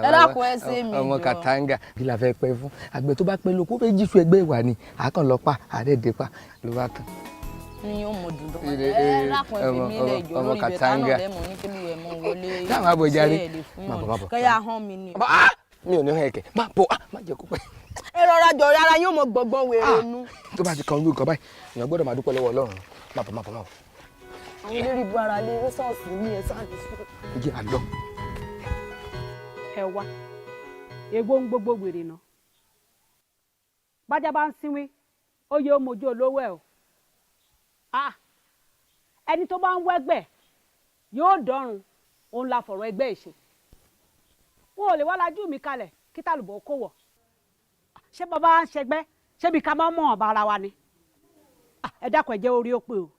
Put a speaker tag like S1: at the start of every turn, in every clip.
S1: Ẹ dákun, ẹ ṣe mí
S2: Ọmọ
S1: jọ.
S2: Katanga, kí la fẹ́ pẹ́ fún? Àgbẹ̀ tó bá pẹ́ lóko, ó fẹ́ jíṣu ẹgbẹ́ ìwà ni àákàn lọ pa àdéhùn pa ló bá tán.
S1: Ní yóò mọ dùn dọ́gba.
S2: Ire,
S1: Ẹ dákun, ẹ fi mí lẹ̀ jọ.
S2: ọmọ
S1: Lórí ibẹ̀ tánà
S2: Katanga.
S1: lẹ́mọ̀ ní kílù ẹ̀ mọ wọlé.
S2: Táwọn abọ̀jáde.
S1: Ṣé ẹ lè fún
S2: Má bọ̀, má bọ̀.
S1: Kẹ́yà hàn mí ni.
S2: Ah! Mi ò ní hàn ẹ̀kẹ́, má bọ̀, ah, má jẹ́ kó pẹ́.
S1: Ẹ rọra jọ, rárá yóò mọ gbọ̀ngbọ̀n wèrè nu.
S2: Tó bá ti kan ojú kan báyìí, èèyàn gbọ́dọ̀ máa dúpẹ́ lọ́wọ́ Ọlọ́run. Má bọ̀, má bọ̀, má bọ̀.
S1: Àwọn eléré ibu ara lé ní ṣọ́ọ̀ṣì ní ẹ sáà ní sùúrù.
S2: Jẹ́ àlọ́.
S3: Ẹ wá, èwo ń gbogbo wèrè náà? Bájá bá ń sínwín, ó yẹ ó mojú olówó ẹ o. Ah, ẹni tó bá ń wẹ́gbẹ́ yóò dọ́run. Òun la fọ̀rọ̀ ẹgbẹ́ ìṣe. Wọn ò lè wá lajú mi kalẹ̀ kí tàlùbọ̀ kó wọ̀. Ṣé bàbá ń ṣẹgbẹ́? Ṣébi ká má mọ̀ ọ̀bà ara wa ni? Ah, ẹ dákun, ẹ jẹ́ orí ó pé o.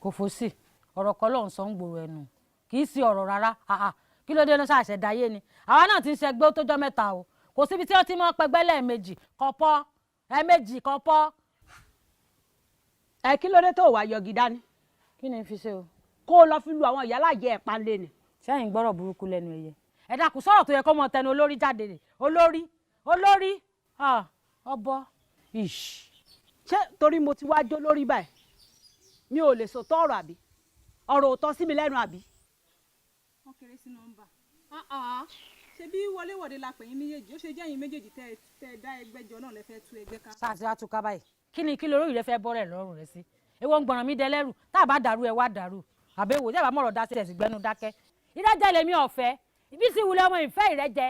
S4: Kò fò sí ọ̀rọ̀ kan ló ń sọ ń gbòòrò ẹnu, kì í sí ọ̀rọ̀ rárá. Ah, ah. Kí ló dé ní ṣàṣẹ dáyé ni? Àwa náà ti ń ṣẹgbẹ́ ó tó jọ́ 3 o. Kò síbi tí wọ́n ti máa ń pẹgbẹ́ lẹ́ẹ̀mejì kọ̀pọ̀, ẹ̀ẹ̀mejì kọ̀pọ̀.
S3: Ẹ kí ló dé tó wàá yọgi dání?
S4: Kí ni n fi ṣe o?
S3: Kó o lọ fi lu àwọn ìyálàjẹ ẹ̀ panlé ni.
S4: Sẹ́yìn gbọ́rọ̀ burúkú lẹ́nu ẹ̀yẹ. Ẹ dákun, sọ̀rọ̀ tó yẹ kó mọ tẹnu olórí jáde rè. Olórí, olórí, ah, ọbọ ish.
S3: Ṣé torí mo ti wá jó lórí báyìí, mi ò lè sòtọ́ ọ̀rọ̀, àbí ọ̀rọ̀ ò tọ́ sí mi lẹ́nu, àbí?
S5: Wọ́n kéré sí nọ́mbà. Ṣe bí wọléwọ̀de la pè yín méjèèjì, ó ṣe jẹ́ yín méjèèjì tẹ́ ẹ dá ẹgbẹ́ jọ náà lẹ fẹ́ tú ẹgbẹ́ ká.
S4: Sáà tí wàá túká báyìí, kí ni kí lórí rẹ fẹ́ bọ́rẹ̀ lọ́rùn rẹ sí? Èwo ń gbọ̀ràn mi dẹlẹ́rù? Tá a bá dàrú, ẹ wá dàrú àbẹ̀wò tí a bá mọ̀rọ̀ dá sí ẹ̀sìn gbẹ́nu dákẹ́. Ìrẹ́jẹ lèmi ọ̀fẹ́ ibi tí wulẹ̀ ọmọ ìfẹ́ ìrẹ́jẹ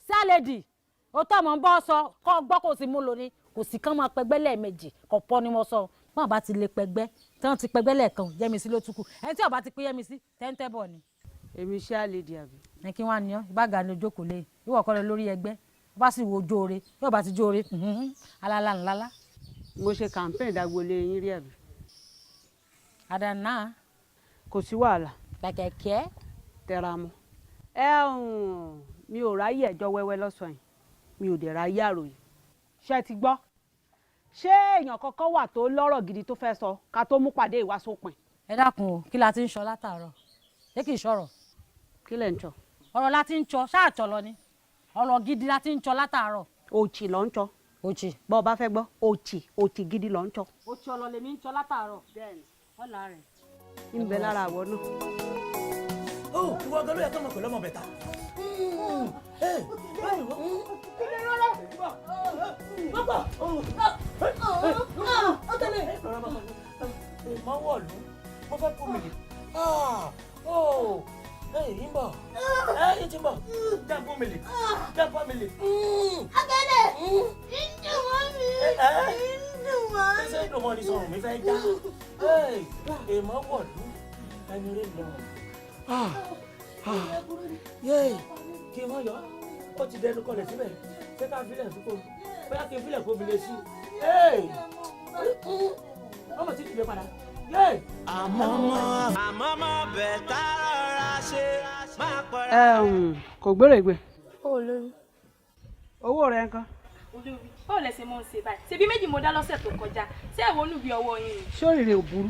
S4: sálẹ̀dì ó tọ́ mọ̀ ń bọ́ sọ kọ́ gbọ́, kò sí mú lò ní, kò sí kán máa pẹgbẹ́ lẹ́ẹ̀mejì kò pọ́ ni mo sọ. Bọ́n bá ti lè pẹgbẹ́ tí wọ́n ti pẹgbẹ́ lẹ́ẹ̀kan, Yẹ́misí ló túkù. Ẹni tí ó bá ti pé Yẹ́misí tẹ́ńtẹ́ bọ̀ ni.
S3: Èmi ṣé àlèdè àbí?
S4: Ní kí wọ́n á ní ọ́ ìbága ni ojókòó lé ìwọ kọ́ lọ lórí ẹgbẹ́. Bá sì wo ojóore yóò bá ti jóore alala ńlá.
S3: Mo ṣe campaign dagbolé yín rí, àbí?
S4: Àdànà.
S3: Kò sí wàhálà.
S4: Kẹ̀kẹ́.
S3: Tẹra mọ́ ẹ. Mi ò ráyè ẹjọ́ wẹ́wẹ́ lọ́sàn-án yìí, mi ò dẹ̀ ráyè àròyé. Ṣé ti gbọ́? Ṣé èèyàn kankan wà tó lọ́rọ̀ gidi tó fẹ́ sọ ká tó mú pàdé ìwá sópin?
S4: Ẹ dákun o, kí la ti ń sọ látàárọ̀? Ṣé kì í sọ̀rọ̀?
S3: Kí lẹ̀ ń sọ?
S4: Ọ̀rọ̀ la ti ń sọ ṣáàtọ̀ lọ ni. Ọ̀rọ̀ gidi la ti ń sọ látàárọ̀.
S3: Òchì ló ń sọ.
S4: Òchì.
S3: Bọ́ ọ bá fẹ́ gbọ́, òchì, òchì gidi ló ń sọ.
S4: Òchì ọ̀rọ̀ lèmi ń sọ látàárọ̀. Ọ̀là rẹ̀.
S3: Ń bẹ lára àwọ̀ náà.
S6: Ó ìwọ gan ló yẹ kó mọ̀ pẹ̀lú ọmọ bẹ̀ta. Mọ wọ̀lú, mo fẹ́ kú mi. Ń bọ̀, ẹ ti ń bọ̀, jápọ̀ mi lè, jápọ̀ mi lè.
S7: Akẹ́lẹ̀, ń dùn mọ́ mi, ń dùn mọ́ mi.
S6: Ṣé ìdùnmọ́ ni sọ̀rọ̀ mi fẹ́ já? Èèmọ̀ wọ̀lú, ẹni rẹ̀ lọ. Yéè, kí n mọ̀ yọ, ó ti dẹnu kọlẹ̀ síbẹ̀. Ṣé ká filẹ̀ sí kò? Bóyá kí n filẹ̀ kó fi lè sí. Ọmọ tí dìde padà.
S8: Àmọ́ mọ́ bẹ̀ tá rọra ṣe máa pọ̀.
S3: Kò gbèrègbè.
S1: Ó lórí.
S3: Owó rẹ nǹkan.
S5: Olórí, báwo lẹ ṣe mọ̀ ń ṣe báyìí? Ṣebí méjì mo dá lọ́sẹ̀ tó kọjá. Ṣé ẹ̀wọ̀n olúbi ọwọ́ yín ni?
S3: Sóríire ò burú?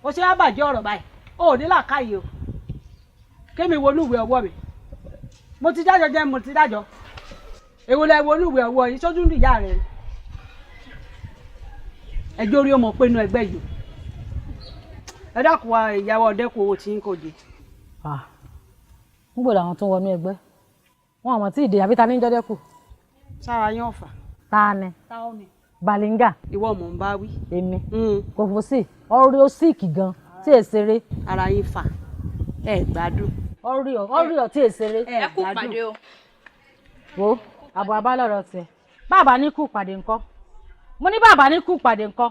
S3: Ó ṣe wá bàjẹ́ ọ̀rọ̀ báyìí, ó ò ní làákàyè o. Kémi wọnú ìwé ọwọ́ mi, mo ti dájọ́ jẹ́, mo ti dájọ́. Èwo lẹ wọnú ìwé ọwọ́ yìí sójú ń ìyá rẹ? Ẹjọ́ orí ọmọ pé inú ẹgbẹ́ yìí o. Ẹ dákun wa, ìyàwó ọdẹkùn, owó tí ń kò jẹ.
S4: Ń gbọ́dọ̀ àwọn tó wọnú ẹgbẹ́ wọn àmọ́ tí ìdè àbí ta ní jọ́dẹ́kù.
S3: Sára yín ọ̀fà.
S4: Ta ni?
S3: Táwọn ni.
S4: Balinga.
S3: Ìwọ mò ń bá wí.
S4: Èmi kò fò sí ọrí ó síìkì gan tí è ṣeré.
S3: Ara yín fà, ẹ gbádùn.
S4: Ọrí ọ tí è ṣeré.
S5: Ẹ kú pàdé o.
S4: Wo àbọ̀ abálọ̀rọ̀ tiẹ̀, bàbá ní kú pàdé ńkọ́? Mo ní bàbá ní kú pàdé ńkọ́?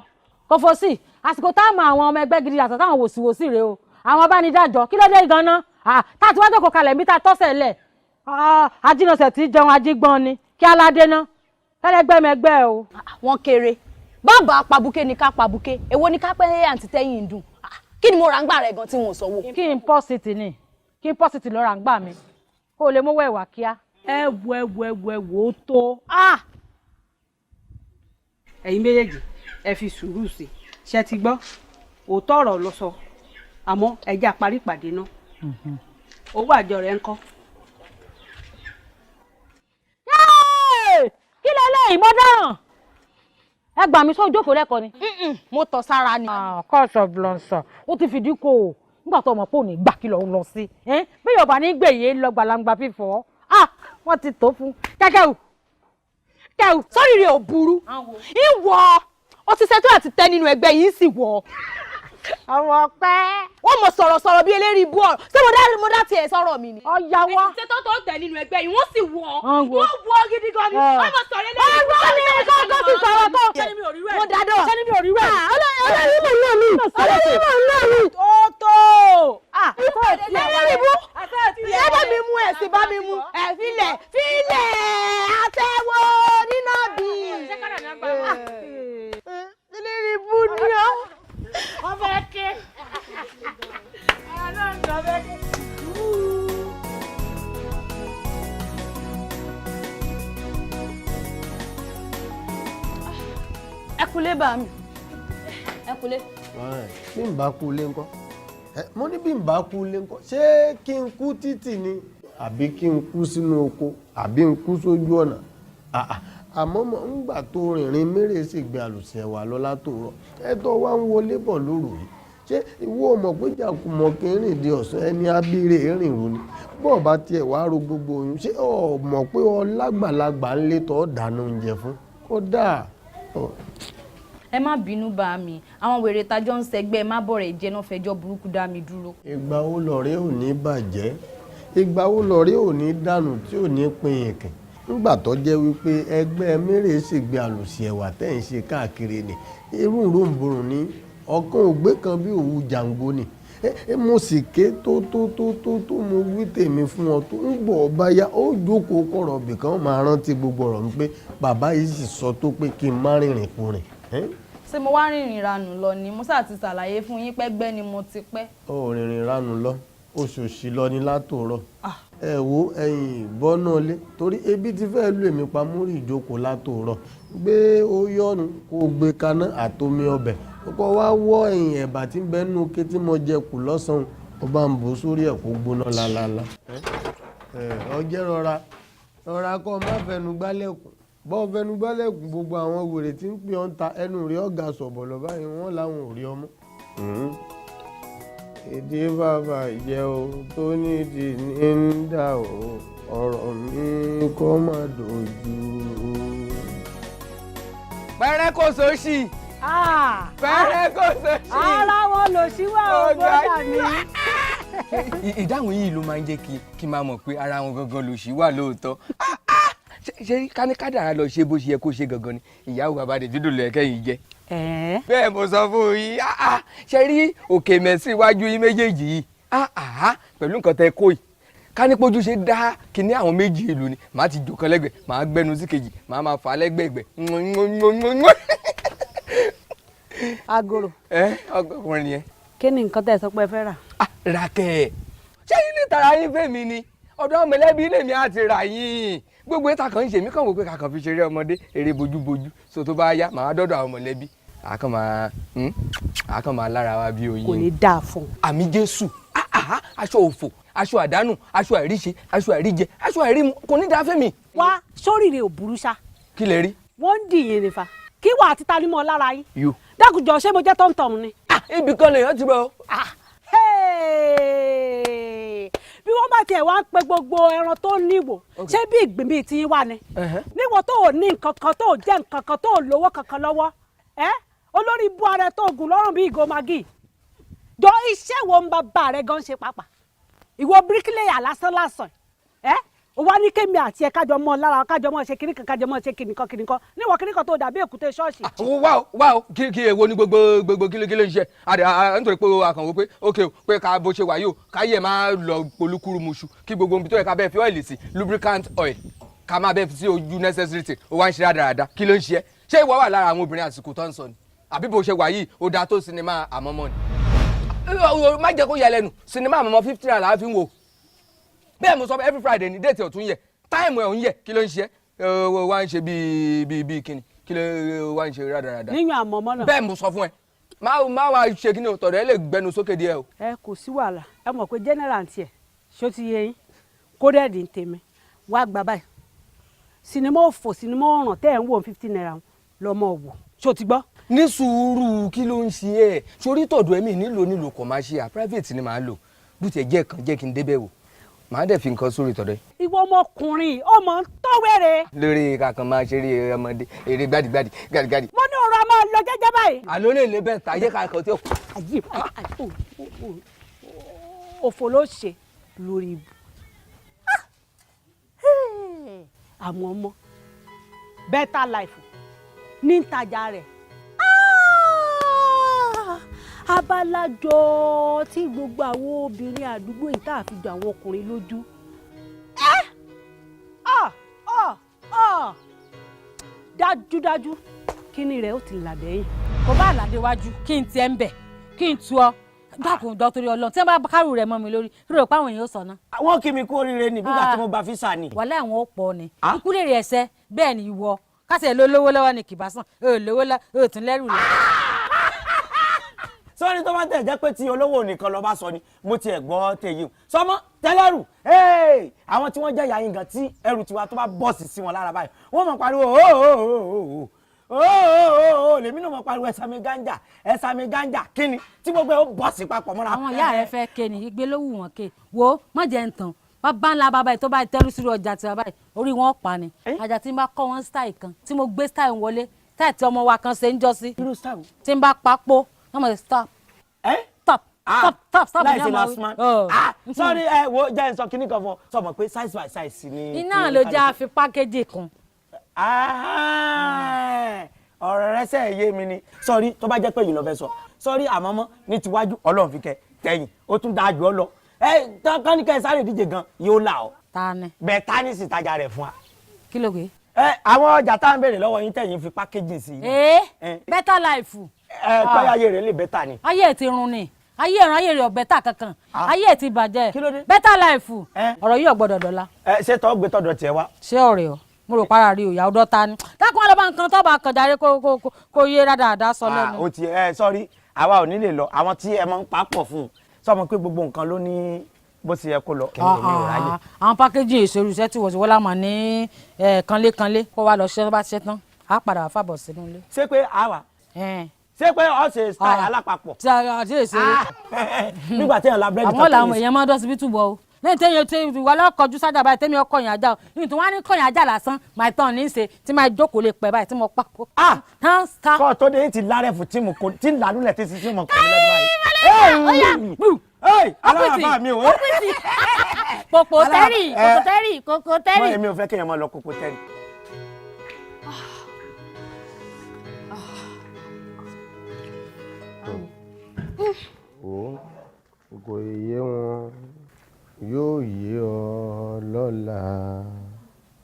S4: Kò fò sí àsìkò táwọn àwọn ọmọ ẹgbẹ́ gidi àtàwọn táwọn wòsíwòsí rèé o, àwọn abánidájọ́. Kí ló dé ganan tá a ti wá jókòó kalẹ̀ níbi tá a tọ́sẹ̀ lẹ̀? Ajínasẹ̀ tí jẹun ajígbọ́n ni kí aládé ná ẹlẹgbẹ́mẹgbẹ́ o.
S1: Wọ́n kéré. Bàbá pabuké ni ká pabuké, èwo ni ká pẹ́? Àǹtí tẹ́yìn ń dùn. Kí ni mo rà ń gbà rẹ̀ gan tí wọn ò sanwó?
S4: Kí n pọ́ sí ni, kí n pọ́ sí lọ́ra ń gbà mí kó o lè mówó ẹ̀wà kíá.
S3: Ẹ wo, ẹ wo, ẹ wo, ẹ wo, ó tó. Ẹ̀yin méjèèjì, ẹ fi sùúrù sí i. Ṣe ti gbọ́? Òótọ́ ọ̀rọ̀ ló sọ, àmọ́ ẹ jẹ́ àparí ìpàdé náà. Owó àjọ rẹ̀ ń kọ́?
S4: Ìmọ̀ dáràn. Ẹ gbà mí sọ jókòó lẹ́kọ̀ọ́ ni.
S1: Mo tọ̀ sára ni.
S4: Kọ́ọ̀sọ̀ blọ̀nsọ̀ ó ti fìdí kò o nígbà tó mọ̀ pé òní gbà kí lọ́ọ́ lọ sí. Bí Yorùbá ní gbèyè lọ gbàlangba fífọ́, wọ́n ti tó fún kẹ́kẹ́ o.
S1: Kẹ́wù sórí rẹ̀ ò burú. Ìwọ ó ti ṣètò àti tẹ́ nínú ẹgbẹ́ yìí sì wọ̀.
S4: Àwọn ọpẹ́.
S1: Wọ́n mọ̀ sọ̀rọ̀ sọ̀rọ̀ bí eléri ibú ọ̀rọ̀. Ṣé mo dá tiẹ̀ sọ̀rọ̀ mi ni?
S4: Ọ̀yà wa.
S1: Èsì ṣètò tó tẹ̀ nínú ẹgbẹ́ yìí wọ́n sì wọ̀. Wọ́n wọ̀ gidi gan ni. Wọ́n mọ̀ sọ̀rọ̀ eléri ibú
S4: ọ̀rọ̀. Ọ̀rọ̀ ni kọ́kọ́ ti sọ̀rọ̀ tó.
S1: Mo dáadọ́.
S4: Ṣé ni mi ò rí rẹ̀?
S1: Olórí mọ̀ náà mi. Olórí mọ̀ náà mi.
S3: Ó tó.
S1: Eléri ibú. Ẹ bá mi mú ẹ̀ sí bá mi mú. Ẹ filẹ̀ filẹ̀ àtẹ̀wò nínú bí. Eléri ibú ni ọ́.
S4: Wọ́n fẹ́ ké. Ọlọ́run fẹ́ ké.
S1: Ẹ kúlé bá mi. Ẹ kúlé.
S9: Bí n bá kú ilé ńkọ́? Mo ní bí n bá kú ilé ńkọ́? Ṣé kí n kú títì ni? Àbí kí n kú sínú oko? Àbí n kú sójú ọ̀nà? Àmọ́ mọ̀ ń gbà tó rìnrìn mérè sì gbé àlùsẹ̀ wà lọ látòrọ̀. Ẹ tó wá ń wọlé bọ̀ lóru yìí. Ṣé ìwọ mọ̀ pé jàkùmọ̀ kì í rìn di ọ̀sán ẹni abíire rìn rú ni? Bọ́ọ̀ bá tiẹ̀ wá ro gbogbo oyún, ṣé o mọ̀ pé ọ lágbàlagbà ń lé tọ́ dáná oúnjẹ fún? Kódà.
S1: Ẹ má bínú bá mi, àwọn wèrè tajọ́ ń sẹgbẹ́ má bọ̀rẹ̀ jẹ́ náà fẹjọ́ burúkú dá mi dúró.
S9: Ìgbà wo lọ̀rẹ́ ò ní bàjẹ́? Ìgbà wo lọ̀rẹ́ ò ní dànù tí ò ní pin ìkìn? Nígbà tó jẹ́ wípé ẹgbẹ́ mérè sì gbé àlùsí ẹ̀wà tẹ́ ń ṣe káàkiri ni irú ìròǹborùn ni ọ̀kan ògbé kan bí òwú jàǹgbó ni. Mo sì ké tó tó tó tó tó mo wí tèmi fún ọ tó ń bọ̀ ọba ya ó jókòó kọ̀rọ̀ bìkan máa rántí gbogbo ọ̀rọ̀ mi pé bàbá yìí sì sọ tó pé kí n má rìnrìn kùnrin.
S1: Ṣé mo wá rìnrìn ranù lọ ni? Mo sáà ti ṣàlàyé fún yín pẹ́gbẹ́ ni mo ti pẹ́.
S9: Ó rìnrìn ranù lọ, oṣooṣì lọ ni látòrọ. Ẹ wo ẹ̀yin bọ́nà lé torí ebi ti fẹ́ lù èmi pa múrì ìjókòó látòrọ. Gbé ó yọnu kó gbé kaná àtomi ọbẹ̀. Kó wá wọ́ ẹ̀yìn ẹ̀bà tí ń bẹ nínú ike tí mo jẹ kù lọ́sàn-án, ó bá ń bò sórí ẹ̀ kó gbóná lálálá. Ọjẹ́ rọra rọra kó má fẹnu gbálẹ̀kùn. Bọ́ fẹnu gbálẹ̀kùn gbogbo àwọn wèrè tí ń pè ọ́n ta ẹnu rí ọ̀gá sọ̀bọ̀lọ̀ báyìí wọ́n láwọn ò rí ọmọ. Ìdí bàbá jẹ́ o tó nídìí ní ń dà o, ọ̀rọ̀ mi kó má dojú.
S2: Pẹ̀rẹ́ kò sóṣì. Pẹ̀rẹ́ kò sóṣì.
S3: Ara wọn lò sí wà ó bọ́dà mi.
S2: Ìdáhùn yìí ló máa ń jẹ́ kí n máa mọ̀ pé ara wọn gangan lò sí wà lóòótọ́. Ṣé káníkádàrá lọ ṣe bó ṣe yẹ kó ṣe gangan ni ìyàwó bàbá Davido lọ kẹ́yìn jẹ́. Bẹ́ẹ̀ mo sọ fún yín, ṣe rí òkè mẹ́sì iwájú yín méjèèjì yìí pẹ̀lú nǹkan tẹ kó yìí. Ká ní pójú ṣe dá kíní àwọn méjì ìlú ni màá ti jò kan lẹ́gbẹ̀ẹ́, màá gbẹnu sí kejì, màá máa fà á lẹ́gbẹ̀ẹ́gbẹ̀.
S3: Agoro.
S2: Ọkùnrin nìyẹn.
S3: Kí ni nǹkan tẹ́ ẹ sọ pé ẹ fẹ́ rà?
S2: Rà kẹ̀ ẹ́. Ṣé yín ní tara yín fẹ́ mi ni? Ọ̀dọ́ mọ̀lẹ́bí lèmi á ti rà yín. Gbogbo ìta kan ń ṣe mí kàn wò pé kàkàn fi ṣeré ọmọdé eré bojúbojú. So tó bá yá màá dọ́dọ̀ àwọn mọ̀lẹ́bí. Àkàn máa lára wa bí oyin.
S3: Kò ní dáa fún un.
S2: Àmì Jésù. Aṣọ òfò, aṣọ àdánù, aṣọ àìríṣe, aṣọ àìríjẹ, aṣọ àìrímu kò ní dáa fẹ́mi.
S3: Wá sóríire ò burú ṣá.
S2: Kí lẹ rí?
S3: Wọ́n ń dìyìn nífa. Kí wà á ti ta nímọ̀ lára yín?
S2: Yó.
S3: Dákùjọ ṣé mo jẹ́ tọ́mtọ́m ni?
S2: Ibì kan lèèyàn ti bọ̀.
S3: Bí wọ́n bá tiẹ̀ wá ń pe gbogbo ẹran tó níwò, ṣé bí ìgbín bíi ti wà ni? Níwọ̀ tó ò ní nǹkan kan, tó ò jẹ́ nǹkan kan, tó ò lówó kankan lọ́wọ́. Olórí ibú ara tó gùn lọ́rùn bí ìgò magi. Jọ iṣẹ́ wo ń bàbá rẹ gan ṣe pàápàá? Ìwọ bíríkìlẹ̀yà lásán lásán. Ó wá ní kémi àti ẹ kájọ mọ lára kájọ mọ ṣe kíníkan kájọ mọ ṣe kíníkan kíníkan níwọ kíníkan tó dàbí èkúté ṣọ́ọ̀ṣì.
S2: Wá o kí èwo ni gbogbo gbogbo kí ló ń ṣe àdè nítorí pé àkànwó pé ok pé ká bó ṣe wà yìí o káyé máa lọ polúkúrú muṣu kí gbogbo ibi tó yẹ ká bẹ́ẹ̀ fi ọ́ìlì sí lubricant oil ká máa bẹ́ẹ̀ fi sí ojú necessary thing ó wá ń ṣe rádaràda kí ló ń ṣe ṣé ìwọ wà lára àwọn obìnrin àsìkò tó ń sọ ni àbí bó ṣe wà yìí ó dáa tó sinimá àmọ́mọ́ ni má jẹ́ kó yà lẹ́nu sinimá àmọ́mọ́ 50 naira la fi ń wò bẹ́ẹ̀ mo sọ pé every Friday ni déètì ọ̀tún yẹ táìmù ẹ̀ ń yẹ kí ló ń ṣe wá ń ṣe bíi bíi bíi kíni kí ló wá ń ṣe rádaràda.
S3: Níyàn àmọ́mọ́ náà.
S2: Bẹ́ẹ̀ mo sọ fún ẹ má wá ṣe kíni o tọ̀dọ̀ ẹ lè gbẹnu sókè díẹ̀ o.
S3: Ẹ kò sí wàhálà ẹ mọ̀ pé general tiẹ̀ ṣó ti yé yín kódẹ́ẹ̀dì ń tèmi wá gbà báyìí Sinimá òfò, sinimá ọ̀ràn tẹ́ ẹ̀ ń wò ₦50 lọ́mọ wò. Ṣó ti gbọ́?
S2: Ní sùúrù, kí ló ń ṣe ẹ? Sórí tọ̀dọ̀ ẹ̀mí nílò commercial, private ni màá lò. Bó tiẹ̀ jẹ́ kan, jẹ́ kí n débẹ̀ wò, màá dẹ̀ fi nǹkan sórí tọ̀dọ̀ ẹ.
S3: Ìwọ ọmọkùnrin, ọmọ ń tọ́wẹ́rẹ́.
S2: Lórí kankan máa ṣeré ọmọdé, eré gbádìgbádì gbádìgbádì.
S3: Mo ní ọ̀rọ̀ a máa lọ jẹ́jẹ́ báyìí.
S2: Àló lè lé bẹ́ẹ̀ tà, yẹ ká kàn tí ó.
S3: Ayé òfò ló ṣe lórí ibu. Àwọn ọmọ Better Life ní ìtajà rẹ̀. Abalajọ tí gbogbo àwọn obìnrin àdúgbò yìí tá a fi jọ àwọn ọkùnrin lójú. Ah, ah, ah. Dájúdájú, kíní rẹ̀ ó ti là dẹ́yìn.
S4: Kò bá àlàdé wájú kí n tiẹ̀ ń bẹ̀ kí n tu ọ. Dákun jọ, torí Ọlọ́run, tí wọ́n bá kárù rẹ̀ mọ́ mi lórí, kí ló rò pé àwọn èèyàn ó sọ náà?
S6: Wọ́n kí mi kú oríire ni, bí gbà tí mo gba físà ni.
S4: Wàhálà àwọn ó pọ̀ ni, ikú lè rí ẹsẹ̀ bẹ́ẹ̀ ni. Ìwọ kásẹ̀ ló lówó lọ́wọ́ ni kìbá sàn, ó lówó lọ́, ó tún lẹ́rù lọ.
S6: Sọ́ni tó bá tẹ̀ jẹ́ pé tí olówó nìkan lọ bá sọ ni mo tiẹ̀ gbọ́ tèyí o sọmọ tẹ́lẹ̀rù. Àwọn tí wọ́n jẹ́ ìyá yín gan, tí ẹrù tiwa tó bá bọ́ọ̀sì sí wọn lára báyìí, wọ́n mọ̀ pariwo ooo ooo. Lèmi náà mọ̀ pariwo ẹ̀sàmì gánjà, ẹ̀sàmì gánjà. Kíni tí gbogbo ẹ̀ ó bọ́ọ̀sì papọ̀ mọ́ra.
S4: Àwọn ìyá rẹ fẹ́ ké ni igbe ló wù wọ́n ké. Wo, má jẹ́ ń tàn, bàbá ńlá bàbá yìí tó bá tẹ́rù sí ọjà tí bàbá yìí orí wọn pa ni. Àjà tí n bá kọ́ wọn style kan, tí mo gbé style wọlé, style tí ọmọ wa kan ṣe ń jọ sí, tí n bá papò, wọ́n mọ̀ sí stop, stop, stop, stop, stop.
S6: Láì sí last man. Ah, sorry. Ẹ wo, jẹ́ n sọ kíní kan fún ọ. Sọ mọ̀ pé size by size ni.
S4: Iná ló jẹ́ àfi pákéjì kan.
S6: Ọ̀rọ̀ rẹ sẹ́ yé mi ni. Sọ́rí, tó bá jẹ́ pé yìí lọ fẹ́ sọ, sọ́rí, àmọ́ mọ́ ní tiwájú, Ọlọ́run fi kẹ tẹ̀yìn, ó tún dáa jù ọ lọ. Ẹ tán ní kẹ́ ẹ sáré ìdíje gan yóò là ọ́.
S4: Ta ni?
S6: Bẹ́ẹ̀ ta ní sì tajà rẹ̀ fún wa.
S4: Kí ló gbé?
S6: Ẹ àwọn ọjà tá à ń béèrè lọ́wọ́ yín, tẹ̀yìn fi pákéjì sí i.
S4: Ee, Better Life.
S6: Ẹ kọ́yà, ayé rẹ̀ lè better ni.
S4: Ayé ẹ̀ ti run ni, ayé ẹ̀rùn, ayé rẹ̀ ọ̀bẹ tà kankan, ayé ẹ̀ ti bàjẹ́. Better Life, ọ̀rọ̀ yìí ò gbọ́dọ̀ dọ̀la.
S6: Ẹ ṣé tọ́ gbé tọ́dọ̀ tiẹ̀ wá.
S4: Ṣé ọ̀rẹ́ ọ, mo rò para rí òyà ọdọ́ ta ni. Dákun, ọlọ́ba nǹkan tó bá kàn jáde, kó yé rádaràda sọ lẹ́nu.
S6: Ó ti ẹ sọ́rí, àwa ò ní lè lọ. Àwọn tí ẹ máa ń papọ̀ fún un sọmọ pé gbogbo nǹkan ló ní bó ṣe yẹ kó lọ, kí ni èmi ò ráyè.
S4: Àwọn pákéjì ìṣòro iṣẹ́ tí wọ́n ti wọ́n lámà ní kanlékanlé, kó wa lọ ṣiṣẹ́, tó bá ṣiṣẹ́ tán, á padà wá fàbọ̀ sínú ilé.
S6: Ṣé pé àwa ṣé pé ọ ṣe style alápapọ̀?
S4: Tí a ti ṣe.
S6: Nígbà tí èèyàn la búrẹ́dì.
S4: Àwọn làwọn èèyàn máa ń dọ́sibítù bọ̀ o. Lẹ́yìn tẹ́yìn tí ìwà lọ́kọ̀ọ́jú sájà báyìí, tẹ́mi ọkọ̀ yẹn ajá o, ní tí wọ́n á ní kọ̀yìn ajá lásán, máa tán ní í ṣe tí máa jókòó lè pẹ́ báyìí tí mo pa.
S6: Kọ́ tó dé ti lárẹ̀fù tí mo kò tí ń lànúlẹ̀ tí tí mo kò ní lẹ́nu báyìí. Alára mi o.
S4: Kòkò tẹ́rì, kòkò tẹ́rì, kòkò tẹ́rì.
S6: Mọ èmi ò fẹ́ kéèyàn máa lọ kòkò tẹ́rì.
S9: Ó kò yé wọn, yóò yé ọ lọ́la,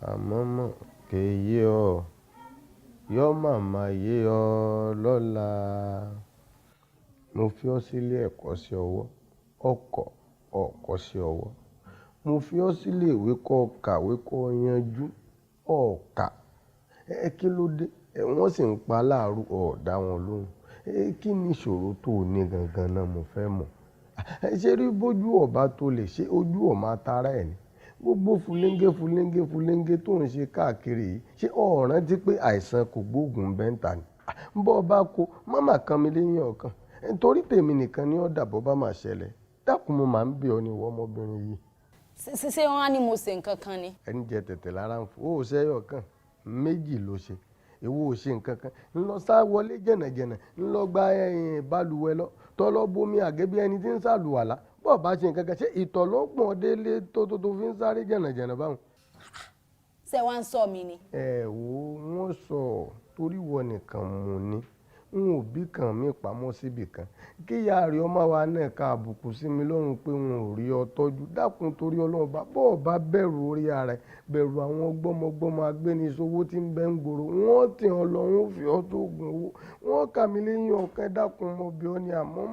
S9: àmọ́ mọ̀ kè yé ọ, yọ́ màmá yé ọ lọ́la. Mo fi ọ́ sílé ẹ̀kọ́ sí ọwọ́, ọkọ̀ ọ̀kọ́ sí ọwọ́. Mo fi ọ́ sílé ìwé kọ́ kàwé kọ́ yanjú ọ̀ọ́kà. Ẹ kí ló dé? Wọ́n sì ń pa láàrú, ọ̀ọ́dá wọn lóhùn. Ẹ kí ni ìṣòro tó o ní gangan náà? Mo fẹ́ mọ̀. Ẹ ṣe rí bójú ọba tó lè ṣe ojú ọ̀ máa tara ẹ̀ ni. Gbogbo fúlẹ́ńgé fúlẹ́ńgé fúlẹ́ńgé tó ń ṣe káàkiri yìí, ṣé o rántí pé àìsàn kò gbóògùn bẹ́ńtà ni? Bọ́ ọ bá kó mọ́mà kan mi léyìn ọ̀kan, nítorí tèmi nìkan ni ó dàbọ̀ bá máa ṣẹlẹ̀. Dákun, mo máa ń bẹ̀ ọ́ ní, ìwọ ọmọbìnrin yìí.
S10: Ṣé wọn á ní mo ṣe nǹkan kan ni?
S9: Ẹni jẹ tẹ̀tẹ̀ lára ń fò ó ṣẹ́yọ̀ kan, méjì ló ṣe. Èwo ò ṣe nǹkan kan, ńlọ sá wọlé jẹ̀nàjẹ̀nà, ńlọ gba balùwẹ̀ lọ, tọ́lọ́ bomi àgẹ́ bí ẹni tí ń sàlùwàlá. Bọ́ọ̀ bá ṣe nǹkan kan, ṣé ìtọ̀ ló pọ̀n délé tó fi ń sáré jẹ̀nàjẹ̀nà báwọn?
S10: Ṣé wàá ń sọ mi ni?
S9: Ẹ wo, wọ́n sọ torí wọ nìkan mú ni n ò bí kan mi pamọ́ síbì kan, kí ìyá rẹ̀ ọmọ wa náà ka àbùkù sí mi lọ́rùn pé wọn ò rí ọ tọ́jú. Dákun, torí Ọlọ́run, bá bọ́ọ̀ bá bẹ̀rù orí ara ẹ̀, bẹ̀rù àwọn gbọ́mọgbọ́mọ agbénisowó tí ń bẹ ń gbòòrò. Wọ́n tì ọ́ lọ, wọ́n fi ọ́ tó gun owó, wọ́n kà mí léyìn ọ̀kan. Dákun, mo bí ọ ní, àmọ́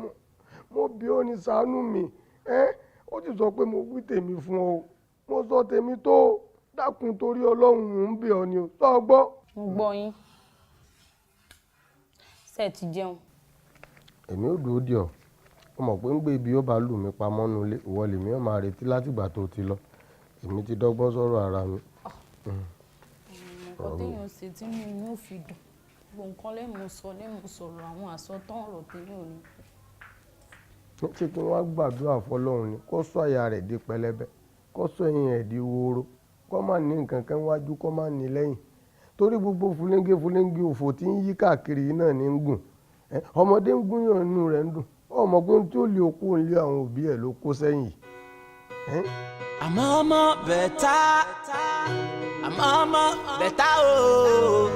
S9: mo bí ọ ní, ṣàánú mi. Ẹ́ ó ti sọ pé mo wí tèmi fún ọ, mo sọ tèmi tó. Dákun, torí Ọlọ́run, ń bí ọ ni o tọ́ gbọ́.
S10: Mo gbọ́ yín. Ṣé ti jẹun?
S9: Èmi ò dúró dì ọ́. Ó mọ̀ pé ń gbé ibi ó bá lù mí pamọ́ nulẹ̀, ìwọ lèmi ó máa retí látìgbà tó ti lọ. Èmi ti dọ́gbọ́n sọ̀rọ̀ ara mi.
S10: Nǹkan téèyàn ṣe tí inú yín ò fi dùn. Gbogbo nǹkan lẹ́mu sọ lẹ́mu sọ̀rọ̀ àwọn àsọtán ọ̀rọ̀ téèyàn ò ní.
S9: Ṣé kí wọ́n gbàdúrà fọlọ́run ni kó sọ àyà rẹ̀ di pẹlẹbẹ, kó sọ ẹ̀yìn rẹ̀ di woro, kó má ní nǹkan kan wájú, kó má ní lẹ́yìn, torí gbogbo fúlẹ́ńgé fúlẹ́ńgé òfò tí ń yí káàkiri yìí náà ní ń gùn. Ọmọdé ń gún yàn, inú rẹ̀ ń dùn. Ọmọ pé tí ó lè kó ń lé àwọn òbí ẹ̀ ló kó sẹ́yìn yìí.
S8: Àmọ́ ọmọ better, àmọ́ ọmọ better o,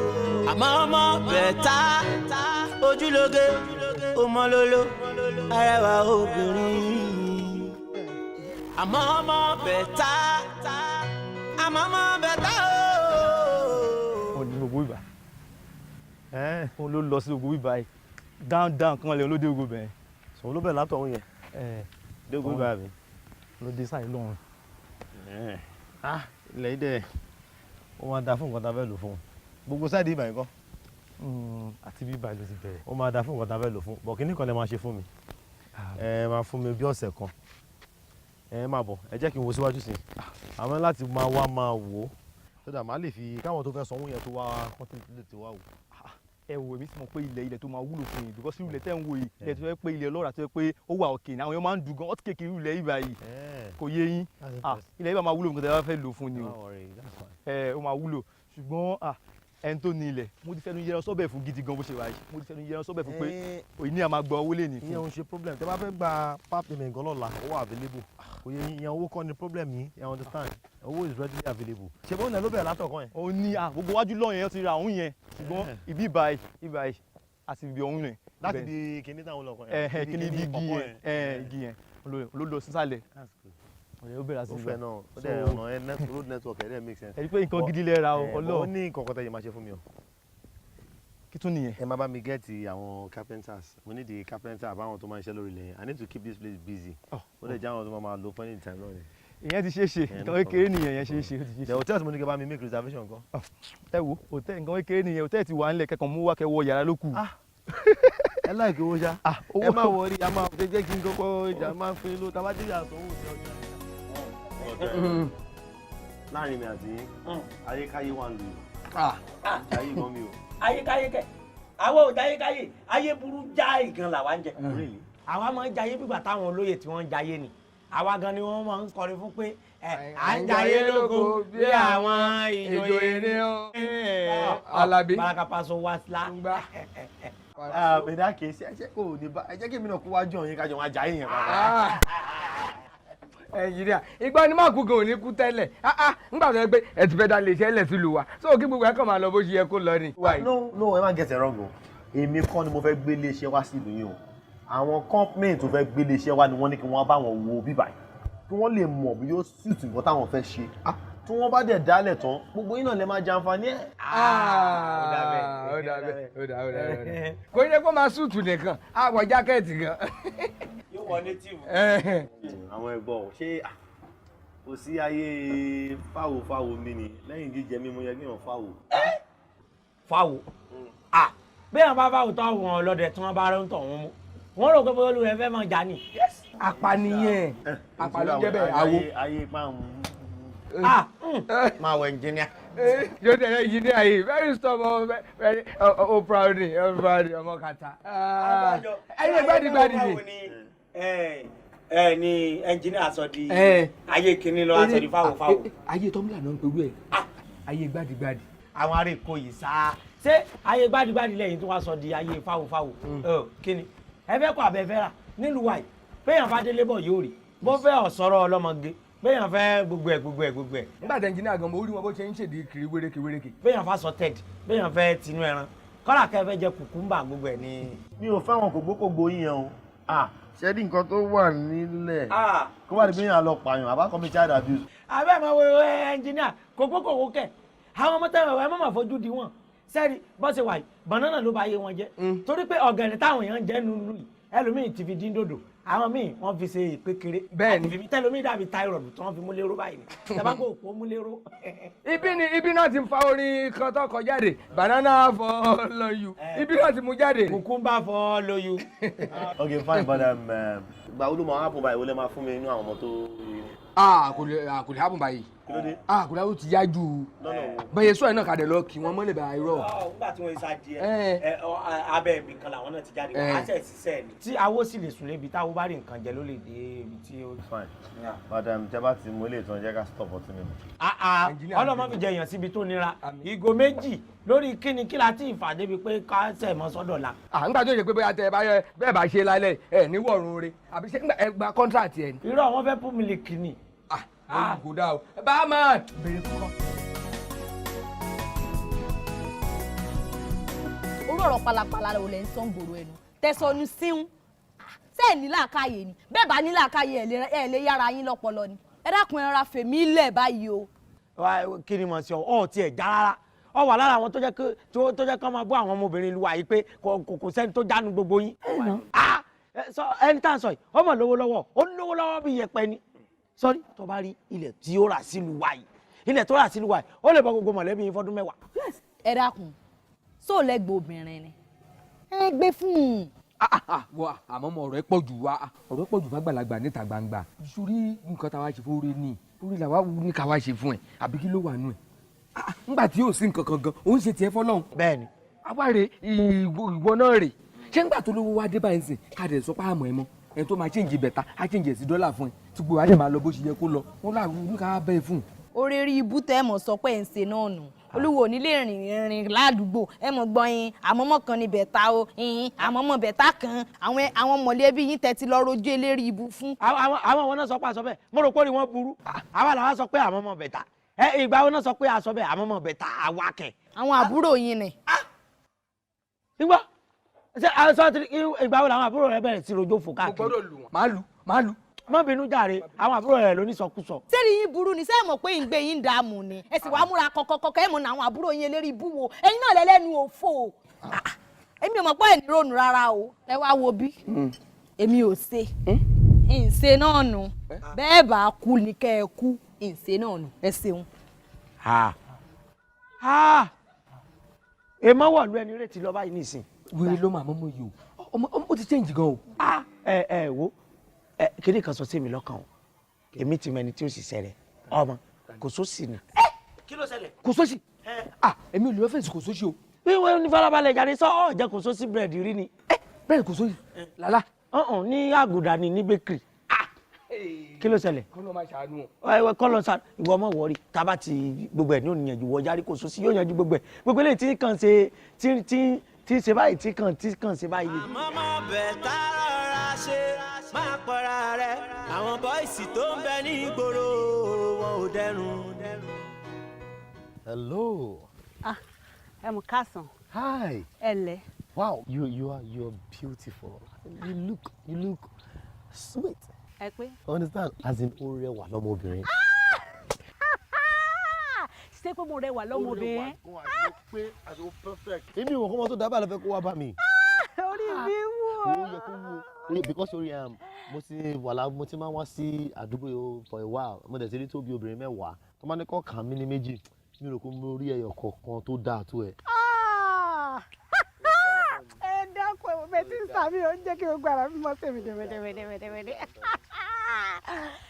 S8: àmọ́ ọmọ better, ojúlóge ọmọlólo arẹwà obìnrin. Àmọ́ ọmọ better, àmọ́ ọmọ better o.
S11: Ó ní gbogbo ìgbà òun ló lọ sí gbogbo ìgbà yìí, down down kan lè olóde gbogbo bẹ́ẹ̀.
S12: Sọ ló bẹ̀ látọ̀hún yẹn dé gbogbo ìgbà mi.
S11: Ló dé sáyé lọ́run.
S12: Ah, ilẹ̀ yìí dẹ̀ ó máa da fún nǹkan tá a fẹ́ lò fún un. Gbogbo side ìbàyẹn kọ́.
S11: Àti bí ìbàyẹn ló ti bẹ̀rẹ̀.
S12: Ó máa da fún nǹkan tá a fẹ́ lò fún bọ̀. Kínní kan lè máa ṣe fún mi, ẹ máa fún mi bí ọ̀sẹ̀ kan. Ẹ máa bọ̀, ẹ jẹ́ kí n wo síwájú sí i. Àmọ́ láti máa wá máa wò ó sódà máa lè fi káwọn tó fẹ́ sanwó yẹn tó wá kọ́ńtì lè ti wá wò.
S11: Ẹ wò, èmi sì mọ̀ pé ilẹ̀ tó máa wúlò fún yìí, because irú ilẹ̀ tẹ́ ń wo yìí, ilẹ̀ tó yẹ pé ilẹ̀ ọlọ́ràá tó yẹ pé ó wà òkè ní àwọn èèyàn máa ń dùn gan ọtí kékeré. Irú ilẹ̀ yìí báyìí, kò yé yín, ilẹ̀ yìí bá máa wúlò nǹkan tẹ́ bá fẹ́ lò fún ni o. Ẹ ó máa wúlò, ṣùgbọ́n ẹni tó ní ilẹ̀, mo ti fẹnu yẹran sọ́bẹ̀ fún gidi gan bó ṣe wà yìí. Mo ti fẹnu yẹran sọ́bẹ̀ fún pé òyìn ní a máa gba owó lè ní fún.
S12: Ìyẹn ò ń ṣe problem. Tẹ́ bá fẹ́ gba part payment gan lọ́la, ó wà available. Kò yẹ ìyẹn, owó kọ́ ni problem yìí, you understand? Owó is readily available. Ṣe bó ń lọ ló bẹ̀rẹ̀ látọ̀kan yẹn.
S11: Ó ní gbogbo wájú lọ́yìn yẹn ti ra òun yẹn, ṣùgbọ́n ibi ìbàyí ìbàyí àti ibi ọ̀hún yẹn.
S12: Láti di kinní táwọn lọ kàn
S11: yẹn. Kinní ibi igi yẹn, igi yẹn ló lọ sísàlẹ̀, ọ̀rẹ́ ó bẹ̀rẹ̀ sí
S12: ó fẹ́ náà, ó dẹ̀ ọ̀nà ẹ̀ road network ẹ̀ dẹ̀ make sense.
S11: Ẹ rí pé nǹkan gidi lẹ ra o, Ọlọ́run.
S12: Ó ní nǹkan kan tẹ́yẹ máa ṣe fún mi o.
S11: Kí tún nìyẹn?
S12: Ẹ má bá mi get àwọn carpenters. Mo need the carpenter àbáwọn tó máa ń ṣe lórí ilẹ̀ yẹn. I need to keep this place busy. Ó lè jẹ́ àwọn tó máa lo fún any time náà ni.
S11: Ìyẹn ti ṣeé ṣe, nǹkan kékeré nìyẹn, yẹn ṣeé ṣe, ó ti ṣeé ṣe.
S12: The hotel mo ní kí ẹ bá mi make reservation kan.
S11: Ẹ wo hotel, nǹkan kékeré nìyẹn. Hotel ti wà nílẹ̀, kẹ́kàn mú wá kẹ́ wọ yàrá ló kù.
S12: Ẹ láìkí owó ṣá, ẹ má worry, a máa jẹ́ kí n kọ́kọ́ ìjà máa fún yín ló tá a bá dé àsanwó sí ọjà. Láàrin mi àti yín, ayékáyé wà ń lu ayé gan mi o.
S6: Ayékáyé kẹ, àwa ò jayékáyé, ayé burú jáì gan làwa ń jẹ. Àwa máa ń jayé bígbà táwọn olóyè tí wọ́n ń jayé ni. Àwa gan ni wọ́n máa ń kọrin fún pé ẹ à ń jayé lóko bí àwọn ìjòyè
S2: ní Alábí.
S6: Baraka Paso wasla.
S12: In that case, ẹ jẹ́ kó ní bá ẹ jẹ́ kí èmi náà kó wájú ọ̀yìn kájọ máa jayé yẹn papọ̀.
S2: Nàìjíríà ìgbà ni máa kú gan ò ní kú tẹ́lẹ̀, nígbà tó yẹ pé ẹ ti fẹ́ dá lè ṣe ẹlẹ̀ sílùú wa, so kí gbogbo ẹ kàn máa lọ bó ṣe yẹ kó lọ ni.
S12: No, no, ẹ má get it wrong o. Èmi kọ́ ni mo fẹ́ gbé iléeṣẹ́ wá sí ìlú yìí o. Àwọn company tó fẹ́ gbé iléeṣẹ́ wá ni wọ́n ní kí wọ́n bá wọn wo bíbà yìí, kí wọ́n lè mọ̀ bí yóò suit nǹkan táwọn fẹ́ ṣe. Tí wọ́n bá dẹ̀ dálẹ̀ tán, gbogbo yín náà lè máa jàǹfààní ẹ̀.
S2: Ó dà bẹ́ẹ̀, ó dà bẹ́ẹ̀, ó dà, ó dà, ó dà. Kò yẹ kó máa suit nìkan, á wọ jacket gan.
S6: Yóò wọ native.
S12: Àwọn ẹ̀gbọ́n, ṣé kò sí ayé fáwo fáwo mi ni lẹ́yìn jíjẹ mímu yẹ kí wọ́n fáwo.
S6: Fáwo, bẹ́ẹ̀ bá fáwo tó àwọn ọlọ́dẹ tí wọ́n bá rẹ́ ń tọ̀ wọ́n mú, wọ́n rò pé bóyá olúwẹ̀ fẹ́ máa jà ní.
S2: Apànìyàn, apànìyàn jẹ́ bẹ́ẹ̀ àwo.
S12: Ayé pa ń.
S6: Máa wọ ẹnjìníà.
S2: Yóò tẹ̀lé ẹnjìníà yìí, very stubborn, very oh proud ni, oh proud ni ọmọ kàtà. Ẹyẹ gbadigbadi ni.
S6: Ẹ ní ẹnjìníà sọ di ayé kìíní lọ, aṣọ di fáwọn fáwọn.
S2: Ayé tọ́mílà náà ń perú ẹ̀, ayé gbadigbadi.
S6: Àwọn ará Èkó yìí sá, ṣé ayé gbadigbadi lẹ́yìn tí wọ́n sọ di ayé fáwọn fáwọn kíni? Ẹ fẹ́ kọ́ abẹ́ fẹ́ rà nílùú wa yìí, péyàn bá délé bọ̀ yóò rí bó fẹ́ ọ̀sọ́rọ̀ ọlọ́mọge, béèyàn fẹ́ gbogbo ẹ̀, gbogbo ẹ̀, gbogbo ẹ̀.
S2: Nígbà tí ẹnjìníà gan, mo rí wọn bó ṣe ń ṣèdí kiri wéréke wéréke.
S6: Béèyàn fa sọtẹ́ẹ̀dì, béèyàn fẹ́ tinú ẹran, kọ́lá kẹ́ fẹ́ jẹ kùkúmbà, gbogbo ẹ̀ ní.
S12: Mi ò fẹ́ràn kògbókògbó yín yẹn o. Ṣé ní nǹkan tó wà nílẹ̀ kó wà ní bí yàn lọ pààyàn àbá commit child abuse.
S6: Abẹ́ máa wo ẹnjìníà, kògbókògbó kẹ̀, àwọn ọmọ tẹ́wọ̀n ẹ má máa fojú di wọn sẹ́ẹ̀rì bọ́ ṣe wà yìí, banana ló bá yé wọn jẹ́, torí pé ọ̀gẹ̀dẹ̀ táwọn èèyàn ń jẹ́ nínú yìí, ẹlòmíì ti fi dín dòdò, àwọn míì wọ́n fi ṣe ìpékeré.
S2: Bẹ́ẹ̀ni.
S6: Tẹlomi dàbí thyroid tí wọ́n fi múlẹ́rọ báyìí ni tabako òpó múlẹ́rọ.
S2: Ibi ni ibi náà ti fa orin kan tó kọ jáde, banana follow you, ibi náà ti mú jáde.
S6: Cucumber follow you.
S12: Okay, fine, but Ìgbà wo ló máa happen báyìí? Wo lẹ máa fún mi inú àwọn ọmọ tó.
S2: Ah, kò lè happen báyìí.
S12: Kí ló dé?
S2: Ah, kò lè happen, ti yá jù.
S12: Lọ́nà wo?
S2: Bẹ́ẹ̀ sọ ẹ̀ náà kàdé lọ kí wọ́n mọ́lẹ̀ bá irọ́.
S6: Nígbà tí wọ́n ṣe adìẹ ẹ, abẹ́ ibì kan làwọn náà ti jáde wá, á tẹ̀ sísẹ́ ni. Tí awo sì lè sùn lébi táwo bá rí nǹkan jẹ ló lè dé ibi tí ó.
S12: Fine, madam, tẹ bá ti mú ilé ìtàn, jẹ́ ká stop ọtí mímu.
S6: Ọlọ́mọ fi jẹ èèyàn síbi tó nira, ìgò 2 lórí kíni kí la ti ìfà débi pé ká sẹ̀ mọ́ sọ́dọ̀ la.
S2: À ń gbà tó yẹ pé bóyá tẹ ẹ bá yẹ bẹ́ẹ̀ bá ṣe lálẹ́ ẹ ní wọ̀run re, àbí ṣé ẹ gba contract ẹ ni?
S6: Irọ́, wọn fẹ́ pú mílíkì ni.
S2: Kò dáa o, bá a máa bèrè fún kọ́.
S10: Orú ọ̀rọ̀ pálapàla ò lẹ́ ń sọ ń gbòòrò ẹnu tẹ̀sọ̀nù síhun. Ṣé ẹ̀ ní làákàyè ni? Bẹ́ẹ̀ bá ní làákàyè, ẹ̀ lè yára yín lọ́pọlọ ni. Ẹ dákun, ẹ ra fèmí lẹ̀ báyìí o.
S6: Wá, kí ni mo ṣe ọ ọ tiẹ̀ já rárá? Ọ wà lára àwọn tó jẹ́ tó jẹ́ kó máa bú àwọn ọmọbìnrin ìlú wa yìí pé kò sẹ́ni tó jánu gbogbo yín. Ah, sọ ẹni tá à ń sọ yìí, ó mọ̀ lówó lọ́wọ́, ó lówó lọ́wọ́ bí yẹpẹ ni. Sọ́rí, tó bá rí ilẹ̀ tí ó rà sílùú wa yìí, ilẹ̀ tó rà sílùú wa yìí, ó lè bọ́ gbogbo mọ̀lẹ́bí yín fọ́dún 10.
S10: Ẹ dákun, sóò lẹ́gbẹ̀ẹ́ obìnrin ni ẹ gbé fún un.
S2: Wà àmọ́ mọ ọ̀rọ̀ ẹ pọ̀ jù wá, ọ̀rọ̀ ẹ pọ̀ jù fàgbàlagbà níta gbangba. Sórí nǹkan táwa ṣe fún orí ni orí làwa ní ká wá ṣe fún ẹ, àbí kí ló wà nù ẹ? Ńgbà tí yóò sí nǹkan kan gan, òun ṣe tiẹ̀ fọlọ́hún.
S6: Bẹ́ẹ̀ni.
S2: Àwa rè, ìwọ náà rè. Ṣé ńgbà tó lówó wá dé báyìí sìn, ká dẹ̀ sọ pé àmọ́ ẹ mọ́ ẹni tó máa change bẹ̀ta á change ẹ̀ sí dọ́là fún ẹ, tí gbogbo adé máa lọ bó ṣe yẹ kó lọ, wọn là ní ká bẹ́ẹ̀ fún.
S10: Orí rí ibú tẹ́ ẹ mọ̀ sọ pé ẹ̀ ń ṣe náà nù. Olúwo ní lè rìn rìn ládùúgbò, ẹ mọ̀ gbọ́n yín àmọ́mọ́ kan ní bẹ̀ta o yín àmọ́mọ́ bẹ̀ta kan, àwọn mọ̀lẹ́bí yín tẹ́tí lọ rojú eléri ibú fún.
S6: Àwọn wọn náà sọ pé àsọ bẹ́ẹ̀. Mo rò pé orí wọn burú. Àwa làwa sọ pé àwọn ọmọ bẹ̀ta ẹ. Ìgbà wọn náà sọ pé àsọ bẹ́ẹ̀, àwọn ọmọ bẹ̀ta àwa kẹ̀?
S10: Àwọn àbúrò yín ni.
S6: Nígbà ṣé àṣọ ti ìgbà wo làwọn àbúrò rẹ bẹ̀rẹ̀ sí rojọ́ fò káàkiri?
S2: Mo gbọ́dọ̀ lù wọ́n. Máa lù, máa lù.
S6: Má bínú jàre, àwọn àbúrò rẹ ló ní sọkúsọ.
S10: Sẹ́ni yín burú ni? Sẹ́ẹ̀ mọ̀ pé ìgbé yín ń dààmú ni? Ẹ sì wá múra kọ̀kọ̀kọ̀kọ̀, ẹ̀ mọ̀ ní àwọn àbúrò yín eléri ibú wo. Ẹ̀yin náà lẹ́lẹ́nu òfò. Èmi ò mọ̀ pé ẹ̀ ní ronú rárá o. Ẹ wá wo bí èmi ò ṣe ìṣe náà nù. Bẹ́ẹ̀ bá kú ni kẹ́ ẹ kú, ìṣe náà nù. Ẹ ṣeun.
S6: Èèmọ̀ wọ̀lú ẹni retí lọ báyìí nísìn.
S2: Wèrè ló máa mọ́mọ́ yìí o, ọmọ ó ti change gan o.
S6: Ẹ ẹ wo, ẹ kéde kan sọ sí mi lọ́kàn o, èmi ti mọ ẹni tí ó sì ṣẹlẹ̀, ọmọ kò sósì ni. Kí ló ṣẹlẹ̀?
S2: Kò sósì? Ah, èmi ò lè fèsì kò sósì o.
S6: Bí wọ́n ní farabalẹ̀ jáde sọ ọ́ jẹ́ kò sósì búrẹ́dì rí ni.
S2: Bẹ́ẹ̀ kò sósì lálá.
S6: Ọ̀hún ní àgùdà ni ní bakery. Kí ló ṣẹlẹ̀?
S2: Kọ́ ló máa ṣàánú o.
S6: Ẹ kọ́ lọ sa ìwọ ọmọ wọrí tába ti gbogbo ẹ̀ ní òníyànjú wọ járí, kò sósì yóò yanjú gbogbo ẹ̀, gbogbo eléyìí tí kàn ṣe tí tí tí ṣe báyìí, tí kàn ṣe báyìí.
S8: Àmọ́ bẹ̀ tá rọra ṣe máa pọ̀ra rẹ̀, àwọn boys tó ń bẹ ní ìgboro wọn ò dẹrùn.
S12: Hello.
S3: Ah, ẹ mú káàsán.
S12: Hi.
S3: Ẹ lẹ.
S12: Wow, you are beautiful. You look sweet.
S3: Ẹ pé.
S12: Understand? As in, ó rẹwà lọ́mọbìnrin.
S3: Ṣé pé mo rẹwà lọ́mọbìnrin?
S12: Ó rẹwà pé as in perfect. Èmi ò kọ́ ọmọ tó dábàá lọ fẹ́ kó wá bá mi.
S3: Orí mi wú
S12: Ó yẹ kó wú o. Because orí mo ti wà lá, mo ti máa ń wá sí àdúgbò yìí for a while. Mo dẹ̀ ti rí tó bí obìnrin 10 tó máa ní kọ́ kàn mí ní méjì. Mi rò pé mo rí ẹyọ kọ̀ọ̀kan tó dáa tó ẹ.
S3: Ẹ dákun, ẹ bẹ tí ń sàmì, ó ń jẹ́ kí gbogbo ara mi mọ́ sèmi dẹ̀mẹ̀dẹ̀mẹ̀dẹ̀mẹ̀dẹ̀.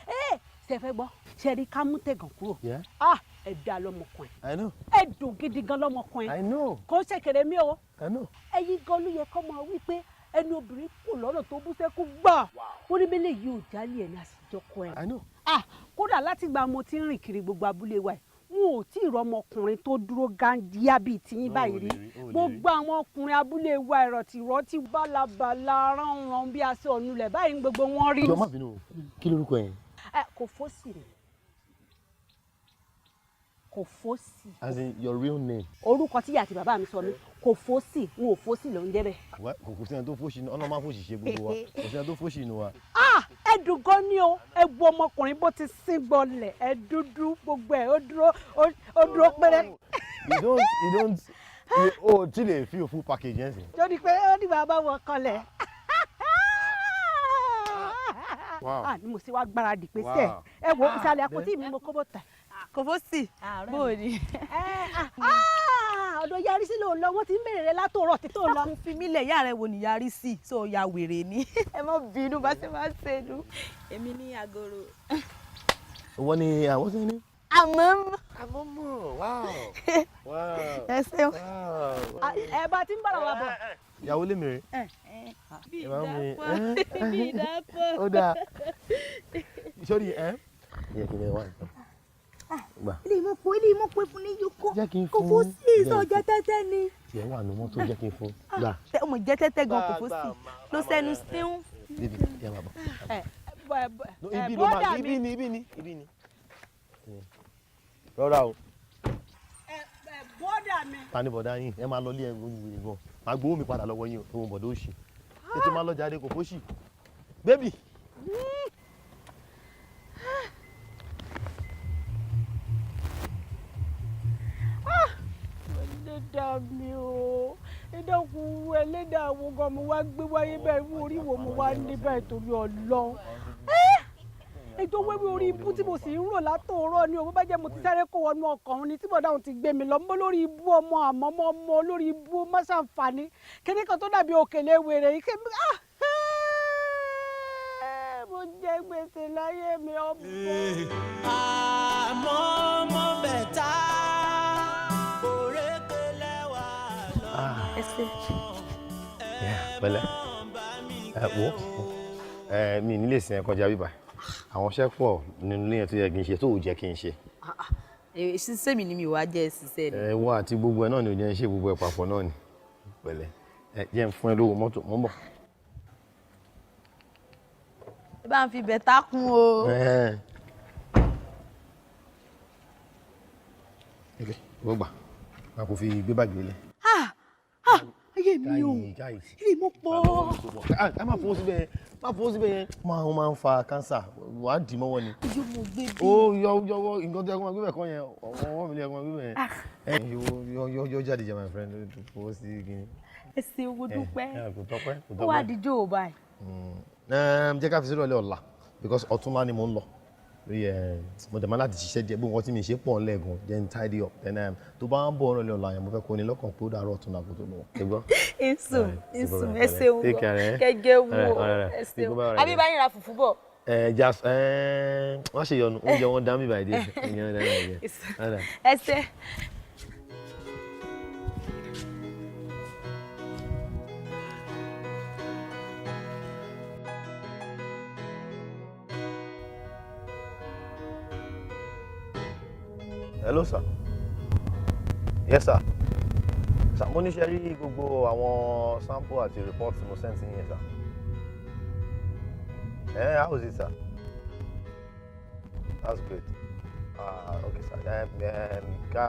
S3: Ẹ ṣe fẹ́ gbọ́, ṣe rí ká mú tẹ̀gàn kúrò?
S12: Yeah.
S3: Ah, ẹ dá lọ́mọkùnrin.
S12: I know.
S3: Ẹ dùn gidi gan lọ́mọkùnrin.
S12: I know.
S3: Kò ṣèkèrè mi o.
S12: I know.
S3: Ẹ̀yin gan ló yẹ kọ́ máa wí pé ẹni obìnrin kù lọ́nà tó bú sẹ́kù gbà. Ó ní mélé yìí ò jálè ẹ̀ ní àṣìjọkọ ẹ̀.
S12: I know.
S3: Ah, kódà látìgbà mo ti ń rìn kiri gbogbo abúlé wa yìí, n ò tí ì rọmọkùnrin tó dúró gandíá bíi tiyín báyìí rí. Gbogbo àwọn ọkùnrin abúlé wa, ẹ̀rọ tìrọ́ tí bálabàla ránran bí aṣọ ọ̀nulẹ̀ báyìí ń gbogbo wọn rí.
S12: Jọ̀ọ́ má bínú o, kí lorúkọ yẹn?
S3: Ẹ kò fọ́sì ni, kò fọ́sì.
S12: As in your real name.
S3: Orúkọ tíyà àti bàbá mi sọ mi, kò fọ́sì, n ò fọ́sì ló ń jẹ́ bẹ́ẹ̀.
S12: Wẹ́, kò sí ẹni tó fòṣì ní ọlọ́run máa fòṣì ṣe gbogbo wa, kò sí ẹni tó fòṣì nínú wa.
S3: Ah, ẹ dùn gan ni o. Ẹ wo ọmọkùnrin bó ti sín gbọlẹ̀, ẹ dúdú, gbogbo ẹ ó dúró, ó dúró péré.
S12: You don't you o ti lè feel full package yẹn sí.
S3: Tó di pé ó dìgbà bá wọ kọlẹ̀.
S12: Wow.
S3: Ah, ni mo ṣe wá gbáradì pé sẹ ẹ wo ìsàlẹ̀ àpótí mi, mo kó bó ta.
S10: Kò fó sí bó o ní.
S3: Ọ̀dọ̀ yarí sí ló ń lọ, wọ́n ti ń bèrè rẹ látòrọ̀ tí tó ń lọ.
S10: Dákun fi mí lẹ̀, ìyá rẹ wo ni yarí sí, so ya wèrè ni. Ẹ má bínú bá ṣe máa ṣe nu. Èmi ní agoro.
S12: Wọ́n ní àwọn sẹ́ni.
S10: Àmọ́
S12: Àmọ́mọ́, wow. Wow.
S10: Ẹ ṣeun.
S3: Ẹ bá ti ń bára wa bọ̀.
S12: Ìyàwó lè mèrè.
S7: Bí
S12: Ẹ máa ń mi.
S7: ìdápọ̀, bí ìdápọ̀.
S12: Ó dáa. Sórí ẹ. Yẹ kí ni wá nǹkan. Gbà.
S10: Ilé ìmọ̀ pé, ilé ìmọ̀ pé fún ní yòókù.
S12: Jẹ́ kí n
S10: Kò
S12: fún.
S10: fún sí ìsọ̀ jẹ́ tẹ́tẹ́ ni.
S12: Tiẹ̀ wà ní mọ́tò, jẹ́ kí n fún. Gbà.
S10: Ọmọ jẹ́ tẹ́tẹ́ gan, kò fún sí. Ló sẹ́nu síún.
S12: Bíbí, yẹ máa bọ̀. No,
S3: Ẹ
S12: ibi ló máa
S3: bọ́dà mi.
S12: Ibi ni, ibi ni, ibi ni. Rọra o.
S3: Bọ́dà mi.
S12: Ta ni bọ̀dá yín? Ẹ máa lọ ilé ẹ gan. Màá gbowó mi padà lọ́wọ́ yín o. Òun bọ̀dá òṣì. Tètè máa lọ jáde, kò fóṣì. Bébì.
S3: Ẹlẹ́dàá mi o, ẹ dákun, ẹlẹ́dàá wo gan mo wá gbé wáyé bẹ́ẹ̀, irú orí wo mo wá ní bẹ́ẹ̀ torí Ọlọ́run. Ètò wéwí orí ibú tí mo sì ń rò látòórọ́ ni o, bó bá jẹ́ mo ti sáré kó wọnú ọkọ̀ òun ni tí bọ̀dá òun ti gbé mi lọ, mọ́ lórí ibú ọmọ, àmọ́ mọ́ ọmọ lórí ibú má ṣàǹfààní kíní kan tó dàbí òkèlè wèrè yìí kémi. Mo jẹ gbèsè láyé mi ọmọ.
S8: Àmọ́ mọ́ bẹ̀tà òrékè lẹ́wà.
S10: Ẹ ṣe.
S12: Pẹ̀lẹ́. Ẹ wo, ẹ mi ní lè sin ẹ kọjá bíbá. Àwọn iṣẹ́ pọ̀ nínú ilé yẹn tó yẹ kí n ṣe tó ò jẹ́ kí n ṣe.
S10: Ṣiṣẹ́ mi ni mi ò wá jẹ́ ṣiṣẹ́ ni.
S12: Ẹ wá àti gbogbo ẹ náà ni ò jẹ́ ń ṣe gbogbo ẹ papọ̀ náà ni. Pẹ̀lẹ́. Ẹ jẹ́ n fún ẹ lówó mọ́tò, mò ń bọ̀.
S10: Ẹ bá ń fi bẹ̀tà kún o.
S12: Ẹ ok, wọ́n gbà. Má kò fi gbé báàgì lé.
S10: Ah, ayé mi o,
S12: Káyì.
S10: ilé ìmọ̀ pọ̀.
S12: Ẹ má fọwọ́ síbẹ̀ yẹn, má fọwọ́ síbẹ̀ yẹn. Ó máa ń fa kánsà, wàá dì mọ́wọ́ ni.
S10: Ojú mo gbé bí.
S12: Ó yọ yọwọ́ nǹkan tó yẹ kó máa gbé bẹ̀ kọ́ yẹn, ọwọ́ mi lè yẹ kó máa gbé bẹ̀ yẹn. Ẹ yọ yọ yọ jáde jẹ, my friend, fọwọ́ sí kí ni.
S10: Ẹ ṣe owó dúpẹ́.
S12: Ẹ kò tọ́pẹ́, kò
S10: Ó
S12: tọ́pẹ́.
S10: wá díjọ́ ò báyìí.
S12: Jẹ́ ká fi sílẹ̀ ọ̀la because ọ̀túnla ni mò ń lọ. Rí ẹ, mo dẹ̀ máa láti ṣiṣẹ́ díẹ̀, gbogbo nǹkan tí mi ṣe pọ̀ ńlẹ̀ gan, then tidy up. Then tó bá ń bọ̀ ọ̀rọ̀ ọ̀la yẹn, mo fẹ́ kó ní lọ́kàn pé ó dàárọ̀ ọ̀túnla kó tó lọ. Ṣé gbọ́?
S10: Ìsùn ìsùn, ẹ ṣeun
S12: Take care, eh?
S10: kẹjẹ wo,
S12: Alright, alright.
S10: ẹ ṣeun.
S12: Bye, bye.
S10: Àbí bá yín ra fùfú bọ̀.
S12: Ẹ jà ẹ, wọ́n ṣe yọnu, oúnjẹ wọn dá mi báyìí dé. Oúnjẹ wọn dá mi báyìí dé. Alright.
S10: Ẹ ṣe.
S12: Hello, sir. Yes, sir. Sir, mo ní ṣe rí gbogbo àwọn sample àti report tí mo send sí yín, sir. Eh, how is it, sir? That's great. Ah, okay, sir. Ká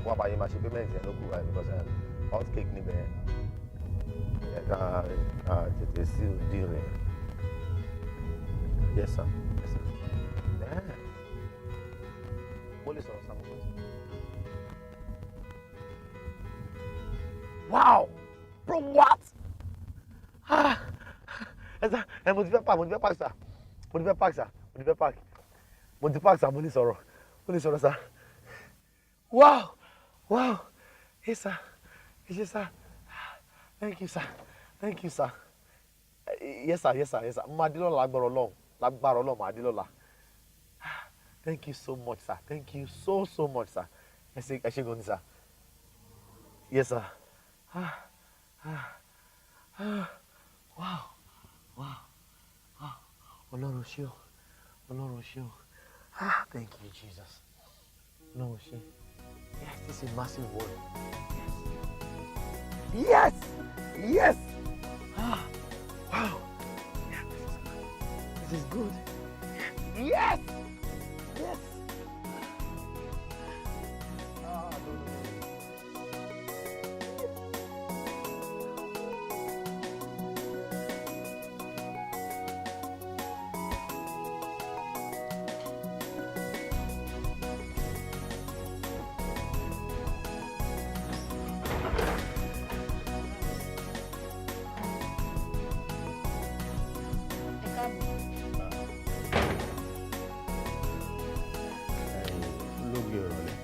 S12: wá bá yín máa ṣe payment yẹn ló kù báyìí because hot cake níbẹ̀ yẹn. Ẹ ká tètè seal deal yẹn. Yes, sir. Yes, sir. Eh. Mo lè sọ̀rọ̀, sir, mo lè sọ̀rọ̀. Wow! Bro, what? Ah! Ẹ sá, ẹ mo ti fẹ́ park, mo ti fẹ́ park, sir. Mo ti fẹ́ park, sir. Mo ti fẹ́ park. Mo ti park, sir, mo lè sọ̀rọ̀. Mo lè sọ̀rọ̀, sir. Wow! Wow! Yes, sir. Yes, sir. Thank you, sir. Thank you, sir. Yes, sir. Yes, sir. Yes, sir. Mo máa dé lọ́la, lágbára Ọlọ́run. Lágbára Ọlọ́run, màá dé lọ́la. Thank you so much, sir. Thank you so, so much, sir. Ẹ ṣé, ẹ ṣé gan ni, sir. Yes, sir. Ah, ah, ah. Wow, wow, wow. Ọlọ́run ṣé o. Ọlọ́run ṣé o. Ah, thank you, Jesus. Ọlọ́run ṣé. Yes, this is a massive word. Yes! Yes! Ah, wow. Yeah, this is good. Yes! Yes! Ah, no, no, no.
S10: Ẹ káàbọ̀.
S12: Lóge ìrọ̀lẹ́.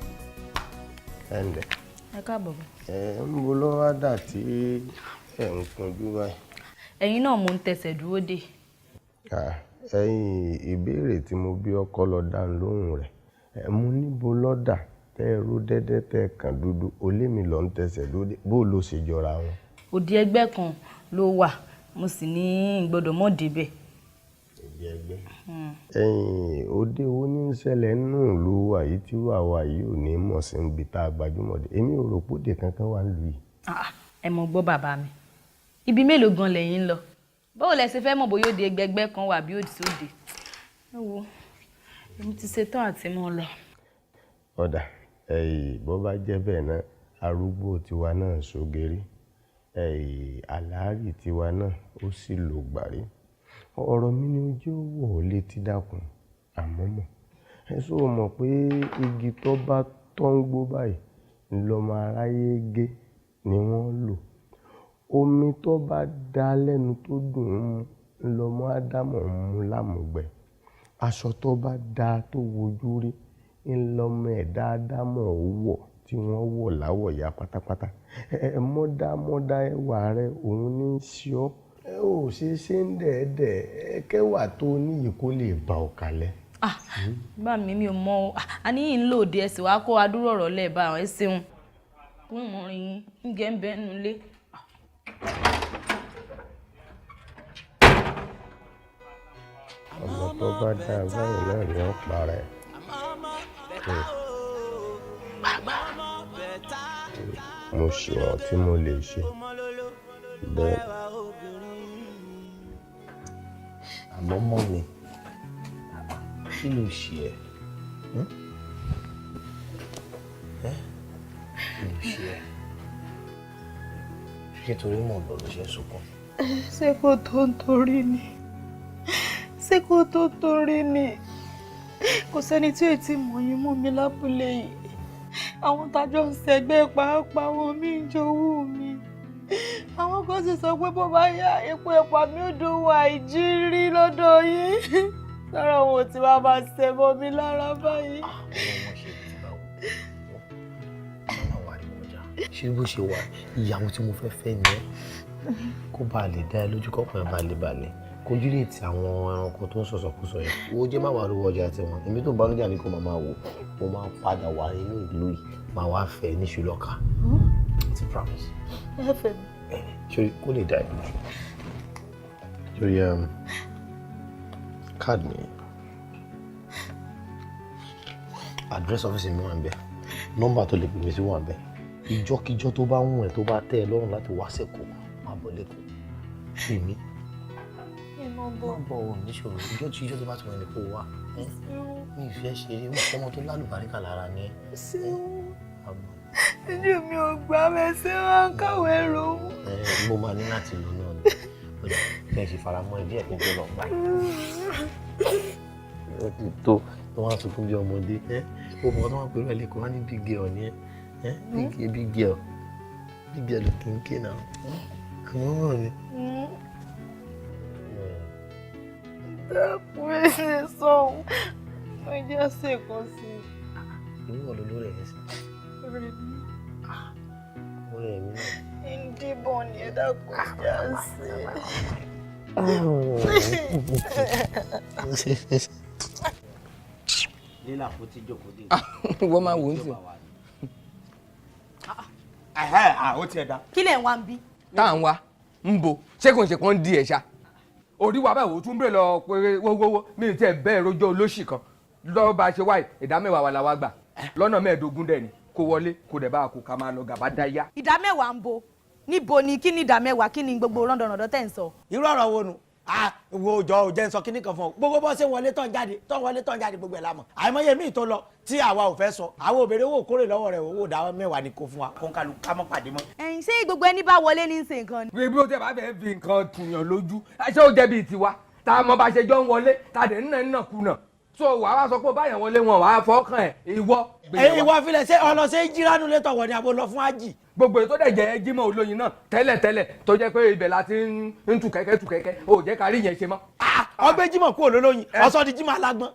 S12: Ẹ ǹlẹ́.
S10: Ẹ káàbọ̀.
S9: Ẹ ń bo ló wá dà tí ẹ ń kunjú báyìí?
S10: Ẹ̀yin náà mò ń tẹsẹ̀ dúró dè.
S9: Ẹ̀yin ìbéèrè tí mo bí ọkọ lọ dá lóhùn rẹ̀. Ẹ mú níbo lọ́dà tẹ́ ẹ ró dẹ́dẹ́ tẹ́ ẹ kàn dúdú, olémi lọ ń tẹsẹ̀ dúró dè, bó ló ṣe jọra wọn?
S10: Òdi ẹgbẹ́ kan ló wà, mo sì ní gbọ́dọ̀ mọ́ débẹ̀.
S9: Òdi ẹgbẹ́. Ẹ̀yin òde wo ní ń ṣẹlẹ̀ nínú ìlú wa yìí tí wàá wà yìí ò ní mọ̀ sí ibi tá a gbajúmọ̀ dé? Èmi ò rò pé òde kankan wà nílùú yìí.
S10: Ẹ mọ̀ gbọ́ bàbá mi, ibi mélòó gan lẹ̀yin ń lọ? Báwo lẹ ṣe fẹ́ mọ̀ bóyá òde ẹgbẹ́gbẹ́ kan wà bí òdì sóde? Ẹ wo, èmi ti ṣetán àti mọ́ lọ.
S9: Ọ̀dà, ẹ̀yìn bó bá jẹ́ bẹ́ẹ̀ náà, arúgbó tiwa náà ṣògeri, ẹ̀yìn àlàárì tiwa náà ó sì lò gbàrí. Ọ̀rọ̀ mi ni ojú wọ̀ ọ́ létí dákun, àmọ́ mọ̀. Ẹ sọ mọ̀ pé igi tó bá tọ́ ń gbó báyìí lọ́mọ aráyé gé ni wọ́n lò. Omi tó bá dá lẹ́nu tó dùn ún mu lọ́mọ Ádámọ̀ ń mu lámùgbẹ́. Aṣọ tó bá dá tó wojú rí ńlọmọ ẹ̀dá Ádámọ̀ wọ̀ tí wọ́n wọ̀ láwọ̀ ya pátápátá. Ẹ mọ́dá mọ́dá ẹwà rẹ òun ní í ṣe ọ́. Ẹ ò ṣe ṣe ń dẹ̀ẹ́dẹ̀ ẹ kẹwàá tó níyì kó lè bá ọ kalẹ̀.
S10: Bá mi mi ò mọ o, a ní yìí ń lò dé ẹ sì wá kó adúrò ọ̀rọ̀ lẹ́ẹ̀ bá ẹ ṣeun. Kún ìmọ̀rin yín, ń gẹ́ ń bẹ́ẹ̀ nulẹ̀.
S9: Ọmọ tó bá dáa báyìí náà ni ó para ẹ̀. Mo ṣe ohun tí mo lè ṣe bẹ́ẹ̀.
S12: Àmọ́ mọ́ mi, kí ló ṣe ẹ́? Kí ló ṣe ẹ́? Ṣé torí mọ̀ lọ ló ṣe ń sunkún?
S7: Ṣé kò tó ń torí ni? Ṣé kò tó torí ni? Kò sẹ́ni tí ò tí mọ̀ yín mú mi lábúlé yìí. Àwọn tájọ́ ń ṣẹgbẹ́ pàápàá wọn mi ń jowú mi. Àwọn kan sì sọ pé bó bá yá epo ẹ̀pà mi ò dùn wà ìjírí lọ́dọ̀ yín. Sára òun ò tí wàá máa ṣẹ mọ́ mi lára báyìí.
S12: Ṣé bó ṣe wà ìyàwó tí mo fẹ́ fẹ́ ni ẹ́? Kó bá lè dá ẹ lójú kọ́kàn ẹ bá lè balẹ̀. Kojú lè ti àwọn ẹranko tó ń sọ̀sọ̀kúsọ yẹn. Wo jẹ́ má wàá rówó ọjà tiwọn. Èmi tó ń bá lójà ni kò máa wò. Mo máa padà wá inú ìlú yìí, máa wá fẹ́ ní ṣùlọ́kà. It's a promise.
S7: Ẹ fẹ́ mi.
S12: Ṣé kó lè dá ẹ lójú? Ṣé card mi? Address ọ́fíìsì mi wà ń bẹ̀. Nọ́mbà tó lè pè mí sí wà ń bẹ̀. Ìjọ́kíjọ́ tó bá wùn ẹ́ tó bá tẹ́ ẹ lọ́rùn láti wá sẹ́kọ̀ọ́, máa bọ̀ lẹ́kọ̀ọ́. Pè mí.
S7: Má
S12: bọ̀ ò níṣòro. Ìjọ́ tó bá ti wọ̀ ní kó wá. Mi ì fẹ́ ṣeré, mo fọmọ tó lálùbáríkà lára ni ẹ́.
S7: Ojú mi ò gbà mẹ́sẹ̀ wá ń káwé ro.
S12: Mo máa ní láti lọ náà ni. Ó dà kí n ṣe faramọ́ ẹ díẹ̀ kí n tó lọ gbà. Ó ti tó tó wá sunkún bí ọmọdé. Ó mọ̀ tó wá pẹ̀lú ẹ̀ lẹ́kọ̀ọ́ wá ní big girl ni ẹ́. Big girl, big girl. Big girl kì í ké náà. Àmọ́ mọ̀ mi.
S7: Dákun ẹ ṣe sọ̀hún. Mo jẹ́ ṣèkan sí i.
S12: Ìwọ ló lórí ẹ̀ sí.
S7: Rẹ̀ mi.
S12: Ọ̀rẹ́ mi náà.
S7: Ndíbọn ni ẹ dákun já sí.
S6: Lílà fún tí jókòó dé.
S2: Wọ́n máa wò ó sí.
S6: Ó tiẹ̀ dá.
S10: Kí lẹ̀ ń wá ń bí?
S2: Tá à ń wá ń bo ṣé kò ń ṣe kàn ń di ẹ̀ ṣá. Orí wa báwo tún bèrè lọ pé wọ́wọ́wọ́ mi ì tiẹ̀ bẹ́ẹ̀ rojọ́ olóṣì kan lọ́wọ́ bá a ṣe wáyé ìdá mẹ́wàá wa la wá gbà lọ́nà 15 dẹ̀ ni kó wọlé kó dẹ̀ bá a kó ká máa lọ gàba dá yá.
S10: Ìdá mẹ́wàá ń bo níbo ni kí ni ìdá mẹ́wàá kí ni gbogbo rọ́ndọ̀rọ̀dọ̀ tẹ̀ ń sọ.
S6: Irú ọ̀rọ̀ wo nu? Wo jọ ò jẹ́ ń sọ kíní kan fún ọ. Gbogbo bó ṣe wọlé tán jáde tán wọlé tán jáde gbogbo ẹ̀ la mọ̀. Àìmọye míì tó lọ tí àwa ò fẹ́ sọ. Àwọn òbèrè owó kórè lọ́wọ́ rẹ̀ owó ìdá mẹ́wàá ni kò fún wa. Kó ń kalu ká mọ́ pàdé mọ́.
S10: Ẹ̀yin ṣé gbogbo ẹni bá wọlé ní ṣe nǹkan ni.
S2: Bí ó tẹ bá fẹ́ fi nǹkan tùyàn lójú, ṣé ó jẹ́ bíi tiwa? Tá a mọ bá ṣe jọ ń wọlé, tá a dẹ̀ ń nà ń nà kùnà. So wàá wá sọ pé báyàn wọlé wọn wàá fọkàn ẹ̀ ìwọ.
S6: Ìwọ filẹ̀ ṣé ọlọ ṣe jíranú létọ̀ wọ̀ ni àbò lọ fún ájì.
S2: Gbogbo èyí tó dẹ̀ jẹ́ Jímọ̀ Olóyin náà tẹ́lẹ̀tẹ́lẹ̀ tó jẹ́ pé ibẹ̀ la ti ń tù kẹ́kẹ́ tù kẹ́kẹ́ ò jẹ́ ká rí yẹn ṣe mọ́.
S6: Ọgbẹ́ Jímọ̀ kúrò lólóyin ọsọ di Jímọ̀ alágbọ́n.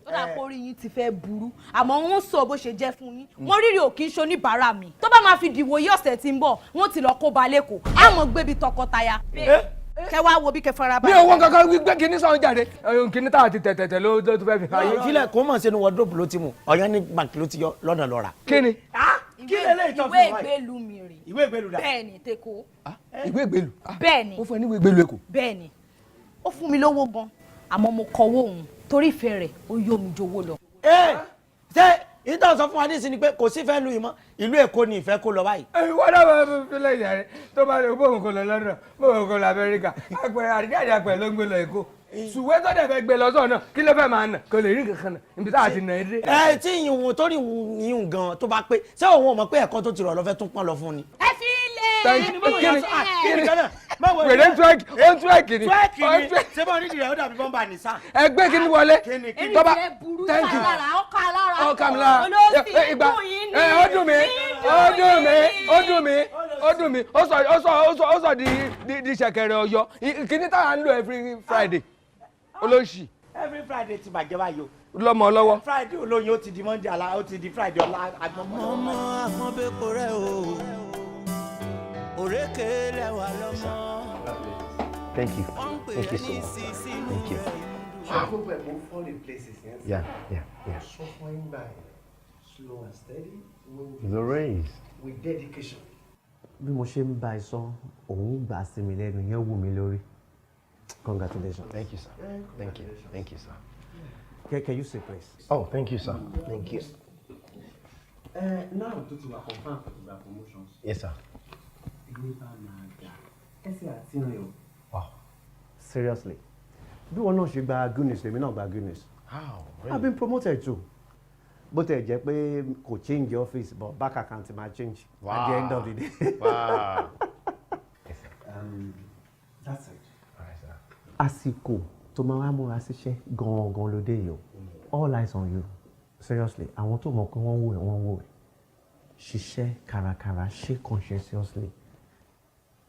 S10: Ó dà pé orí yín ti fẹ́ burú, àmọ́ wọ́n sọ bó ṣe jẹ́ fún yín. Wọ́n rírì ò kí ń ṣoníbàárà mi. Tó bá máa fi dìwò yí ọ̀sẹ̀ tí ń bọ̀, wọ́n ti lọ kó ba lẹ́kọ̀ọ́, àmọ́ gbébi tọkọtaya. Kẹ wá wo bí kẹ fara
S2: Mi ò wọ́n kankan gbé kinní sọ̀hún jáde, kinní táwa ti tẹ̀tẹ̀tẹ̀ ló tó fẹ́ fi ayé.
S6: Ìfilẹ̀ kò mọ̀ sínú wardrobe ló ti mú ọ̀yọ́ ní bank ló ti yọ lọ́nà lọ́ra.
S2: Kí ni?
S6: Kí lè lè tọ́
S10: Ìwé
S6: fún wa yìí?
S10: Ìgbélú mi rè.
S6: Ìwé ìgbélú dà?
S10: Bẹ́ẹ̀ni, teko.
S2: Ìwé ìgbélú?
S10: Bẹ́ẹ̀ni.
S2: Ó fún ẹ ní ìwé ìgbélú Èkó?
S10: Bẹ́ẹ̀ni, ó fún mi lówó gan, àmọ́ mo kọwọ́ òun torí ìfẹ́ rẹ̀ ó yó mi jowó lọ.
S6: Ee, ṣé ìtàn sọ fún wa nísìnyí pé kò sí fẹ́ lu ìmọ̀ ìlú Èkó ni ìfẹ́ kó lọ báyìí?
S2: Ìwọ náà máa fi filẹ̀ ìyá rẹ tó bá lè bóun kò lọ London, bóun kò lọ Amẹ́ríkà, àpẹẹrẹ àdìjáde àpẹẹrẹ ló ń gbé lọ Èkó. Ṣùgbọ́n tó dẹ̀ fẹ́ gbé lọ sọ́ọ̀ náà, kí ló fẹ́ máa nà? Kò lè rí nǹkan kan nà ibi tá a ti nà é dé.
S6: Ẹ tí ìhun tó ní ìhun gan tó bá pé, ṣé òun ò mọ̀ pé ẹ̀kọ́ tó ti rọ̀ lọ fẹ́ tún pọ́n lọ fún ni?
S10: Ẹ fi ilẹ̀.
S2: Thank you. Kí ni?
S6: Kí ni kan náà?
S2: Wèrè ń twerk, ó ń twerk ni.
S6: Twerk
S2: Ó ń
S6: ni.
S2: twerk.
S6: Ṣé bọ́ọ̀ nídìí rẹ̀ ó dàbí bọ́mbà ní sáà?
S2: Ẹ gbé kí ni wọlé.
S6: Kí ni?
S2: Tọ́ba
S10: Thank
S2: thank you.
S10: Ọkà lára.
S2: Ọkà mi lára.
S10: Olóòsì
S2: Ìgbà
S10: dùn yín ni.
S2: ẹ ó dùn mí, ó dùn mí, ó dùn mí, ó dùn mí, ó sọ ó sọ ó sọ ó sọ di ṣẹ̀kẹ̀rẹ̀ Ọ̀yọ́. Kíní táwa ń lò every Friday, olóṣì.
S6: Every Friday ti bàjẹ́ báyìí o.
S2: Lọ́mọ lọ́wọ́.
S6: Friday olóyin ó ti di Monday àlá, ó ti di Friday ọ̀la àgbọ̀n.
S8: Ọmọ àpọ́nbẹ́pọ̀ rẹ̀ o, òrékè lẹ́wà lọ́mọ.
S13: Thank you. Thank you so much. Thank you.
S9: Gbogbo ẹ̀ kò fall in places yẹn.
S13: Yeah.
S9: Sọ fún yín báyìí, slow and steady win
S13: The race.
S9: with dedication.
S14: Bí mo ṣe ń bá ẹ sọ, òun gbà sí mi lẹ́nu yẹn, wù mí lórí. Congratulations.
S13: Thank you, sir. Thank you. Thank you, sir.
S14: Can you say please?
S13: Oh, thank you, sir. Thank you.
S14: Now tó ti wà confirm for the promotions.
S13: Yes, sir.
S14: Ilé bá máa dà ẹsẹ̀ àti rìn o.
S13: Wow.
S14: Seriously, bí wọn náà ṣe gba good news, lèmi náà gba good news.
S13: How?
S14: I've been promoted too. Bó tẹ̀ jẹ́ pé kò change office, but bank account máa change at the end of the day.
S13: Wow.
S14: That's it.
S13: All right, sir.
S14: Àsìkò tó máa wá múra síṣẹ́ gan-an ló dé yìí o. All eyes on you, seriously. Àwọn tó mọ̀ pé wọ́n wò ẹ́, wọ́n wò ẹ́. Ṣiṣẹ́ kárakára, ṣe conscientiously.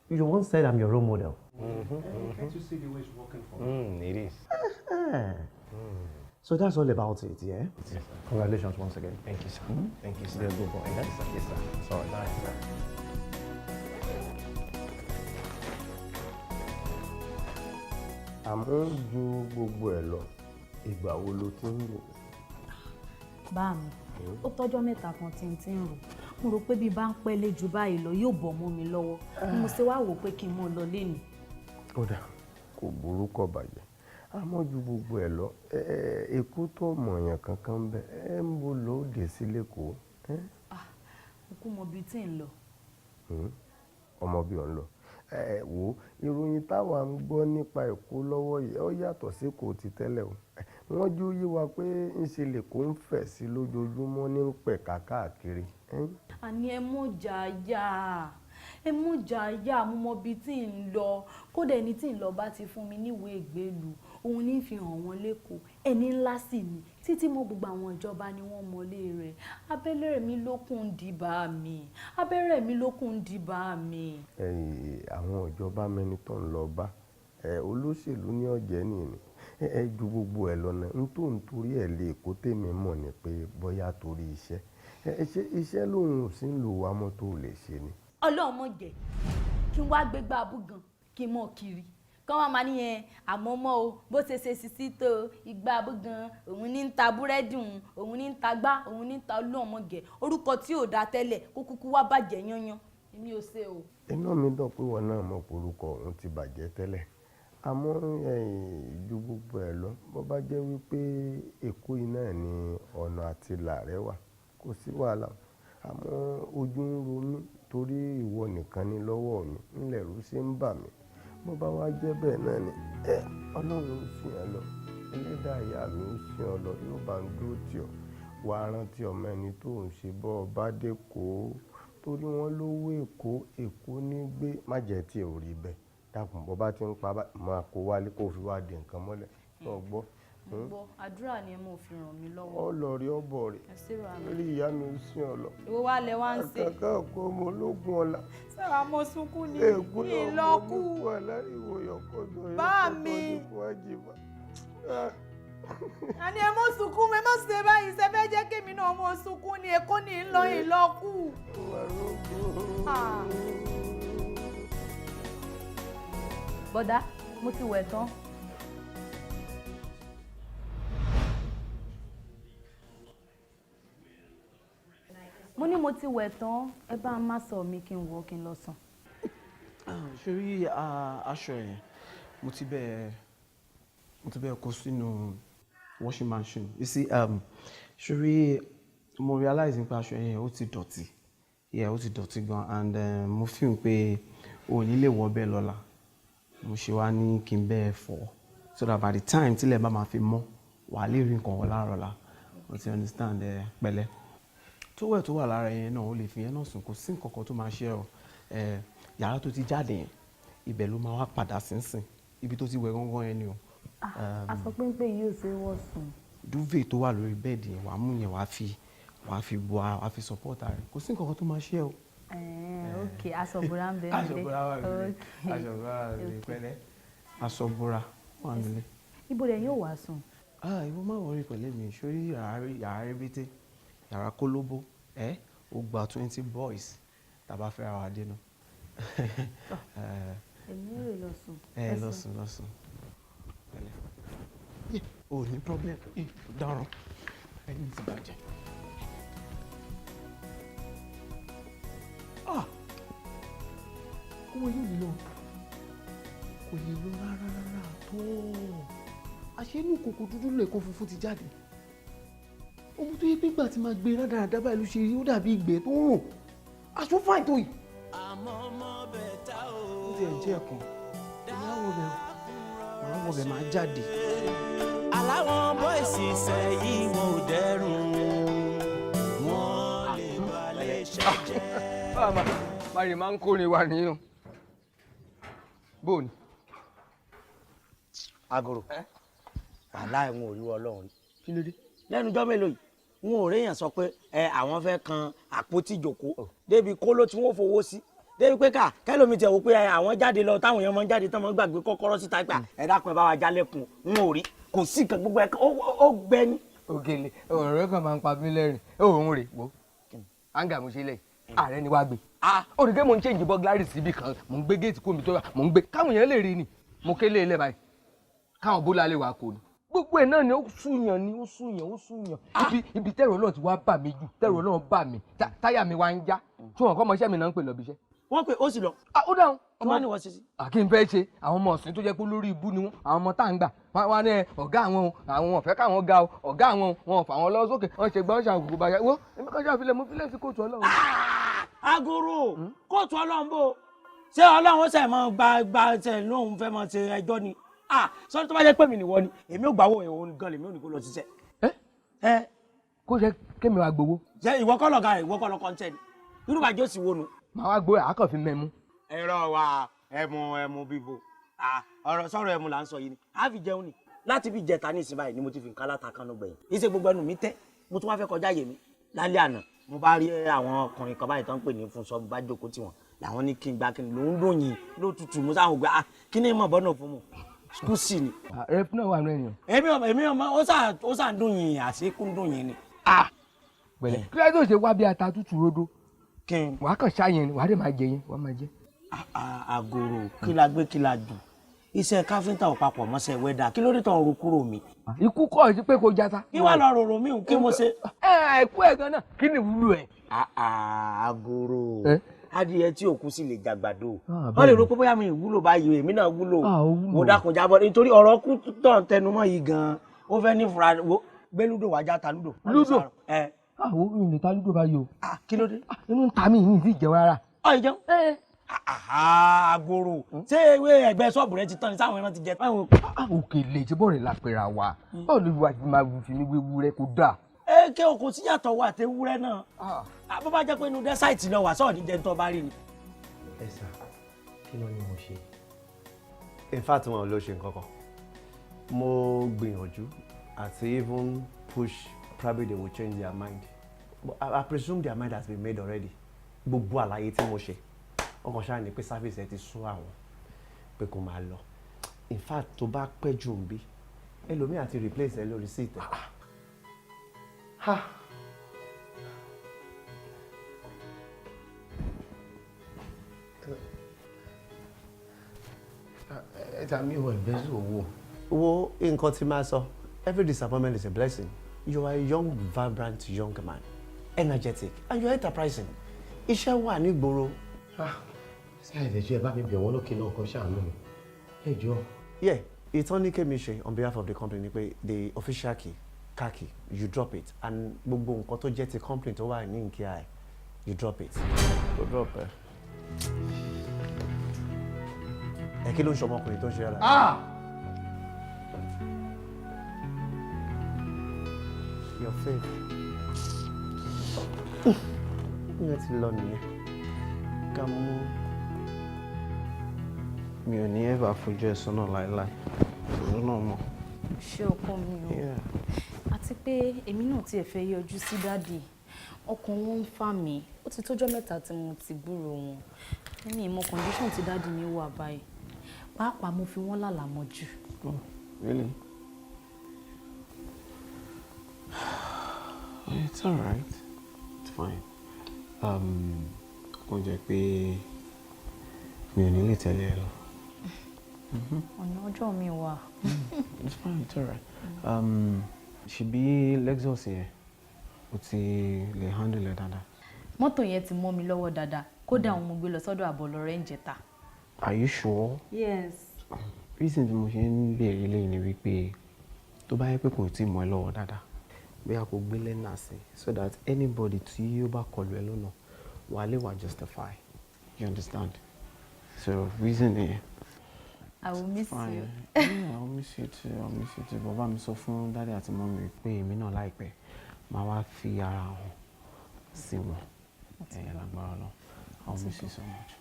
S14: You once said I'm your role model. Can't you see the way it's working for me?
S13: It is.
S14: So that's all about it, yeah?
S13: Yes, sir.
S14: Congratulations once again.
S13: Thank you, sir. Thank you, sir.
S14: You're a good boy.
S13: Thank you, sir. Yes, sir.
S14: Sorry.
S13: Bye, sir.
S9: Àmọ́ ju gbogbo ẹ̀ lọ, ìgbà wo ló ti ń rò?
S4: Bá mi, ó tọ́jọ́ 3 kan tí n ti ń rò. Mo rò pé bí bá ń pẹ́ lé ju báyìí lọ, yóò bọ̀ mọ́ mi lọ́wọ́. Mo ṣe wá wò pé kí n mọ́ lọ lénìí.
S9: Kódà kò burú, kò bàjẹ́. Àmọ́ ju gbogbo ẹ̀ lọ, Èkó tó mọ̀ọ́yàn kankan bẹ́ẹ̀, ẹ ń bo lóde sí lẹ́kọ̀ọ́?
S4: Mo kú mọ ibi tí ń lọ.
S9: Ọmọ bí ò ń lọ. Ẹ wò ó, ìròyìn táwa ń gbọ́ nípa Èkó lọ́wọ́ yìí, ó yàtọ̀ sí kò ti tẹ́lẹ̀ o. Wọ́n jó yé wa pé ńṣe lèkó ń fẹ̀ sí lójoojúmọ́ ní pẹ̀ka káàkiri.
S4: Àní ẹ mọ̀ jàyà, ẹ mọ̀ jàyà, mo mọ ibi tí ń lọ. Kódà ẹni tí ń lọ bá ti fún mi níwèé ìgbélú, òun ní fi hàn wọ́n lẹ́kọ̀ọ́. Ẹni ńlá sì ni, títí mọ́ gbogbo àwọn ìjọba ni wọ́n mọlé rẹ̀. Abẹ́rẹ́ mi lókun ń dìbà mi, abẹ́rẹ́ mi lókun ń dìbà mi.
S9: Ẹ̀yìn àwọn ìjọba mẹni tó ń lọ bá ẹ, olóṣèlú ní ọ̀jẹ̀ nìyí. Ẹ ju gbogbo ẹ̀ lọ́nà n tó ń torí ẹ̀ lè kó tèmi mọ̀ ni pé bóyá torí iṣẹ́ ẹ ṣe iṣẹ́ lòun ò sí ń lò wá mọ́ tó lè ṣe ni.
S10: Ọlọ́run mọ̀ jẹ́ kí n wá gbégbá abúgan kí n mọ̀ kiri kọ́ wá máa níyẹn, àmọ́ mọ́ o, bó ṣe ṣe sisi tó igba abúgan, òun ní ń ta búrẹ́dì, òun òun ní ń ta gbá, òun ní ń ta. Ọlọ́run mọ̀ jẹ́ orúkọ tí ò dáa tẹ́lẹ̀ kó kúkú wá bàjẹ́ yányán. Èmi ò ṣe o.
S9: Inú mi dùn pé wọn náà mọ̀ pé orúkọ òun ti bàjẹ́ tẹ́lẹ̀. Àmọ́ ju gbogbo ẹ̀ lọ, bó bá jẹ́ wípé Èkó yìí náà ni ọ̀nà àti ìlà rẹ wà, kò sí wàhálà. Àmọ́ ojú ń ro mí torí ìwọ nìkan ni lọ́wọ́ mi, ńlẹ̀ rú ṣe ń bà mí. Bó bá wá jẹ́ bẹ́ẹ̀ náà ni, ẹ Ọlọ́run ó sìn ẹ́ lọ, Ẹlẹ́dàá ìyá mi ó sìn ọ́ lọ, yóò bá ń dúró tì ọ́. Wà á rántí ọmọ ẹni tó ń ṣe bọ́ ọ bá dé kó, torí wọ́n lówó Èkó, Èkó ní gbé. Má jẹ́ tí ò rí bẹ́ẹ̀. Dákun, bó bá ti ń pa bá, máa kó wálé kó fi wá di nǹkan mọ́lẹ̀. Tó gbọ́.
S4: Mo gbọ́, àdúrà ni ẹ mọ̀ fi ràn mí lọ́wọ́.
S9: Ọ lọ rí ọ bọ̀ rí.
S4: Ẹ ṣé bàbá mi.
S9: Rí ìyá mi ó sìn ọ lọ.
S10: Ìwọ wá lẹ wá ń ṣe.
S9: Kàkà kó ọmọ ológun ọ̀la.
S7: Sára mo sunkún ni.
S9: Ègún náà
S7: Ìlọkù.
S9: mo ní kú aláriwo yọkọjọ
S7: Bá
S9: yọkọjọ
S7: mi.
S9: ní kú àjìbá.
S7: Àní ẹ mọ́ sunkún, ẹ mọ́ ṣe báyìí, ṣe fẹ́ jẹ́ kémi náà mọ́ sunkún ni? Èkó ní ń lọ ìlọ́kù. Ah.
S10: Bọ̀dá, mo ti wẹ̀ tán. Mo ní mo ti wẹ̀ tán, ẹ bá má sọ mi kí n wọ̀ kí n lọ sùn.
S14: Sórí aṣọ yẹn, mo ti bẹ́ẹ̀ kó sínú washing machine. You see, sórí mo realize nípa aṣọ yẹn, ó ti dọ̀tí. Yeah, ó ti dọ̀tí gan, and mo feel pé o ò ní lè wọ̀ bẹ́ẹ̀ lọ́la. Mo ṣe wá ní kí n bẹ́ẹ̀ fọ̀ so that by the time tílẹ̀ bá máa fi mọ́, wà á lè rí nǹkan wọ̀ láàárọ̀ ọ̀la. O ti understand ẹ? Pẹ̀lẹ́. Towel tó wà lára yẹn náà, o lè fi yẹn náà sùn, kò sí nǹkan kan tó máa ṣe ọ́. Ẹ yàrá tó ti jáde yẹn, ibẹ̀ ló máa wá padà sínsìn, ibi tó ti wẹ̀ gángan yẹn ni o.
S10: Aṣọ péńpé yìí ò ṣe é wọ̀ sùn.
S14: Duvet tó wà lórí bẹ́ẹ̀dì yẹn, wàá mú yẹn, wàá fi bo ara, wàá fi support ara rẹ̀. Kò sí nǹkan kan tó máa ṣe ọ́.
S10: Ok, aṣọ ìbora ń bẹ
S14: Aṣọ
S10: nílé.
S14: ìbora wà nílé. Aṣọ ìbora wà nílé. Pẹ̀lẹ́, aṣọ ìbora wà nílé.
S10: Ibo lẹ̀ yóò wá sùn?
S14: Ah, ìwọ má worry pẹ̀lẹ́ mi. Sórí yàrá rébété, yàrá kólóbó ẹ, ó gba 20 boys tàbá fẹ́ ra wa dénú.
S10: Èmi ò lè lọ sùn.
S14: Ẹ lọ sùn, lọ sùn. Pẹ̀lẹ́, o ní problem dáràn, ẹni tí bàjẹ́. Ah, ọmọ yóò lè lọ, kò lè lọ rárá rárá tó. Àṣé inú kòkò dúdú lẹ̀kọ́ funfun ti jáde. Ọmọ tó yẹ pé ìgbà tí máa gbé rádaràdá báyìí ló ṣe rí, ó dàbí ìgbẹ́ tó ń rùn. Aṣọ fáìn tó yìí. Ó tiẹ̀ jẹ́ ẹ̀kan, èmi á wọ bẹ̀, màá wọ bẹ̀, màá jáde.
S8: Aláwọn boys sẹ́yìn, wọn ò dẹ́rùn, wọn lè balẹ̀ ṣẹ́jẹ́.
S2: Báwa máa rè máa ń kórin wa nìyẹn. Bóòni.
S6: Agoro, wàhálà, wọn ò rí Ọlọ́run rí.
S2: Kí ló dé?
S6: Lẹ́nu ọjọ́ mélòó yìí, wọn ò réèyàn sọ pé ẹ àwọn fẹ́ kan àpótí ìjòkó débi kóló tí wọ́n fowó sí, débi pé ká kẹlòmí tiẹ̀ wò pé ẹ, àwọn jáde lọ, táwọn èèyàn máa ń jáde tán, máa ń gbàgbé kọ́kọ́rọ́ síta gbà. Ẹ dákun, ẹ bá wa jálẹ̀kùn. Wọn ò rí, kò sí nǹkan, gbogbo ẹ ó gbẹ ní.
S2: Òkèlè ọ̀rẹ́ kan máa ń pa mí lẹ́rìn. Òun rè wo áńgà mo ṣe lẹ̀, ààrẹ ni wàá gbé. Ó rí i pé mò ń change burglary síbi kan, mò ń gbé géètì kó mi tó wà, mò ń gbé káwọn èèyàn lè rí ni. Mo kélé ilé báyìí káwọn bólà lè wà kó ni. Gbogbo ẹ̀ náà ni ó súnyàn ni, ó súnyàn, ó súnyàn. Ibi tẹ̀rọ náà ti wá bà mí jù, tẹ̀rọ náà bà mí, táyà mi wá ń já tí wọn kọ́ ọmọọṣẹ́ mi náà ń pè lọ́bi iṣẹ́.
S6: Wọ́n pè, ó sì lọ.
S2: Ó dáhùn.
S6: Kí wọ́n ní wọ́n ṣe sí.
S2: Kí n fẹ́ ṣe àwọn ọmọ ọ̀sìn tó jẹ́ pé lórí ibú ni wọ́n, àwọn ọmọ tá à ń gbà wọ́n wá ní ẹ, ọ̀gá àwọn o, àwọn ò fẹ́ káwọn ga o, ọ̀gá àwọn o, wọn ò fà wọn lọ sókè, wọ́n ṣe gbọ́n ṣàkóso bàjẹ́. Wo, èmi kan ṣàfilẹ̀, mo filẹ̀ sí kóòtù Ọlọ́run.
S6: Agoro, kóòtù Ọlọ́run bò? Ṣé Ọlọ́run ó ṣe mọ gba gba ṣe lóun fẹ́ mọ ṣe ẹjọ́ ni? Ah, sọ́ni tó bá jẹ́ pé mi nìwọ ni, èmi ò gbàwó òun gan, lèmi ò ní kó lọ ṣiṣẹ́. Ẹ
S2: kó ṣe kémi wá gbowó.
S6: Ṣé ìwọ kọ́ lọ̀gá rẹ̀? Ìwọ kọ́ lọ́kọ́ ń tẹ̀ ni? Irú bàjẹ́ òsì wo nu?
S2: Màá wá gbowó, àákàn fi mẹ́mú.
S6: Ẹ̀rọ wa, ẹmu ẹmu bíbo, ọ̀rọ̀ sọ̀rọ̀ ẹmu là ń sọ yìí ni a fi jẹun ni. Láti fi jẹta ní ìsìn báyìí ni mo ti fi nǹkan láta kan gbẹ̀yìn. Ìṣe gbogbo ẹnu mi tẹ́, mo tún wá fẹ́ kọjá yèmí. Lálẹ́ àná, mo bá rí àwọn ọkùnrin kan báyìí tó ń pè ní Fúnṣọ́, bá jókòó tiwọn làwọn ní kí n gba kí n ló ń dùn yìí ló tutù. Mo sáwọn gbé, ah, kí ni mọ̀ bọ́nà fún mu skúsì ni.
S2: Rẹ náà wà nù ẹ̀yàn.
S6: Èmi ọmọ ó sà ń dùn yìí, àṣekú ń dùn yìí ni.
S2: Pẹ̀lẹ́, kí ló dé tó ṣe wá bí ata tútù rodo? Wàá kàn ṣáyẹn ni, wàá dẹ̀ máa jẹ yẹn, wàá máa jẹ.
S6: Àgòrò, kí la gbé, kí la jù? Iṣẹ́ káfíńtà ò papọ̀ mọ́ṣẹ́ wẹ́dà. Kí ló dé tó ń ro kúrò mi?
S2: Ikú kọ́ ọ̀ sí pé kò jata.
S6: Kí wàá lọ rorò mí, kí mo ṣe?
S2: Ẹ àìkú ẹ̀ gan náà, kí ni ìwúlò ẹ̀?
S6: Àgòrò, adìyẹ tí òkú sì lè jàgbàdo. Wọ́n lè rò pé bóyá mi ìwúlò báyìí, èmi náà wúlò. Mo dákun, jábọ́, nítorí ọ̀rọ̀ kú tó ń tẹnumọ́ yìí gan-an, ó fẹ́ ní fura. Wo, gbé lúdò wájà, ta lúdò.
S2: Lúdò?
S6: Ẹ.
S2: Àwọn ìrìn ta lúdò báyìí o.
S6: Kí ló dé?
S2: Inú ń ta mí, ìyìn sì jẹun rárá.
S6: Ọ ìjẹun. Àgòrò, ṣé ewé ẹgbẹ́ ṣọ́ọ̀bù rẹ ti tán ni sáwọn ẹran ti jẹ?
S2: Òkèlè tí bọ́ọ̀rẹ̀ la pera wa, báwo ló wà máa fi mí wéwu rẹ? Kó dáa.
S6: Ẹ kí o kò síyàtọ̀ wà tẹ ewúrẹ́ náà. Bó bá jẹ́ pé inú desert lọ wà, sọ́ọ̀ ní jẹun tó bá rí ni.
S13: Ẹ sà, kí ló ní mo ṣe?
S14: In fact, wọn ò lọ ṣe nǹkan kan. Mo gbìyànjú àti even push, probably they will change their mind, but I presume their mind has been made already. Gbogbo àlàyé tí mo ṣe, wọn kàn ṣáà ní pé service ẹ ti sún àwọn, pé kó máa lọ. In fact, tó bá pẹ́ jù ń bí Ẹlòmíì àti replace ẹ lórí seat ẹ.
S15: Ha. Ẹ ta mi ò ẹ̀bẹ́sì owó.
S14: Wo nǹkan tí máa sọ, every disappointment is a blessing. You are a young, vibrant young man, energetic and you are enterprising. Iṣẹ́ wà nígboro.
S13: Ṣé àìdẹ̀jọ́ ẹ bá mi bẹ̀ wọ́n lókè náà kan ṣàánú mi? Ẹ jọ̀ọ́.
S14: Yeah, ìtàn ní kémi ṣe on behalf of the company ni pé the official key, car key, you drop it, and gbogbo nǹkan tó jẹ́ ti company tó wà ní nkíá ẹ̀, you drop it. Go drop ẹ. Ẹ kí ló ń ṣe ọmọkùnrin tó ń ṣe rárá?
S9: Ah!
S14: Your faith. Ìyẹn ti lọ nìyẹn. Ká mú.
S15: Mi ò ní ever fojú ẹ sọ́nà láéláé. Òun náà mọ̀.
S7: Ṣé ọkọ mi o.
S15: Yeah.
S7: Àti pé èmi náà tiẹ̀ fẹ́ yọjú sí daddy, ọkàn wọn ń fà mí. Ó ti tójọ́ 3 tí mo ti gbúrò wọn. Èmi ìmọ̀ condition tí daddy mi wà báyìí, pàápàá mo fi wọ́n lálàá mọ́jú.
S15: Oh, really? It's all right. It's fine. Kò jẹ́ pé mi ò ní lè tẹ̀lé ẹ lọ.
S7: Ọ̀nà ọjọ́ mi wà.
S15: It's fine, it's all right. Ṣebí Lexus yẹn, o ti lè handle ẹ dáadáa.
S7: Mọ́tò yẹn ti mọ́ mi lọ́wọ́ dáadáa, kódà òun mo gbé lọ sọ́dọ̀ àbọ̀lọ́rẹ́ ń jẹta.
S15: Are you sure?
S7: Yes.
S15: Reason tí mo ṣe ń béèrè eléyìí ni wípé tó bá yẹ pé kò tí ì mọ́ ẹ lọ́wọ́ dáadáa, bóyá kò gbé lẹ́nà sí so that anybody tí ó bá kọlù ẹ lọ́nà wà á lè wà justify. You understand? So reason nìyẹn.
S7: I will miss
S15: Fine.
S7: you.
S15: Yeah, I will miss you too. I will miss you too. Bàbá mi sọ fún daddy àti mummy pé èmi náà láìpẹ́ máa wá fi ara hàn sí wọn. Ẹ̀yẹ lágbára lọ. I will miss you so much.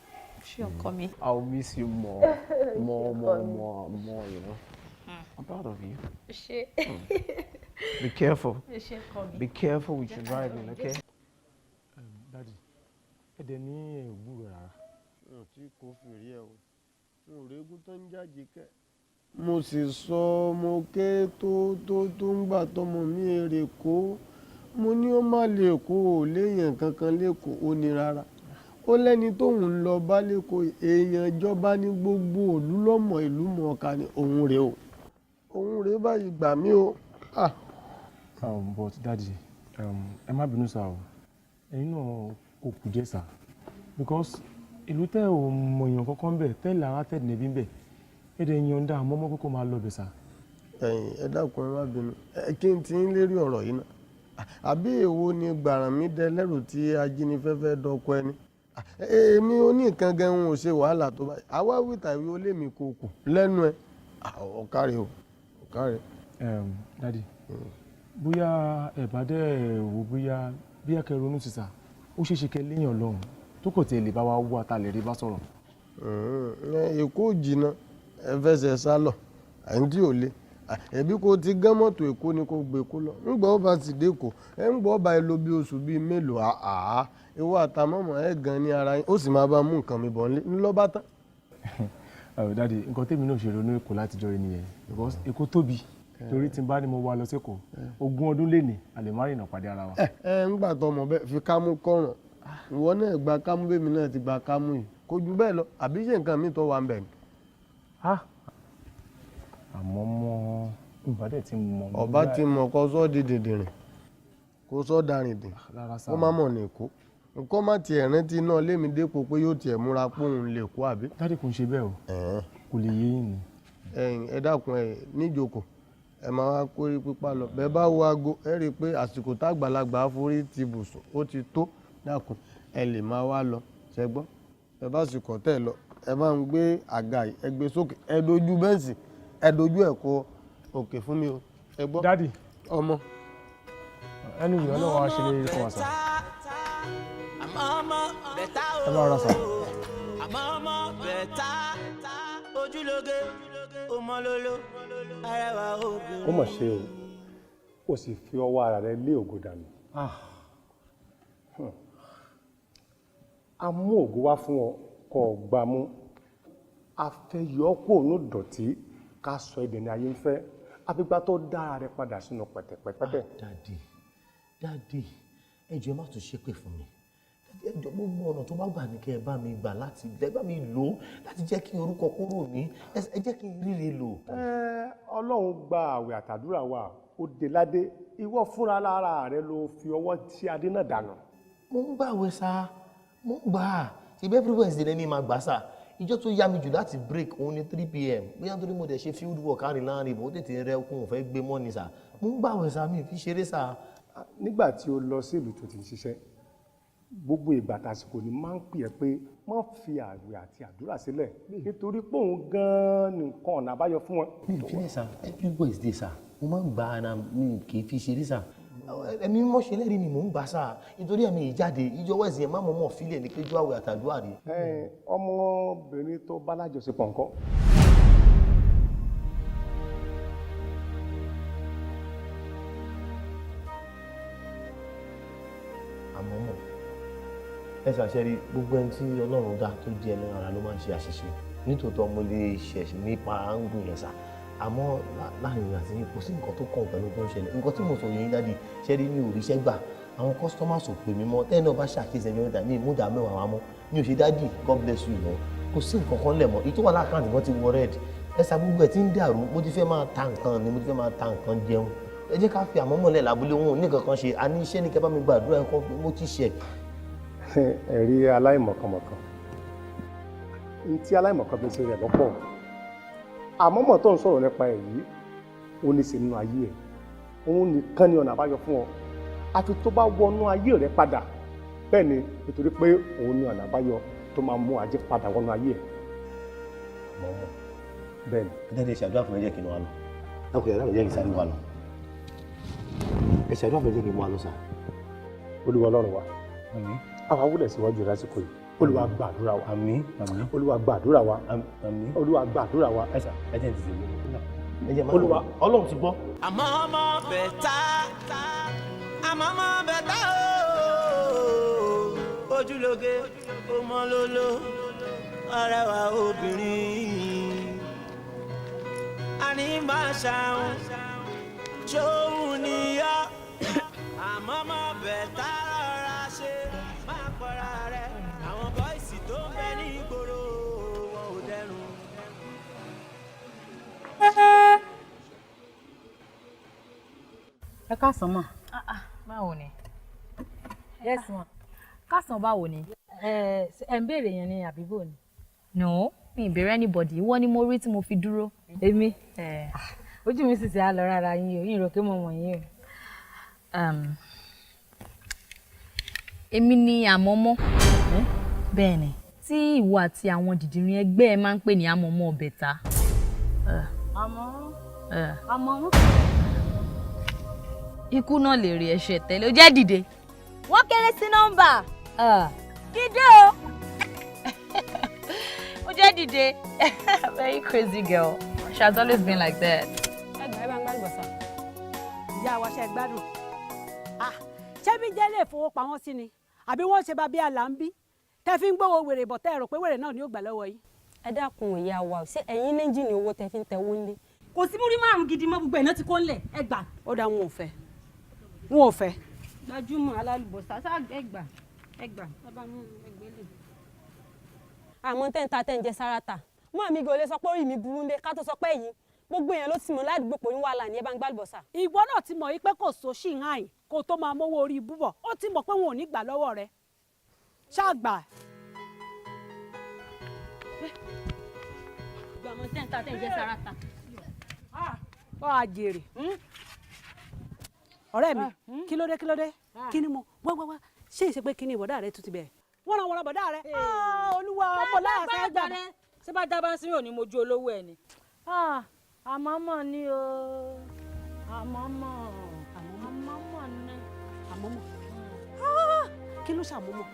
S7: Ṣé ọkọ mi?
S15: I will miss you more, more, more, more, more, you know. I'm proud of you.
S7: Ṣé.
S15: Be careful.
S7: Ṣé ọkọ mi?
S15: Be careful with your driving, okay?
S11: Daddy, ẹ dẹ̀ ní ẹ̀wúrọ̀ rárá.
S9: Mi ò tí kò fèrè ẹ o, n ò régún tó ń jáde kẹ. Mo sì sọ mo ké tó tó tó ń gbà tọmọ mi èrè kó, mo ní ó má lè kó o léèyàn kankan lẹ́kọ̀ọ́, ó ní rárá. Ó lẹ́ni tóun ń lọ bá lẹ́kọ̀ọ́, èèyàn ìjọba ní gbogbo ìlú lọ́mọ ìlú mọ̀ọ́ká ni òun rèé o. Òun rèé báyìí gbà mí o. Ah.
S11: But daddy, ẹ má bínú sá o, ẹ̀yin náà kò kù díẹ̀ sá, because ìlú tẹ́ ò mọ èèyàn kankan bẹ̀ tẹ́ lára tẹ́ nẹ̀bí bẹ̀ ẹ dẹ̀ yan dá àmọ́ mọ́ kókó máa lọ bẹ̀ sá.
S9: Ẹ̀yin ẹ dákun ẹ má bínú, ẹ kí n ti ń lérí ọ̀rọ̀ yìí náà. Àbí èwo ni gbàràn mi dẹ lẹ́rù tí ajínigbé fẹ́ dọkọ ẹni? Èmi oníkan gan ń ò ṣe wàhálà tó báyìí. Àwa wí tàbí ó lé mi kó kù lẹ́nu ẹ. Ọ̀kàrẹ̀ o, ọ̀kàrẹ̀.
S11: Daddy, bóyá ẹ bá dẹ̀ wò bóyá bí ẹ kẹ́ ronú sí sá, ó ṣeé ṣe kẹ́ léèyàn lọ́hùn tó kò tiẹ̀ lè bá wa wá ta lè rí bá sọ̀rọ̀.
S9: Èkó jìnnà, ẹ fẹsẹ̀ sá lọ, àyìn tí ò le. Ẹbí kò ti gán mọ́tò Èkó ni kò gbé kó lọ. Ńgbà ó bá sì dé Èkó, ẹ ń gbọ́ ọba ẹ lò bí oṣù bíi mélòó, àá ìwọ àtàmọ́mọ́ ẹ gan ní ara yín, ó sì máa bá mú nǹkan mi bọ̀ ńlọ bá tán.
S11: Daddy, nǹkan tèmi náà ṣe ronú Èkó látijọ́ yìí nìyẹn, because Èkó tóbi, torí tí n bá ní mo wá lọ sí Èkó, 20 ọdún lé ní a lè má rìnà pàdé ara wa.
S9: Ẹ ń gbà tọmọ bẹ́ẹ̀ fi kámú kọrùn, ìwọ náà gba kámú bẹ́ẹ̀ mi náà ti gba kámú yìí, kò ju bẹ́ẹ̀ lọ, àbí ṣe nǹkan mi tó wà ń bẹ̀ ni.
S11: Àmọ́ mọ́ ìbá dẹ̀ ti mọ̀.
S9: Ọba ti mọ̀ kó sọ́ di dìndìnrìn, kó sọ́ darìn dìn, kó má mọ̀ ní Èkó. Nǹkan má tiẹ̀ rántí náà lémi dépò pé yóò tiẹ̀ múra pé òun lè kó àbí.
S11: Daddy kò ń ṣe bẹ́ẹ̀ o, kò lè yé yín ni.
S9: Ẹ̀yin ẹ dákun ẹ níjókòó, ẹ máa wá kórí pípa lọ. Bẹ́ẹ̀ bá wo aago, ẹ rí i pé àsìkò tágbàlagbà forí ti bùsùn ó ti tó. Dákun ẹ lè máa wá lọ, ṣẹ gbọ́. Ẹ bá sì kọ̀ tẹ̀ lọ, ẹ máa ń gbé àga yìí, ẹ gbé sókè, ẹ dojú bẹ́ǹsì, ẹ dojú ẹ̀ kọ òkè fún mi o. Ẹ gbọ́.
S11: Daddy.
S9: Ọmọ.
S11: Ẹnu ìwé Ọlọ́run á ṣe lérí fún wa sá. Ẹ bá rọra sá.
S8: Àmọ́ ọmọ bẹ̀tà ojúlóge ọmọlóló arẹwà obìnrin.
S16: Ó mà ṣe o, ó sì fi ọwọ́ ara rẹ lé ògo dànù. A mú ògo wá fún ọ kó o gbà mú. A fẹ́ yọ ọ́ kúrò ní ìdọ̀tí ká sọ èdè ní ayé ń fẹ́. Àfìgbà tó dá rẹ padà sínú pẹ̀tẹ̀pẹ̀tẹ̀.
S13: Daddy, Daddy, ẹ jọ̀ọ́, ẹ má tún ṣépè fún mi. Ẹ jọ̀ọ́, gbogbo ọ̀nà tó bá gbà ní kẹ́ ẹ bá mi gbà láti ẹ bá mi lò ó láti jẹ́ kí orúkọ kúrò mí, ẹ jẹ́ kí n ríre lò.
S16: Ẹ Ọlọ́run gba àwẹ̀ àtàdúrà wa, ó dé ládé. Ìwọ fúnra lára rẹ ló fi ọwọ́ tí adé náà dànù.
S13: Mo ń gbàwẹ̀ sá, mo ń gbà á. Ṣebí every Wednesday lẹ́ni máa gbà sá. Ìjọ tó yá mi jù láti break òun ní 3 p.m. Bóyá nítorí mo dẹ̀ ṣe field work àárín láàrin ìbò, ó tètè rẹ okun ò fẹ́ gbé mọ́ ni sá. Mo ń gbàwẹ̀ sá, mi ò fi ṣeré sá.
S16: Nígbà tí o lọ sí ìlú tó ti ń ṣiṣẹ́, gbogbo ìgbà tàsìkò ni máa ń pè ẹ́ pé má fi àwẹ̀ àti àdúrà sílẹ̀, nítorí pé òun gan-an ní nǹkan ọ̀nà àbáyọ fún wọn.
S13: Mi ò fi lẹ̀ sá. Every Wednesday sá, mo máa ń gbà á náà, mi kì í fi ṣeré sá. Ẹ̀mí mímọ́ ṣe lẹ́rìí mi, mò ń gbà sá, nítorí ẹ̀mí ìjáde ìjọ Wednesday yẹn má mọ̀ mọ̀ fílẹ̀ ní péjú àwẹ̀ àtàdúrà rí.
S16: Ẹ ọmọbìnrin tó bá lájọṣepọ̀ ńkọ́?
S13: Àmọ́ mọ̀ ẹ ṣàṣẹ rí, gbogbo ẹni tí Ọlọ́run dá tó jẹ́ ẹlẹ́ran ara ló máa ń ṣe àṣìṣe. Nítòótọ́, mo lè ṣẹ̀ nípa áńgù yẹn sá, àmọ́ láàrin ìrìn àti yín, kò sí nǹkan tó kàn pẹ̀lú tó ń ṣẹlẹ̀. Nǹkan tí mo sọ yẹn, Daddy, ṣe rí, mi ò ríṣẹ́ gbà, àwọn customers ò pè mí mọ́. Tẹ́ẹ̀ náà bá ṣàkíyèsí ẹjọ́ mẹ́ta mi ìmúdà 10 wá mọ́ mi ò ṣe. Daddy, God bless you mọ́. Kò sí nǹkan kan lẹ̀ mọ́. Èyí tó wà l'account kan ti wọ red. Ẹ sá, gbogbo ẹ̀ ti ń dàrú. Mo ti fẹ́ máa ta nǹkan ni, mo ti fẹ́ máa ta nǹkan jẹun. Ẹ jẹ́ ká fi àmọ́mọ́lẹ̀ lábúlé, wọn ò ní nǹkan kan ṣe. A ní iṣẹ́ ní kẹ́ bá mi gbàdúrà ẹ̀kọ́, mo ti ṣẹ̀.
S16: Ẹ̀rí aláìmọ̀kànmọ̀kàn n tí aláìmọ̀kàn fi ṣe rẹ̀ lọ́pọ̀. Àmọ́mọ́ tó ń sọ̀rọ̀ nípa ẹ̀ yìí, ó ní sí nínú ayé ẹ̀, òun nìkan ni ọ̀nà àbáyọ fún ọ, àfi tó bá wọnú ayé rẹ padà. Bẹ́ẹ̀ ni, nítorí pé òun ni ọ̀nà àbáyọ tó máa mú ajé padà wọnú ayé ẹ̀.
S13: Àmọ́mọ́.
S16: Bẹ́ẹ̀ ni.
S13: Ẹ dáadé, ṣàdúrà fún mi, jẹ́ kí n wá lọ. Ẹ kò yàrá mi, jẹ́ kí n sáré wá lọ. Ẹ ṣàdúrà fún mi, jẹ́ kí n wá lọ sá.
S16: Olúwa Ọlọ́run wa, àwa wúlẹ̀ síwájú lásìkò yìí. Olúwa, gbàdúrà wa.
S13: Àmín, àmín.
S16: Olúwa, gbàdúrà wa.
S13: Àmín.
S16: Olúwa, gbàdúrà wa.
S13: Ẹ sà, ẹ jẹ́ n tètè lọ. Ẹ jẹ́ máa
S16: Olúwa.
S13: Ọlọ́run ti gbọ́.
S8: Àmọ́ ọmọ bẹ̀tà, àmọ́ ọmọ bẹ̀tà ooo, ojúlóge ọmọ lólo, arẹwà obìnrin, àní máa ṣàwọn ṣóhun níyà. Àmọ́ ọmọ bẹ̀tà, rọra ṣe máa pọ̀ra rẹ̀. Àwọn boys tó ń bẹ ní ìgboro, wọn ò dẹrùn.
S4: Ẹ káàsán mà.
S17: Báwo ni?
S4: Yes ma.
S17: Káàsán, báwo ni?
S4: Ẹ ẹ ń béèrè yẹn ni àbí bò ni?
S17: No, mi ì béèrè anybody. Ìwọ ni mo rí tí mo fi dúró.
S4: Èmi? Ojú mi sì ti á lọ rárá yín o, yín rò pé mo mọ̀ yín o.
S17: Èmi ni Àmọ́mọ́. Bẹ́ẹ̀ ni. Tí ìwọ àti àwọn dìdìrín ẹgbẹ́ ẹ máa ń pè ní Àmọ́mọ́ Bẹ̀tà.
S4: Àmọ́ àmọ́.
S17: Ikú náà lè rí ẹ̀ṣẹ̀ tẹ́lẹ̀. Ó jẹ́ dìde. Wọ́n kéré sí nọ́mbà. Dìde o. Ó jẹ́ dìde. Very crazy girl. She has always been like that.
S3: Ẹ gbà, ẹ bá ń gbàgbọ́ sá. Ìyá wa, ṣe gbádùn? Ah, ṣé bí jẹ́ lè fowópamọ́ sí ni, àbí wọ́n ṣe bá bí àlà ń bí tẹ́ fi ń gbówó wèrè bọ̀, tẹ́ ẹ rò pé wèrè náà ni ó gbà lọ́wọ́ yìí?
S18: Ẹ dákun, ìyá wa, ṣé ẹ̀yin lẹ́ńjìnì owó tẹ́ fi ń tẹ̀wó ńlé?
S3: Kò sí múrí 5 gidi mọ́, gbogbo ẹ̀ náà ti kó ńlẹ̀. Ẹ gbà. Ó dá, wọn ò fẹ́, wọn ò fẹ́.
S18: Gbajúmọ̀ alálùbọ̀sà ṣá, ẹ gbà, ẹ gbà, ẹ bá mú ẹgbẹ́ lè. Àmọ́ tẹ́ ń ta, tẹ́ ń jẹ sáràtà mọ́ mi gò lè sọ pé orí mi burú ńlé, ká tó sọ pé yìí gbogbo èèyàn ló ti mọ̀ ládùúgbò pé wàhálà ní. Ẹ bá ń gbàlùbọ̀sà.
S3: Ìwọ náà ti mọ̀ yí pé kò sóṣì hàn yín kó tó máa mówó orí ibú bọ̀. Ó ti mọ̀ pé wọn ò ní gbà lọ́wọ́ rẹ̀, ṣáà gbà.
S18: Àmọ́ tẹ́ ń ta, tẹ́ ń jẹ sáràtà.
S3: Ọ àjèrè ọ̀rẹ́ mi, kí ló dé? Kí ló dé? Kí ni mo wá wá wá ṣé ìṣe pé kí ni ìbọ̀dá rẹ tún ti bẹ̀rẹ̀ wọ́n ràn wọ́n ràn bọ̀dá rẹ? Olúwa, ọmọ láàṣẹ gbà.
S4: Ṣé bá dábàá sí òní mojú olówó ẹ ni. Àmọ́mọ́ ni o, àmọ́mọ́, àmọ́mọ́ ni.
S3: Àmọ́mọ́, kí ló ṣàmọ́mọ́?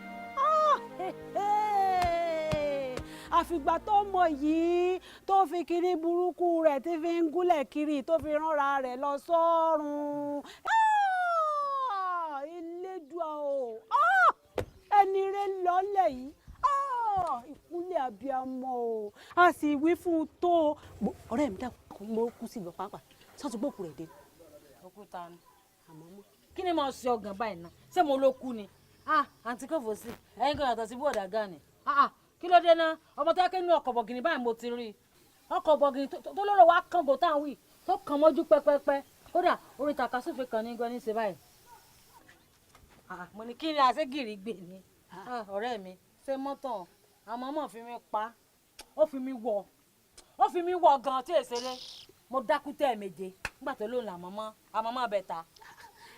S3: Àfìgbà tó mọ yìí tó fi kiri burúkú rẹ̀ tí fi ń gúnlẹ̀ kiri, tó fi ránra rẹ̀ lọ sọ́run. Elédùà o, ẹni rẹ̀ lọ́lẹ̀ yìí, ìkúnlẹ̀ abiyamọ o, a sì wí fún un tó. Ọ̀rẹ́ mi, dákun, mo kú sí ìgbà pàápàá. Sọ́n ti gbókù rẹ̀ dé.
S4: Òkúta ni. Kí ni mo ṣe ọgàn báyìí ná? Ṣé mo ló kú ni? Ah, àǹtí kò fò sí. Ẹ̀yin kan yàtọ̀ sí bọ́ọ̀dà gan ni. Ah, kí ló dé ná? Ọmọ tó yẹ kí inú ọkọ̀ bọ̀gìnì báyìí mo ti rí i. Ọkọ̀ bọ̀gìnì tó lọ́rọ̀ wá kàn bò táwọn wí tó kàn mọ́jú pẹ́pẹ́pẹ́. Kódà orí tàkasúfè kan ní gan ní ṣe báyìí. Mo ní kí ni àṣegìrì gbè ni? Ọ̀rẹ́ mi, ṣé mọ́tàn? Àmọ́ mọ̀ fi mi pa. Ó fi mi wọ̀. Ó fi mi wọ̀ gan tí èsèré. Mo dákú tẹ́ méje nígbà tó lóun làmọ́mọ́ àmọ́mọ́ bẹ̀ ta.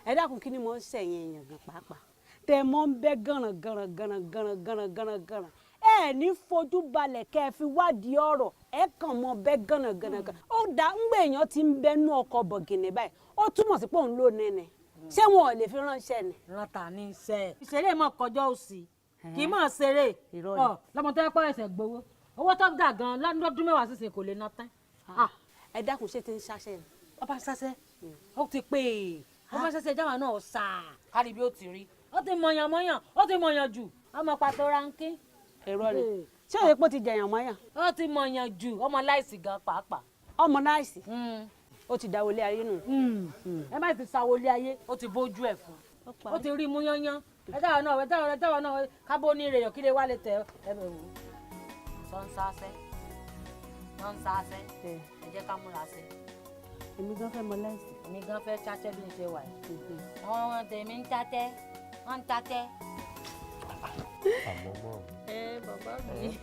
S3: Ẹ dákun, kí ni mo ń sẹ̀yìn èèyàn gan pàápàá tẹ mọ́ ń bẹ́ gànràn gànràn gànràn gànràn gànràn gànràn gànràn? Ẹ ní fojú balẹ̀ kẹ́ ẹ fi wádìí ọ̀rọ̀, ẹ kàn mọ́ bẹ́ gànràn gànràn gànràn. Ó dá ńgbà èèyàn ti ń bẹ́nu ọkọ̀ bọ̀gìnì báyìí, ó túmọ̀ sí pé òun ló nẹ́nẹ̀. Ṣé wọn ò lè fi ránṣẹ́ ni?
S4: Rántà ní iṣẹ́ ìṣeré mọ̀ kọjọ́ òsì kì í mọ̀ ṣeré lọ́mọ tó yẹ pọ́ ẹsẹ̀ gbowó owó tó gà gan lọ́dún 10 sísìn kò lè ná tán.
S3: Ẹ dákun, ṣé ti ń ṣaṣẹ́ ni?
S4: Ọba ṣaṣẹ́, ó ti pè é. Ọba ṣaṣẹ́ jáwa náà sà kárí bí ó ti rí. Ó ti mọ̀yàn mọ̀yàn, ó ti mọ̀yàn jù, ọmọ pàtó ránkí.
S3: Èrò ni ṣé òye pé ó ti jẹyàn mọ́yàn?
S4: Ó ti mọ̀yàn jù, ọmọ láìsí gan pàápàá.
S3: Ọmọ láìsí, ó ti dáwọlé ayé nù.
S4: Ẹ má ti sáwọlé ayé, ó ti bójú ẹ̀ fún, ó ti rí mú yányán. Ẹ táwọn náà, ẹ táwọn, ẹ táwọn náà kábó ní ìrẹyọ kí lè wá lè tẹ ẹ bẹ wò. Sọ́nsáṣẹ́ sọ́nsáṣẹ́, ẹ jẹ́ ká múra sí.
S3: Èmi gan fẹ́ mọ láìsí.
S4: Èmi gan fẹ́ ṣaṣẹ́ bí n ṣe wà yìí. Àwọn ọmọ tèmi ń tatẹ́, wọ́n ń tatẹ́.
S9: Àmọ́ mọ́.
S17: Ẹ bàbá mi.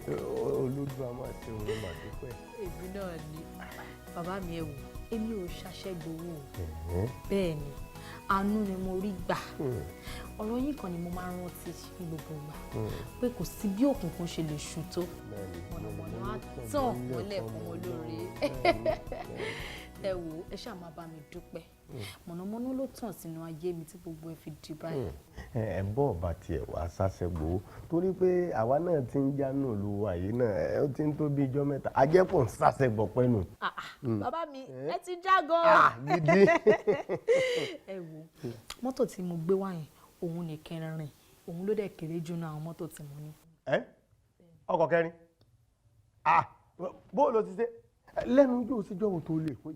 S9: Olódùn a máa ṣe òun mà dúpẹ́.
S17: Èmi náà ni bàbá mi. Ẹ wò, èmi ò ṣaṣẹ́ gbowó o. Bẹ́ẹ̀ ni, àánú ni mo rí gbà. Ọ̀rọ̀ yín kan ni mo máa ń rántí ní gbogbo ìgbà, pé kò sí bí òkùnkùn ṣe lè ṣú tó, mọ̀nàmọ́ná á tàn mọ́lẹ̀ fún wọn lóore. Ẹ wò, ẹ ṣáà máa bá mi dúpẹ́. Mọ̀nàmọ́ná ló tàn sínú ayé mi tí gbogbo ẹ fi di báyìí.
S9: Ẹ bọ́ ọba tiẹ̀ wá sáṣẹ́gbó, torí pé àwa náà ti ń jánu olúwa yìí náà, ẹ ó ti ń tó bí ijọ́ mẹ́ta ajẹ́pọ̀ ń sáṣẹ́gbọ̀ pẹ́nu.
S17: Bàbá mi, ẹ ti já gan.
S9: Gidi.
S17: Ẹ wo mọ́tò tí mo gbé wá yẹn, òun ní kẹrin, òun ló dẹ̀ kéré jù náà àwọn mọ́tò tí mo ní.
S9: Ẹ ọkọ̀ kẹrin, bó ló ti ṣe lẹ́nu ojú òsíjọ́ wo tó lè pé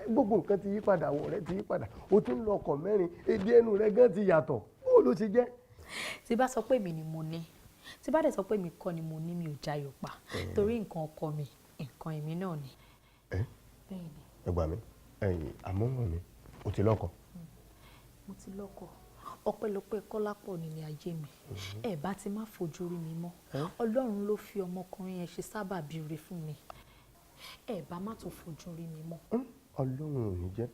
S9: gbogbo nǹkan ti yí padà, àwọ̀ rẹ ti yí padà, o ti ń lọ ọkọ̀ mẹ́rin, èdè ẹnu rẹ gan ti yàtọ̀, bó ló ṣe jẹ́?
S17: Tí bá sọ pé èmi ni mo ní, tí bá dẹ̀ sọ pé èmi kọ́ ni mo ní, mi ò jayọ̀ pa, torí nǹkan ọkọ mi, nǹkan èmi náà ni.
S9: Ẹ ẹ gbà mí, ẹ̀yin àmọ́ mi ò ti lọ́kọ.
S17: Mo ti lọ́kọ. Ọpẹ́lọpẹ́ Kọ́lápọ̀ nílé ayé mi. Ẹ bá ti má fojú rí mi mọ́. Ọlọ́run ló fi ọmọkùnrin yẹn ṣe sábàbí ire fún mi. Ẹ bá má tún fojú rí mi mọ́.
S9: Ọlọ́run ò ní jẹ́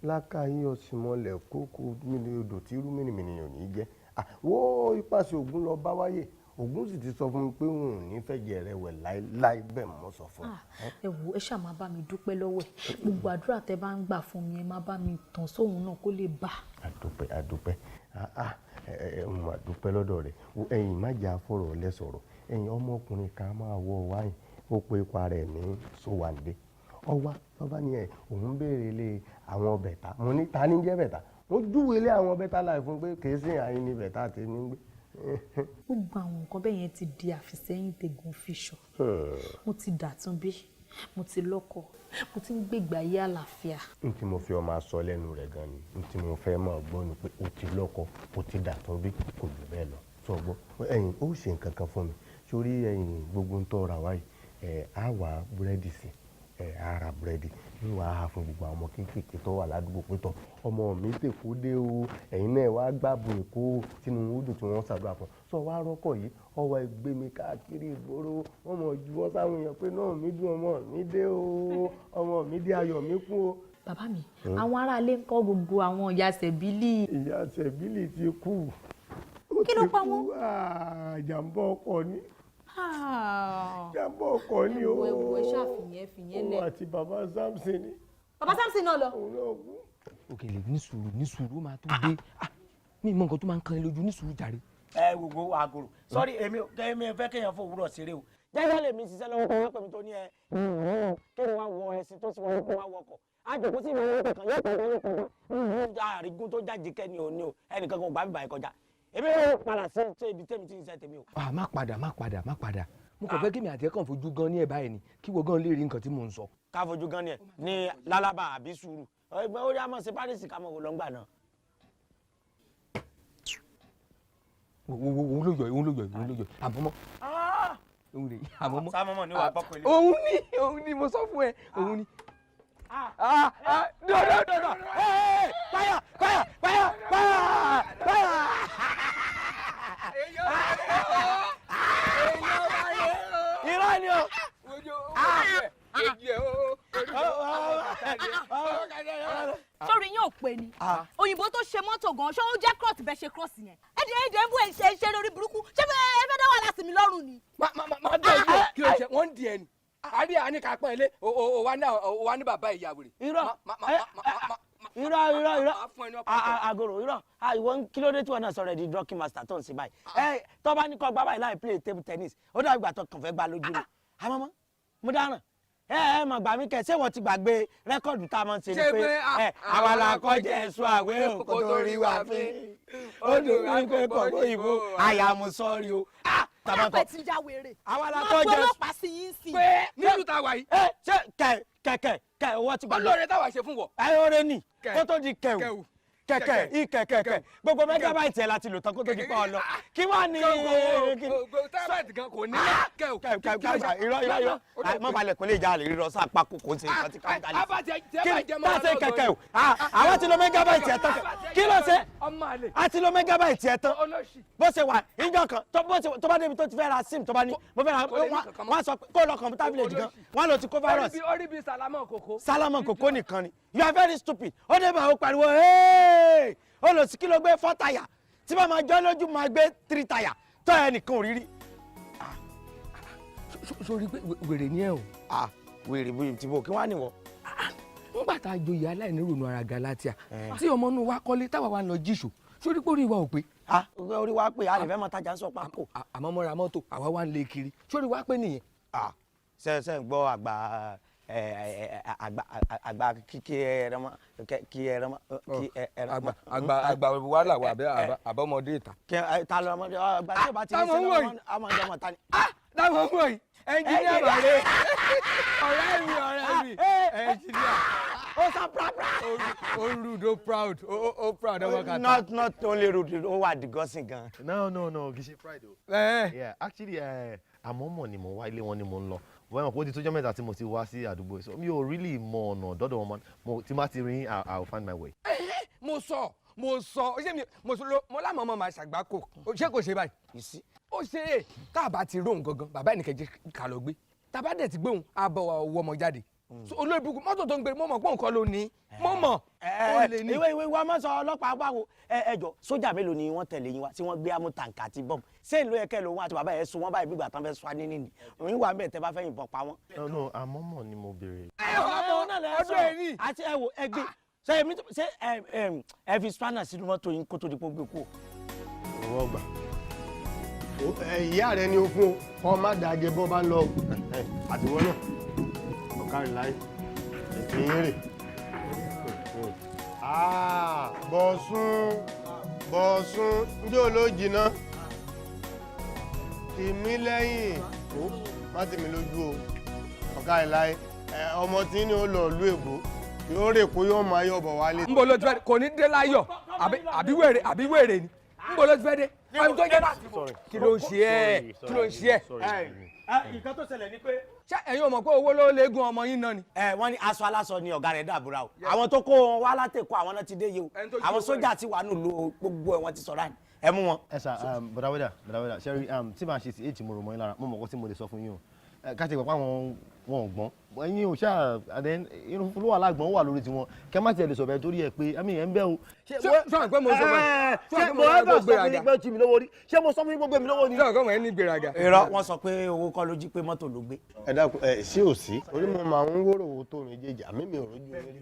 S9: lákàáyé ọ̀sìnmọ̀lẹ̀ kókó mílí odò tí irú mìnìmìnì ò ní jẹ́ wo ipasẹ̀ Ògún lọ bá wáyé. Ògún sì ti sọ fún mi pé òun ò ní fẹ́ jẹ rẹ wẹ̀ láéláé, bẹ́ẹ̀ mọ́ sọ fún
S17: un. Ẹ wo, ẹ ṣáà máa bá mi dúpẹ́ lọ́wọ́ ẹ̀. Gbogbo àdúrà tẹ bá ń gbà fún mi, ẹ má bá mi tàn sóhun náà kó lè bà.
S9: Àdúpẹ́, àdúpẹ́, ẹ mo àdúpẹ́ lọ́dọ̀ rẹ̀. Ẹ̀yin má jẹ́ àfọ̀rọ̀ lẹ́sọ̀rọ̀. Ẹ̀yin ọmọkùnrin kan máa wọ wáyìn, ó pe ipa rẹ̀ ní Sówàndé. Ọwá lọ́ba ni ẹ̀ òun béèrè lé àwọn bẹ̀tà. Mo ní ta ní jẹ́ bẹ̀tà? Mo júwe lé àwọn bẹ̀tà láì fún pé kì í sìn àyín ní bẹ̀tà tèmi ń gbé.
S17: Gbogbo àwọn nǹkan bẹ́ẹ̀ yẹn ti di àfìsẹ́yìn tẹ̀gùn fiṣọ. Mo ti dàtún bí, mo ti lọ́kọ, mo ti ń gbègbè ayé àlàáfíà.
S9: N tí mo fi ọmọ aṣọ lẹ́nu rẹ̀ gan ni n tí mo fẹ́ máa gbọ́ ni pé o ti lọ́kọ, o ti dàtún bí, kò jù bẹ́ẹ̀ lọ. Sọ gbọ́, ẹ̀yin ó ṣe nǹkan kan fún mi sórí ẹ̀yin gbogbo ń tọ́ ra wáyé ẹ̀ á wà búrẹ́dì sí ẹ̀ á ra búrẹ́dì ní wàá hà fún gbogbo àwọn ọmọ kéékèèké tó wà ládùúgbò pé tọ́ ọmọ mi tèkó dé o, ẹ̀yin náà wàá gbàbọ̀ èkó tínú odò tí wọ́n ṣàdúrà fún. Sọ wàá rọ́kọ̀ yìí ọwọ́ ẹgbẹ́ mi káàkiri ìgboro, wọ́n mọ̀ ju wọ́n sáwọn èèyàn pé náà mi dùn, ọmọ mi dé o, ọmọ mi dé, ayọ̀ mi kún o.
S17: Bàbá mi, àwọn aráalé ń kọ́ gbogbo àwọn ìyá Sẹ̀bílì.
S9: Ìyá Sẹ̀bílì ti kú.
S17: Kí ló pa wọ́n?
S9: Ìjàmbá ọkọ̀ ni. Ìjàmbá ọkọ̀ ni o.
S17: Ẹ̀wọ̀ ẹ ṣàfihàn fìyẹn lẹ̀.
S9: Òun àti bàbá Samson ni.
S17: Bàbá Samson náà lọ.
S9: Òun náà kú.
S2: Òkèlè ní sùúrù, ní sùúrù, ó máa tó dé. Mi mọ nǹkan tó máa ń kan lójú, ní sùúrù jàre.
S6: Ẹ gbogbo àgòrò sọrí, èmi fẹ́ kéèyàn fún òwúrọ̀ ṣeré o. Jẹ́jẹ́ lèmi ṣiṣẹ́ lọ́wọ́ kan wọ́n pè mí tó ní ẹ kéèyàn wá wọ ẹṣin tó sì wọ́n kó wá wọkọ̀ àjòkó sí ìmọ̀ kankan yóò kọjá yóò kọjá àrígún tó jáde kẹ́ni òní o, ẹnìkan kan ò gbà mí báyìí kọjá. Èmi yóò padà sí ibi tẹ́mi tí ń ṣe tèmi o.
S2: Má padà, má padà, má padà. Mo kàn fẹ́ kí mi àti ẹ̀ kàn fojú gan ní ẹ̀ báyìí ni, kí wọ́n gan lè rí nǹkan tí mò ń sọ.
S6: Ká fojú gan ni ẹ ní lálábà àbí sùúrù ẹgbẹ́ orí àmọ́ ṣe Paris ká mọ̀ wò lọ́ngbà náà.
S2: Òun ló yọ, òun ló yọ, òun ló yọ. Àbọ̀mọ́ òun rè àbọ̀mọ́.
S6: Sámọ́mọ́ ni wàá bọ́kọ ilé.
S2: Òun ni, òun ni, mo sọ fún ẹ, òun ni. No, no, no, no.
S6: Fire, fire, fire, fire, fire. Irọ́ ni o.
S10: Sórí yín ò pé ni òyìnbó tó ṣe mọ́tò gan, ṣé ó jẹ́ cross bẹ́ẹ̀ ṣe cross yẹn? Ẹ̀dẹ̀ ń bú ẹ̀ ṣe ṣe lórí burúkú, ṣé ẹ fẹ́ dá wàhálà sí mi lọ́rùn ni.
S2: Má dé ìlú, kí ló ṣe wọ́n ń di ẹni àrí àní ká pọ́n ilé o wa ní bàbá ìyàwó rẹ̀.
S6: Irọ́, irọ́, irọ́, irọ́, àgòrò, irọ́. Ìwọ kí ló dé tí wọn náà sọ̀rọ̀ ẹ̀ di drug master tó ń ṣe báyìí? Ẹ tó bá ní kọ́ gbá báyìí láì play table tennis, ó dàbí ìgbà tó kàn fẹ́ gbá lójú ni. Àmọ́mọ́ mo dáràn. Ẹ ẹ mọ̀ gbà mí kẹ, ṣé wọ́n ti gbàgbé record tá a máa ń ṣe ni pé ẹ àwa la kọjá ẹ̀sùn àwẹ̀ òkò tó rí wa fín, ó dùn mí pé kọ̀ọ̀kọ̀ òyìnbó àyàmú sọ́ọ̀rì o.
S10: Pápẹ́ ti já wèrè.
S6: Àwa la
S10: Máa
S6: kọjá
S10: gbé ọlọ́pàá sí yín sí.
S2: Pé nílùú tá a wà yìí.
S6: Ẹ ṣé kẹ kẹkẹ kẹ owó ti gbàgbé.
S2: Olóore táwa ṣe fún wọ.
S6: Ẹ oore ni
S2: Kẹ.
S6: kó tó di kẹwù kẹkẹ ikẹkẹkẹ gbogbo megabyte ẹ láti lò tán kó tó di pa ọ lọ kí wàá ní.
S2: Terabyte gan kò ní kẹwù.
S6: Kẹ kẹ kẹ, irọ́, irọ́, irọ́, mọ balẹ̀ kò lè já àlè rírọ sáà pákó kò ń ṣe nǹkan tí káńtà lè kí ni tá a ṣe kẹkẹ o? Àwọn ti lo megabyte ẹ tán, kí ló ṣe? A ti lo megabyte ẹ tán. Bó ṣe wà ìjọ kan tó bó ṣe tó bá débi tó ti fẹ́ ra sim, tó bá ní mo fẹ́ ra, wọ́n á sọ pé kó lọ computer village gan, wọ́n á lọ ti kó virus.
S2: Orí bíi salamọ kòkó.
S6: Sálámà kòkó nìkan ni. You are very stupid. Ó dé bá ó pariwo, "Hey!" Ó lọ sí kí ló gbé four tire tí bá máa jọ́ lójú, máa gbé three tire tó ẹ nìkan ò rí rí.
S2: Sórí pé wèrè ni ẹ o.
S6: Ah, wèrè bíi tìbò kí wọ́n á nìwọ.
S2: Ńgbà tá a joyè aláìnírònú ara Galatia tí ọmọ inú wa kọ́lé táwa wa ń lọ jíṣò, sórí pé orí wa ò pé.
S6: Ah, orí wa pé a lè fẹ́ mọ tajà ń sọ pákó.
S2: Àmọ́ mọ́ra mọ́tò àwa wa ń lé kiri, sórí wa pé nìyẹn.
S6: Ah, ṣe ṣe ń gbọ́ àgbà ẹ ẹ àgbà àgbà kí ẹran mọ kí ẹran mọ kí ẹran mọ.
S2: Àgbà àgbà wàhálà wà àbẹ àbọ̀mọdé ìta.
S6: Kí ẹ ta lọ ọmọdé àgbà tí o bá ti ní
S2: Táwọn ń wò yìí.
S6: sẹ́lẹ̀ ọmọdé ọmọ ta ni.
S2: Táwọn ń wò yìí, ẹnjìníà bàrẹ, ọ̀rẹ́ mi, ọ̀rẹ́ mi, ẹnjìníà.
S6: Ó sá prapra.
S2: Ó rude, ó proud, ó proud ọmọ kàtà.
S6: Not only rude, ó wà disgusting gan.
S12: No, no, no, kì í ṣe pride o. Yeah, actually, àmọ́mọ́ ni mo wá, ilé wọn ni mo ń lọ. Wọ́n mọ̀ pé ó ti tójọ́ 3 tí mo ti wá sí àdúgbò yìí, so mi ò really mọ ọ̀nà dọ́dọ̀ wọn mọ́. Mo tí má ti rí, I will find my way.
S2: Mo sọ, mo sọ, ṣé mi mo sọ mo lámọ̀ ọmọ màá ṣàgbákò, ṣé kò ṣe báyìí? Ó ṣe é. Tá a bá ti róhùn gangan, bàbá ẹnìkan jẹ́ ká lọ gbé, tá a bá dẹ̀ ti gbé òun, á bọ̀ wọ ọmọ jáde. So olórí burúkú mọ́tò tó ń gbé, mo mọ̀ pé nǹkan ló ní, mo mọ̀ ó lè ní.
S6: Ìwé ìwé wa máa sọ ọlọ́pàá báwo? Ẹ ẹ jọ, sójà mélòó ni wọ́n tẹ̀lé yín wá tí wọ́n gbé amú tàǹkà àti bọ́ọ̀mù? Ṣé ìlú ẹ̀kẹ́ lòun àti bàbá ẹ̀ sun wọ́n báyìí bí ìgbà tán fẹ́ sọ ní nìní òun wà bẹ́ẹ̀ tẹ́ bá fẹ́ yìnbọn pa wọ́n.
S12: No, no, àmọ́mọ́ ni mo béèrè.
S6: Ọmọ náà lẹ
S2: ọdún ẹ̀rí.
S6: Àti ẹ wo ẹgbẹ́ ṣe èmi ṣe ẹ ẹ ẹ fi spanner sínú mọ́tò yín kó tó di pé ó gbé kú.
S9: Ọwọ́ gbà. Ìyá rẹ ni ó fún o, kọ́ má dàjẹ́ bọ́ bá ń lọ àtiwọ́ náà ọ̀kárí láyé ìpín rè. Bọ̀sún, Bọ̀sún, njẹ́ olójì náà tèmi lẹ́yìn ó má tèmi lójú o, ọ̀kárí láyé. Ọmọ tí ní ó lọ ìlú èbó yóò rè kó yóò máa yọ̀ bọ̀ wálé.
S2: Nbọ ló ti fẹ́ kò ní dé láyọ̀, àbí wèrè, àbí wèrè ni? Nbọ ló ti fẹ́ dé? Àbí tó jẹ́ kí ló ń ṣe ẹ́? Kí ló ń ṣe ẹ́?
S6: Nǹkan tó ṣẹlẹ̀ ni pé.
S2: Ṣé ẹ̀yin ò mọ̀ pé owó ló léegun ọmọ yín náà ni?
S6: Ẹ wọ́n ní aṣọ aláṣọ ni ọ̀gá rẹ̀ dàbúrà o. Àwọn tó kó wọn wá látẹ̀kọ́, àwọn náà ti dé yìí o.
S2: Ẹni tó jí
S6: àwọn
S2: owó
S6: sójà ti wà nílùú gbogbo ẹ̀, wọ́n ti sọ̀rọ̀ àná ẹ mú wọn.
S12: Ẹ sà, bọ̀dá wẹ́dà, bọ̀dá wẹ́dà, ṣẹ́rí tí màá ṣe sí èjì mo rò mọ́ yín lára, mo mọ̀ kó tí mo lè sọ fún yín o. Ká ti gbà pé àwọn wọn ò gbọ́n, ẹ̀yin ò ṣáà, and then irun funfun ló wà lágbọ̀n, ó wà lórí tiwọn, kẹ́ má tiẹ̀ lè sọ̀bẹ̀ torí ẹ̀ pé ẹ̀mí ẹ̀ ń bẹ́ o.
S2: Ṣé ṣé pé mo sọ fún ẹ?
S12: Ṣé mo ẹ bá sọ fún yín pé ó jí mi lówó rí? Ṣé mo sọ fún yín pé ó gbé mi lówó ni?
S2: Ṣé ọ̀gá wọn ní gbéraga?
S6: Irọ́, wọ́n sọ pé owó kọ́ ló jí, pé mọ́tò ló gbé.
S9: Ẹ dákun, ẹ sí ò sí orí mo máa ń wóró owó tó méjèèjì, àmì mi ò rójú mi rí.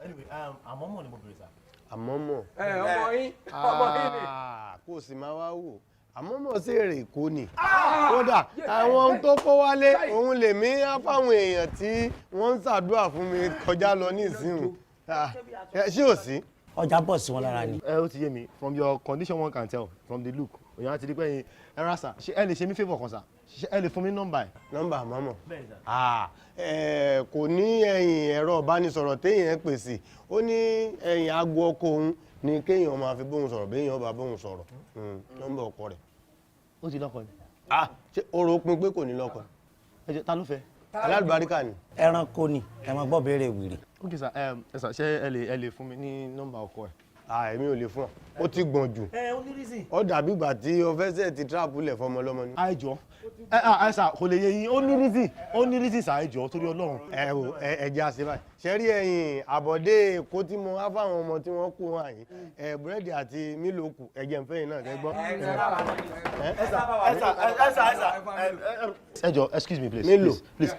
S12: Anyway, àmọ́ mọ̀ ni mo bèrè sà.
S9: Àmọ́ mọ̀.
S2: Ẹ ọmọ yín, ọmọ yín ni.
S9: Kó o sì máa wá wò, àmọ́ mọ̀ sí èrè èkó ni. Kódà àwọn ohun tó kó wálé òun lèmi á fáwọn èèyàn tí wọ́n ń ṣàdúrà fún mi kọjá lọ nísìnyìí. Ṣé ò sí?
S6: Ọjà bọ̀ sí wọn lára ni.
S12: Ẹ ó ti yé mi. From your condition, one can tell from the look. Òyìn àti dípẹ́ yín. Ẹ rà sà, ṣé ẹ lè ṣe mí favour kan, sà? Ṣé ẹ lè fún mi nọ́mbà ẹ̀?
S9: Nọ́mbà mọ́mọ́? Ah, kò ní ẹ̀yìn ẹ̀rọ ìbánisọ̀rọ̀ téèyàn pè sí. Ó ní ẹ̀yìn aago ọkọ òun ni kéèyàn máa fi bóun sọ̀rọ̀, béèyàn bá bóun sọ̀rọ̀. Nọ́mbà ọkọ rẹ̀.
S12: Ó ti lọ́kọ ni?
S9: Ah, ṣé o rò pin pé kò ní lọ́kọ?
S12: Ẹ jẹ́, ta ló fẹ́?
S9: Alálùbáríkà ni.
S6: Ẹranko ni, ẹ máa gbọ́ béèrè wèrè.
S12: Ok sir, ẹ sà, ṣé ẹ lè fún mi ní nọ́mbà ọkọ ẹ̀?
S9: Ah, èmi ò lè fún ọ, ó ti gbọ̀n jù.
S12: Ẹ ó ní reason.
S9: Ó dàbí ìgbà tí o fẹ́ sẹ̀ ti trap lẹ̀ fọmọ ọlọ́mọ ni.
S12: Ẹ jọ, ẹ ẹ sà, kò lè yé yín, ó ní reason, ó ní reason sà, ẹ jọ, torí Ọlọ́run.
S9: Ẹ wò, ẹ jẹ́ àṣẹ báyìí. Ṣe rí ẹ̀yìn àbọ̀dé Èkó tí mo wá fáwọn ọmọ tí wọ́n kú wọn àyín, ẹ búrẹ́dì àti Milo kù, ẹ jẹ́ n fẹ́ yín náà kẹ́ gbọ́.
S12: Ẹ sà, ẹ sà, ẹ sà, ẹ sà, ẹ jọ, excuse me, please.
S9: Milo.
S12: Please, please.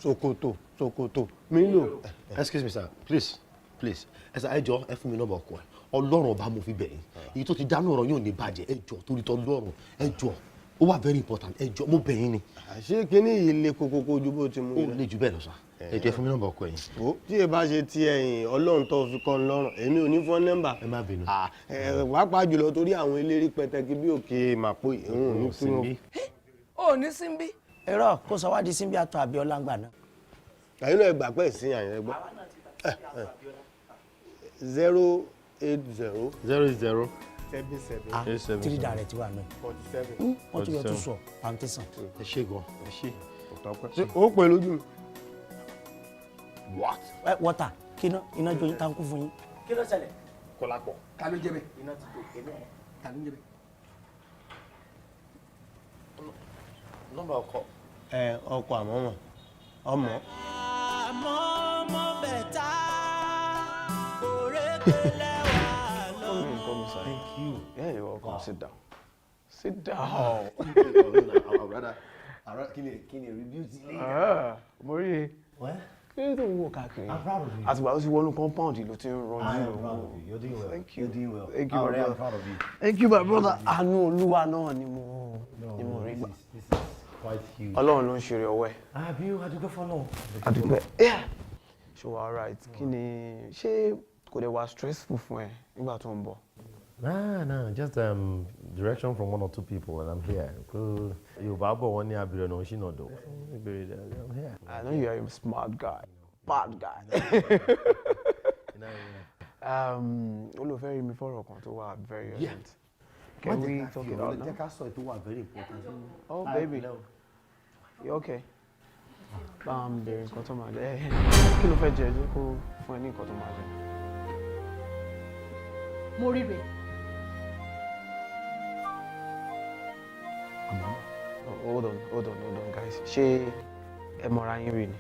S9: Ṣòkòtò, ṣòkòtò, Milo.
S13: Excuse me, sir, please, please. Ẹ sà, ẹ jọ, ẹ fún mi nọ́mbà ọkọ ẹ. Ọlọ́run ọba, mo fi bẹ̀ yín, èyí tó ti dánú ọ̀rọ̀ yóò ní bàjẹ́. Ẹ jọ, torí tọ́ lọ́rùn, ẹ jọ, ó wà very important. Ẹ jọ, mo bẹ̀ yín ni.
S9: Ṣé kínní yìí le kokoko ju bó ti mú
S13: Ó
S9: yìí lọ?
S13: lè jù bẹ́ẹ̀ lọ, sà. Ẹ jọ, ẹ fún mi nọ́mbà ọkọ yín.
S9: Ó tí ẹ bá ṣe ti ẹ̀yìn Ọlọ́run tó fi kọ́ ń lọ́rùn, èmi ò ní fọ́n nọ́mbà.
S13: Ẹ má bínú.
S9: Ẹ pàápàá jùlọ torí àwọn eléré pẹtẹkì bí òkè màpò ìhun ò ní fún wọn.
S2: Ó ní síbí.
S6: Irọ́, kó sọ wá di síbi àtọ̀ Abíọ́lá ńgbà náà.
S9: Àyìn náà gbà pẹ́ sí àyìn ẹgbọ́. 080.
S13: 080.
S9: 77.
S6: Ah,
S13: 87.
S6: Three direct wà náà.
S9: 47.
S6: Wọ́n tún yọ tún sọ foundation.
S13: Ẹ ṣé gan, ẹ ṣé.
S9: Ṣé ó pè lójú mi?
S13: What?
S6: Ẹ wọ́tà kí iná jó yín táǹkù fún yín. Kí ló ṣẹlẹ̀?
S13: Kọ́lápọ̀.
S2: Ta ló jẹ́ bẹ́ẹ̀?
S6: Iná ti tó èmi ẹ̀.
S2: Ta ló ń jẹ́ bẹ́ẹ̀?
S13: Nọ́mbà ọkọ.
S9: Ẹ ọkọ àmọ́mọ́ ọmọ.
S8: Àmọ́ mọ́ bẹ̀tà òrékelẹ́wà
S15: Come in, come inside.
S13: Thank you.
S15: Yeah, you're welcome. Sit down. Sit down.
S13: Kí ni review ti lé?
S15: Ah, mo rí i.
S13: What?
S15: Kí ló tó ń wò káàkiri?
S13: I'm proud of you.
S15: Àtìgbà tó ti wọnú compound yìí ló ti ń rọjú.
S13: I am proud of you. You're doing well.
S15: Thank you.
S13: You're doing well.
S15: Thank you, my
S13: Ọ̀rẹ́, I'm
S15: brother.
S13: proud of you.
S15: Thank you, my brother. Àánú Olúwa náà ni mo rí gbà.
S13: This is quite huge.
S15: Ọlọ́run ló ń ṣeré ọwọ́ ẹ̀.
S13: Àbí o, adúgbò fọlọ́.
S15: Àdúpẹ́. Yeah. Ṣé wàá right? Kí ni, ṣé kò dẹ̀ wá stressful fún ẹ nígbà tó ń bọ̀?
S13: Nah, just direction from one or two people and I'm here. Yorùbá bọ̀, wọ́n ní abirẹ̀ náà ṣìnà dọ̀. I'm here.
S15: I know you are a smart guy, bad guy. Olùfẹ́ rí mi fọ́rọ̀ kan tó wà very urgent. Can we talk it out now?
S13: Jẹ́ ká sọ ètò wà very important.
S15: Oh, baby. You okay? Bá ń bèrè nǹkan tó máa jẹ. Kí ló fẹ́ jẹ? Jẹ́ kó fún ẹ ní nǹkan tó máa jẹ.
S7: Mo rí rẹ̀.
S15: Oh, hold on, hold on, hold on, guys. Ṣé ẹ mọra yín rí ni?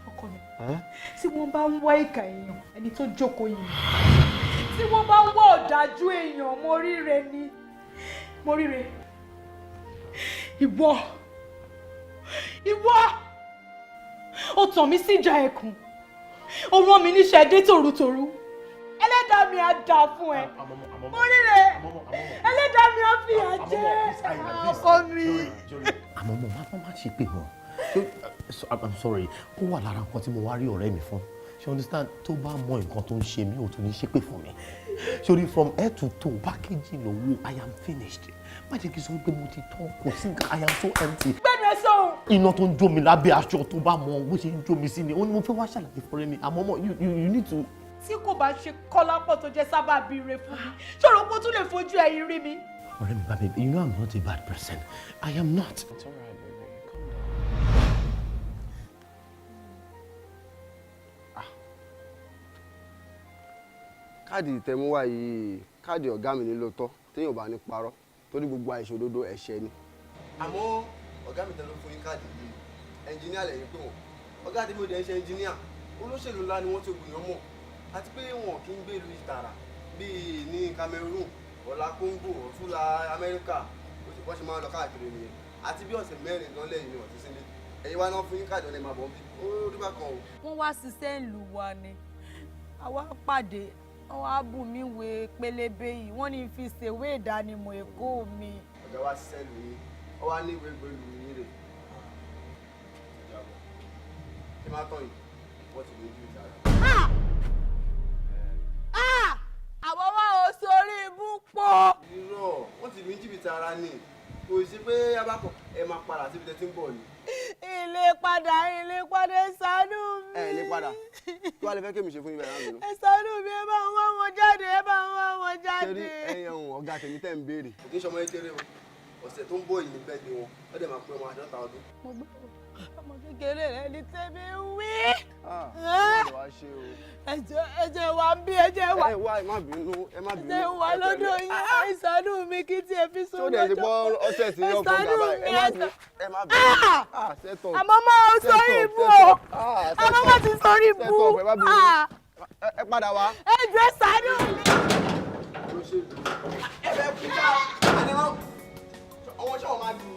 S7: Ọkọ mi,
S15: Eh?
S7: tí wọ́n bá ń wá ìkà èèyàn, ẹni tó jókòó yìí, tí wọ́n bá ń wá ọ̀dájú èèyàn, mo ríre ni. Mo ríre. Ìwọ ó tàn mí síjà ẹkùn, ó rán mi níṣẹ́ dé tòrutòru. Ẹlẹ́dàá mi á dà fún ẹ. Mo ríre. Ẹlẹ́dàá mi á fìyà jẹ ọkọ mi.
S13: Àmọ́ mo má ṣe pé mọ́. So, I'm sorry, ó wà lára nǹkan tí mo wá rí ọ̀rẹ́ mi fún. Ṣé understand, tó bá mọ nǹkan tó ń ṣe mí, ò tún ní ṣépè fún mi. Sorry, from head to toe, packaging lówó, I am finished. Má jẹ́ kí n sọ pé mo ti tán, kò sí nǹkan, I am so empty.
S7: Gbẹ́nu ẹ sọ̀hún.
S13: Iná tó ń jó mi lábẹ́ aṣọ, tó bá mọ bó ṣe ń jó mi sí ni, ó ní mo fẹ́ wá ṣàlàyé fọ́rẹ́ mi. Àmọ́ mọ́, you need to.
S7: Tí kò bá ṣe Kọ́lápọ̀ tó jẹ́ sábàbí ire fún mi, ṣòro kó tún lè fojú ẹ̀yìn rí mi.
S13: Ọ̀rẹ́ mi, bá mi, you know I'm not a bad person. I am not.
S15: It's all right, baby. Calm down.
S19: Káàdì ìtẹ̀múwá yìí, káàdì ọ̀gá mi ní lóòótọ́, téèyàn bá ní parọ́, torí gbogbo àìṣòdodo ẹ̀ṣẹ̀ ni. Àmọ́ ọ̀gá mi tẹ́ ló fún yín káàdì yìí, ẹnjìníà lẹ́yìn pé wọ́n. Ọ̀gá àti mi ò dẹ̀ ń ṣe ẹnjìníà, olóṣèlú ńlá ni wọ́n ti gbìyànjú mọ̀, àti pé wọn kì í gbé ìlú ìtàrà bíi ní Cameroon, ọ̀la Congo, ọ̀túnla Amẹ́ríkà, wọ́n ṣe máa ń lọ káàkiri nìyẹn. Àti bí ọ̀sẹ̀ 4 gan lẹ́yìn ni wọ́n ti sílé. Ẹ̀yin wá náà fún yín káàdì, ọ̀nà ìmọ̀ bí ó rí bákan o.
S10: Wọ́n wá ṣiṣẹ́ ìlú wa ni àwa pàdé, wọ́n wá bù mí wé pélébé yìí, wọ́n ní fi ṣèwé ìdánimọ̀ Èkó mi.
S19: Ọ̀gá wa ṣiṣẹ́ lù yín, ọ wá ní ìwé ìgbélú yín rè kí má tán yìí, wọ́n ti lójú ìtara. tara ni, kò sí pé abákọ̀ ẹ máa padà síbi tẹ́ ti ń bọ̀ ni.
S1: Ilé padà, ilé padà, ẹ ṣàánú mi.
S19: Ẹ lè padà, kí wàá lè fẹ́ kí èmi ṣe fún yín bẹ́ẹ̀ láàmú.
S1: Ẹ ṣàánú mi, ẹ bá ń wá wọn jáde, ẹ bá ń wá wọn jáde.
S19: Ṣé rí ẹyin ọ̀hún ọ̀gá tèmi tẹ́ ń béèrè, kò kí ń ṣọmọ kékeré o, ọ̀sẹ̀ tó ń bọ̀ yìí ní bẹ́ẹ̀ ni wọn, ó dẹ̀ máa pé ọmọ 50 ọdún.
S1: Mo gbọ́ ọmọ kékeré rẹ ní tèmi wí. Ẹ̀jẹ̀ wa ń bí, ẹ̀jẹ̀ wa.
S19: Ẹ wá, ẹ má bínú, ẹ má bínú.
S1: Ẹ̀jẹ̀ wa lọ́dọ̀ yín, ẹ ṣàánú mi kí tí ẹ fi sùn
S19: lọ́jọ́. Tó dẹ̀ ti gbọ́ ọ̀sẹ̀ sí ọkọ̀ gàba, ẹ má bínú, ẹ má bínú.
S1: Àmọ́ mọ́ ọ sórí ibú o, àmọ́ mọ́ ti sórí ibú.
S19: Ẹ padà wá.
S1: Ẹ jọ̀ọ́ ẹ ṣàánú mi.
S19: Ẹ bẹ kú ká, àní wọn, ọwọ́ ṣọ́ọ̀ máa dùn.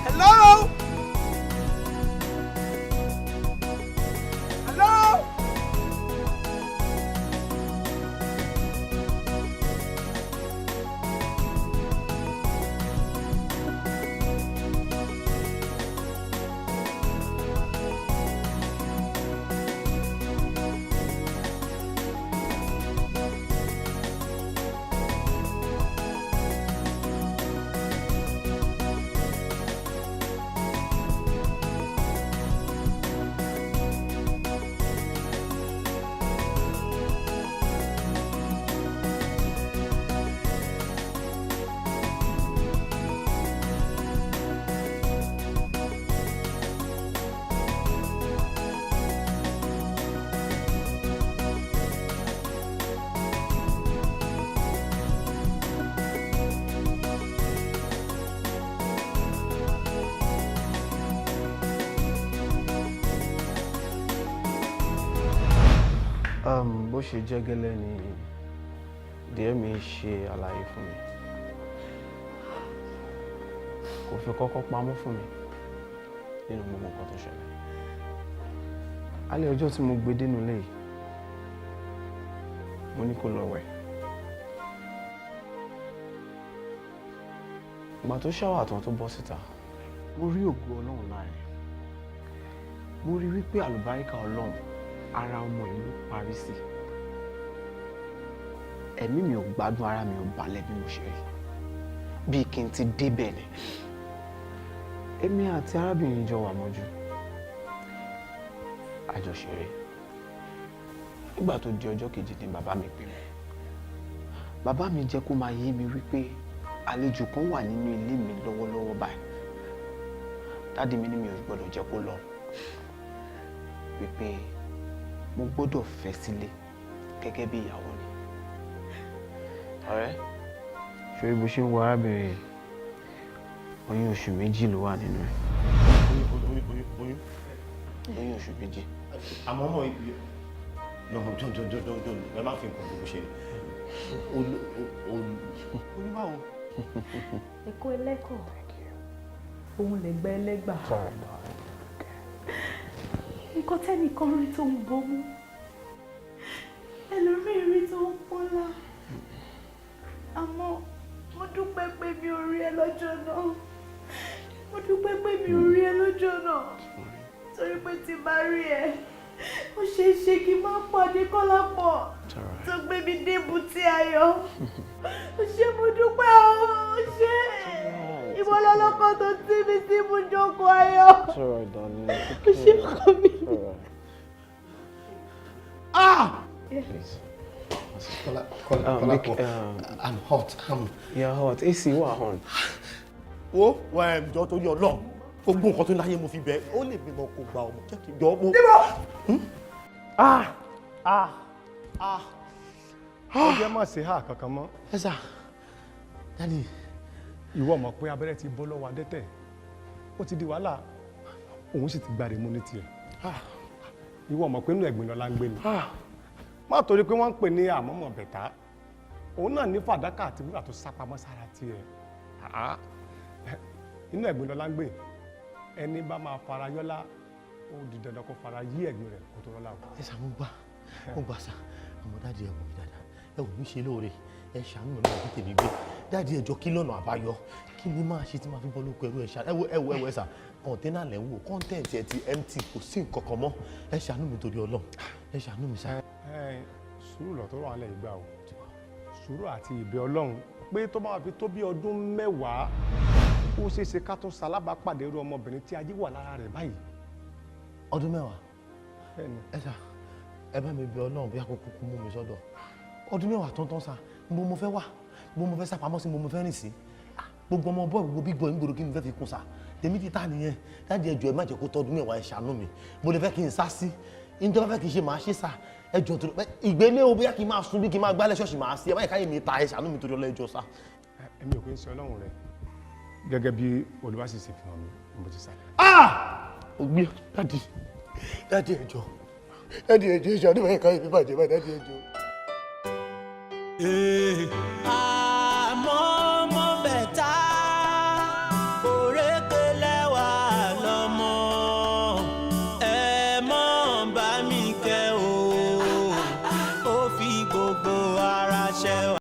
S2: Hello? Hello?
S15: Bó ṣe jẹ́ gẹ́lẹ́ ni díẹ̀ mi ṣe àlàyé fún mi, kò fi kọ́kọ́ pamọ́ fún mi nínú gbogbo nǹkan tó ṣẹlẹ̀. Alẹ́ ọjọ́ tí mo gbé dénú ilé yìí, mo ní kó lọ wẹ̀. Ìgbà tó ṣáwà tán tó bọ́ síta, mo rí ògo Ọlọ́run lára ẹ̀. Mo rí wípé àlùbáríkà Ọlọ́run ara ọmọ yìí ló parí sí. Ẹ̀mí mi ò gbádùn, ara mi ò balẹ̀ bí mo ṣe rí, bíi kí n ti débẹ̀ ni. Èmi àti arábìnrin jọ wà mọ́jú, àjọṣeré. Nígbà tó di ọjọ́ kejì ni bàbá mi pè mí. Bàbá mi jẹ́ kó máa yé mi wípé àlejò kan wà nínú ilé mi lọ́wọ́lọ́wọ́ báyìí. Dádì mi ní mi ò gbọ́dọ̀ jẹ́ kó lọ, wípé mo gbọ́dọ̀ fẹ́ sílé gẹ́gẹ́ bí ìyàwó ni. Ọ̀rẹ́, ṣé bó ṣe ń wo arábìnrin, oyún oṣù 2 ló wà nínú ẹ̀.
S13: Oyún.
S15: Oyún oṣù 2.
S13: Àmọ́ ọmọ ibi no jọ jọ jọ jọ jọ ẹ má fi nǹkan gbogbo ṣe. Oyún báwo?
S7: Ẹ̀kọ́ ẹlẹ́kọ̀ọ́, òun lè gbẹ́ ẹlẹ́gbà. Nǹkan tẹ́nìkan rí tó ń bomú, ẹlòmíì rí tó ń pọ́nlá. Àmọ́ mo dúpẹ́ pé mi ò rí ẹ lọ́jọ́ náà. Mo dúpẹ́ pé mi ò rí ẹ lọ́jọ́ náà. Torí pé tí bá rí ẹ, ó ṣeé ṣe kí n má pàdé Kọ́lápọ̀ tó gbé mi dé ibùté ayọ̀. Ó ṣé, mo dúpẹ́ o, ó ṣé. Ìwọ lọ́lọ́kọ́ tó tì mí sí ibùjókòó ayọ̀. Ó ṣé ọkọ mi.
S13: Ah!
S15: Please,
S13: Kọ́lá, Kọ́lá, Kọ́lápọ̀, I'm hot. I'm.
S15: You're hot. AC wà on.
S12: Wo wà ẹ jọ, torí Ọlọ́run, gbogbo nǹkan tó láyé mo fi bẹ̀, ó lè bímọ kó gba ọmọ, jẹ́ kí n jọ mo.
S16: Ah, ah, ah! Ó jẹ́ má ṣe hà kankan mọ́.
S13: Ẹ sà, daddy.
S16: Ìwọ mọ̀ pé abẹ́rẹ́ ti bọ́ lọ́wọ́ adẹ́tẹ̀, ó ti di wàhálà, òun sì ti gbàdé mú ní tiẹ̀. Ìwọ mọ̀ pé inú ẹ̀gbìn lọ́la ń gbé ni. Má torí pé wọ́n ń pè ní àmọ́mọ́ bẹ̀tá, òun náà ní fàdákà àti wúrà tó sápamọ́ sára tiẹ̀. Ah, inú ẹ̀gbìn lọ́la ń gbé. Ẹni bá máa fara yọ́lá, ó di dandan kó fara yí ẹ̀gbìn rẹ̀ kó tó rọ́lá o.
S13: Ẹ sà, mo gbà, mo gbà sà. Àmọ́ daddy, ẹ wò mí dáadáa, ẹ wò mí ṣe lóore, ẹ ṣàánú mi lọ́wọ́ kí tèmi gbé. Daddy, ẹ jọ̀ọ́, kí lọ́nà àbáyọ? Kí ni máa ṣe tí máa fi bọ́ lóko ẹrú? Ẹ ṣàánú. Ẹ wo, ẹ wo, ẹ wo, ẹ sà, container lẹ̀ ń wò, content ẹ ti empty, kò sí nǹkan kan mọ́. Ẹ ṣàánú mi torí Ọlọ́run, ẹ ṣàánú mi sà.
S16: Ẹ sùúrù lọ tó rọ̀ alẹ́ ìgbà o, sùúrù àti ìbẹ̀ Ọlọ́run pé tó bá fi tó bí ọdún 10, ó ṣeé ṣe ká tún ṣalábàápàdé irú ọmọbìnrin tí ajé wà lára rẹ̀ báyìí.
S13: Ọdún 10?
S16: Bẹ́ẹ̀ni.
S13: Ẹ sà, ẹ bá mi bẹ̀ Ọlọ́run bí akókó kú mú mi sọ́dọ̀. Ọdún 10 tó ń tán sà, mo fẹ́ wà, mo fẹ́ sápamọ́ sí, mo fẹ́ rìn sí gbogbo ọmọ bọ́ọ̀, gbogbo big boy ń gbòòrò, kí ni fẹ́ fi kún sà? Tèmi ti ta nìyẹn. Daddy, ẹ jọ̀ọ́, ẹ má jẹ́ kó tọdún 10, ẹ ṣàánú mi. Mo lè fẹ́ kí n sá sí ní tó bá fẹ́ kí n ṣe, màá ṣe sà. Ẹ jọ̀ọ́, tó ìgbélé o, bóyá kí n máa sun bí kí n máa gbálẹ̀ ṣọ́ọ̀ṣì, màá sí. Ẹ má yẹ káyé mi ta, ẹ ṣàánú mi torí Ọlọ́, ẹ jọ̀ọ́ sà.
S16: Èmi ò kí ń ṣe Ọlọ́run rẹ. Gẹ́gẹ́ bí Olúwa sì ṣe fi hàn mí, mo ti sáré.
S13: Ah! Ògbé, daddy, daddy, ẹ jọ̀ọ́, daddy, ẹ jọ̀ọ́, ẹ ṣàánú mi, káyé mi bàjẹ́ báyìí. Daddy, ẹ jọ̀ọ́.
S8: Ee,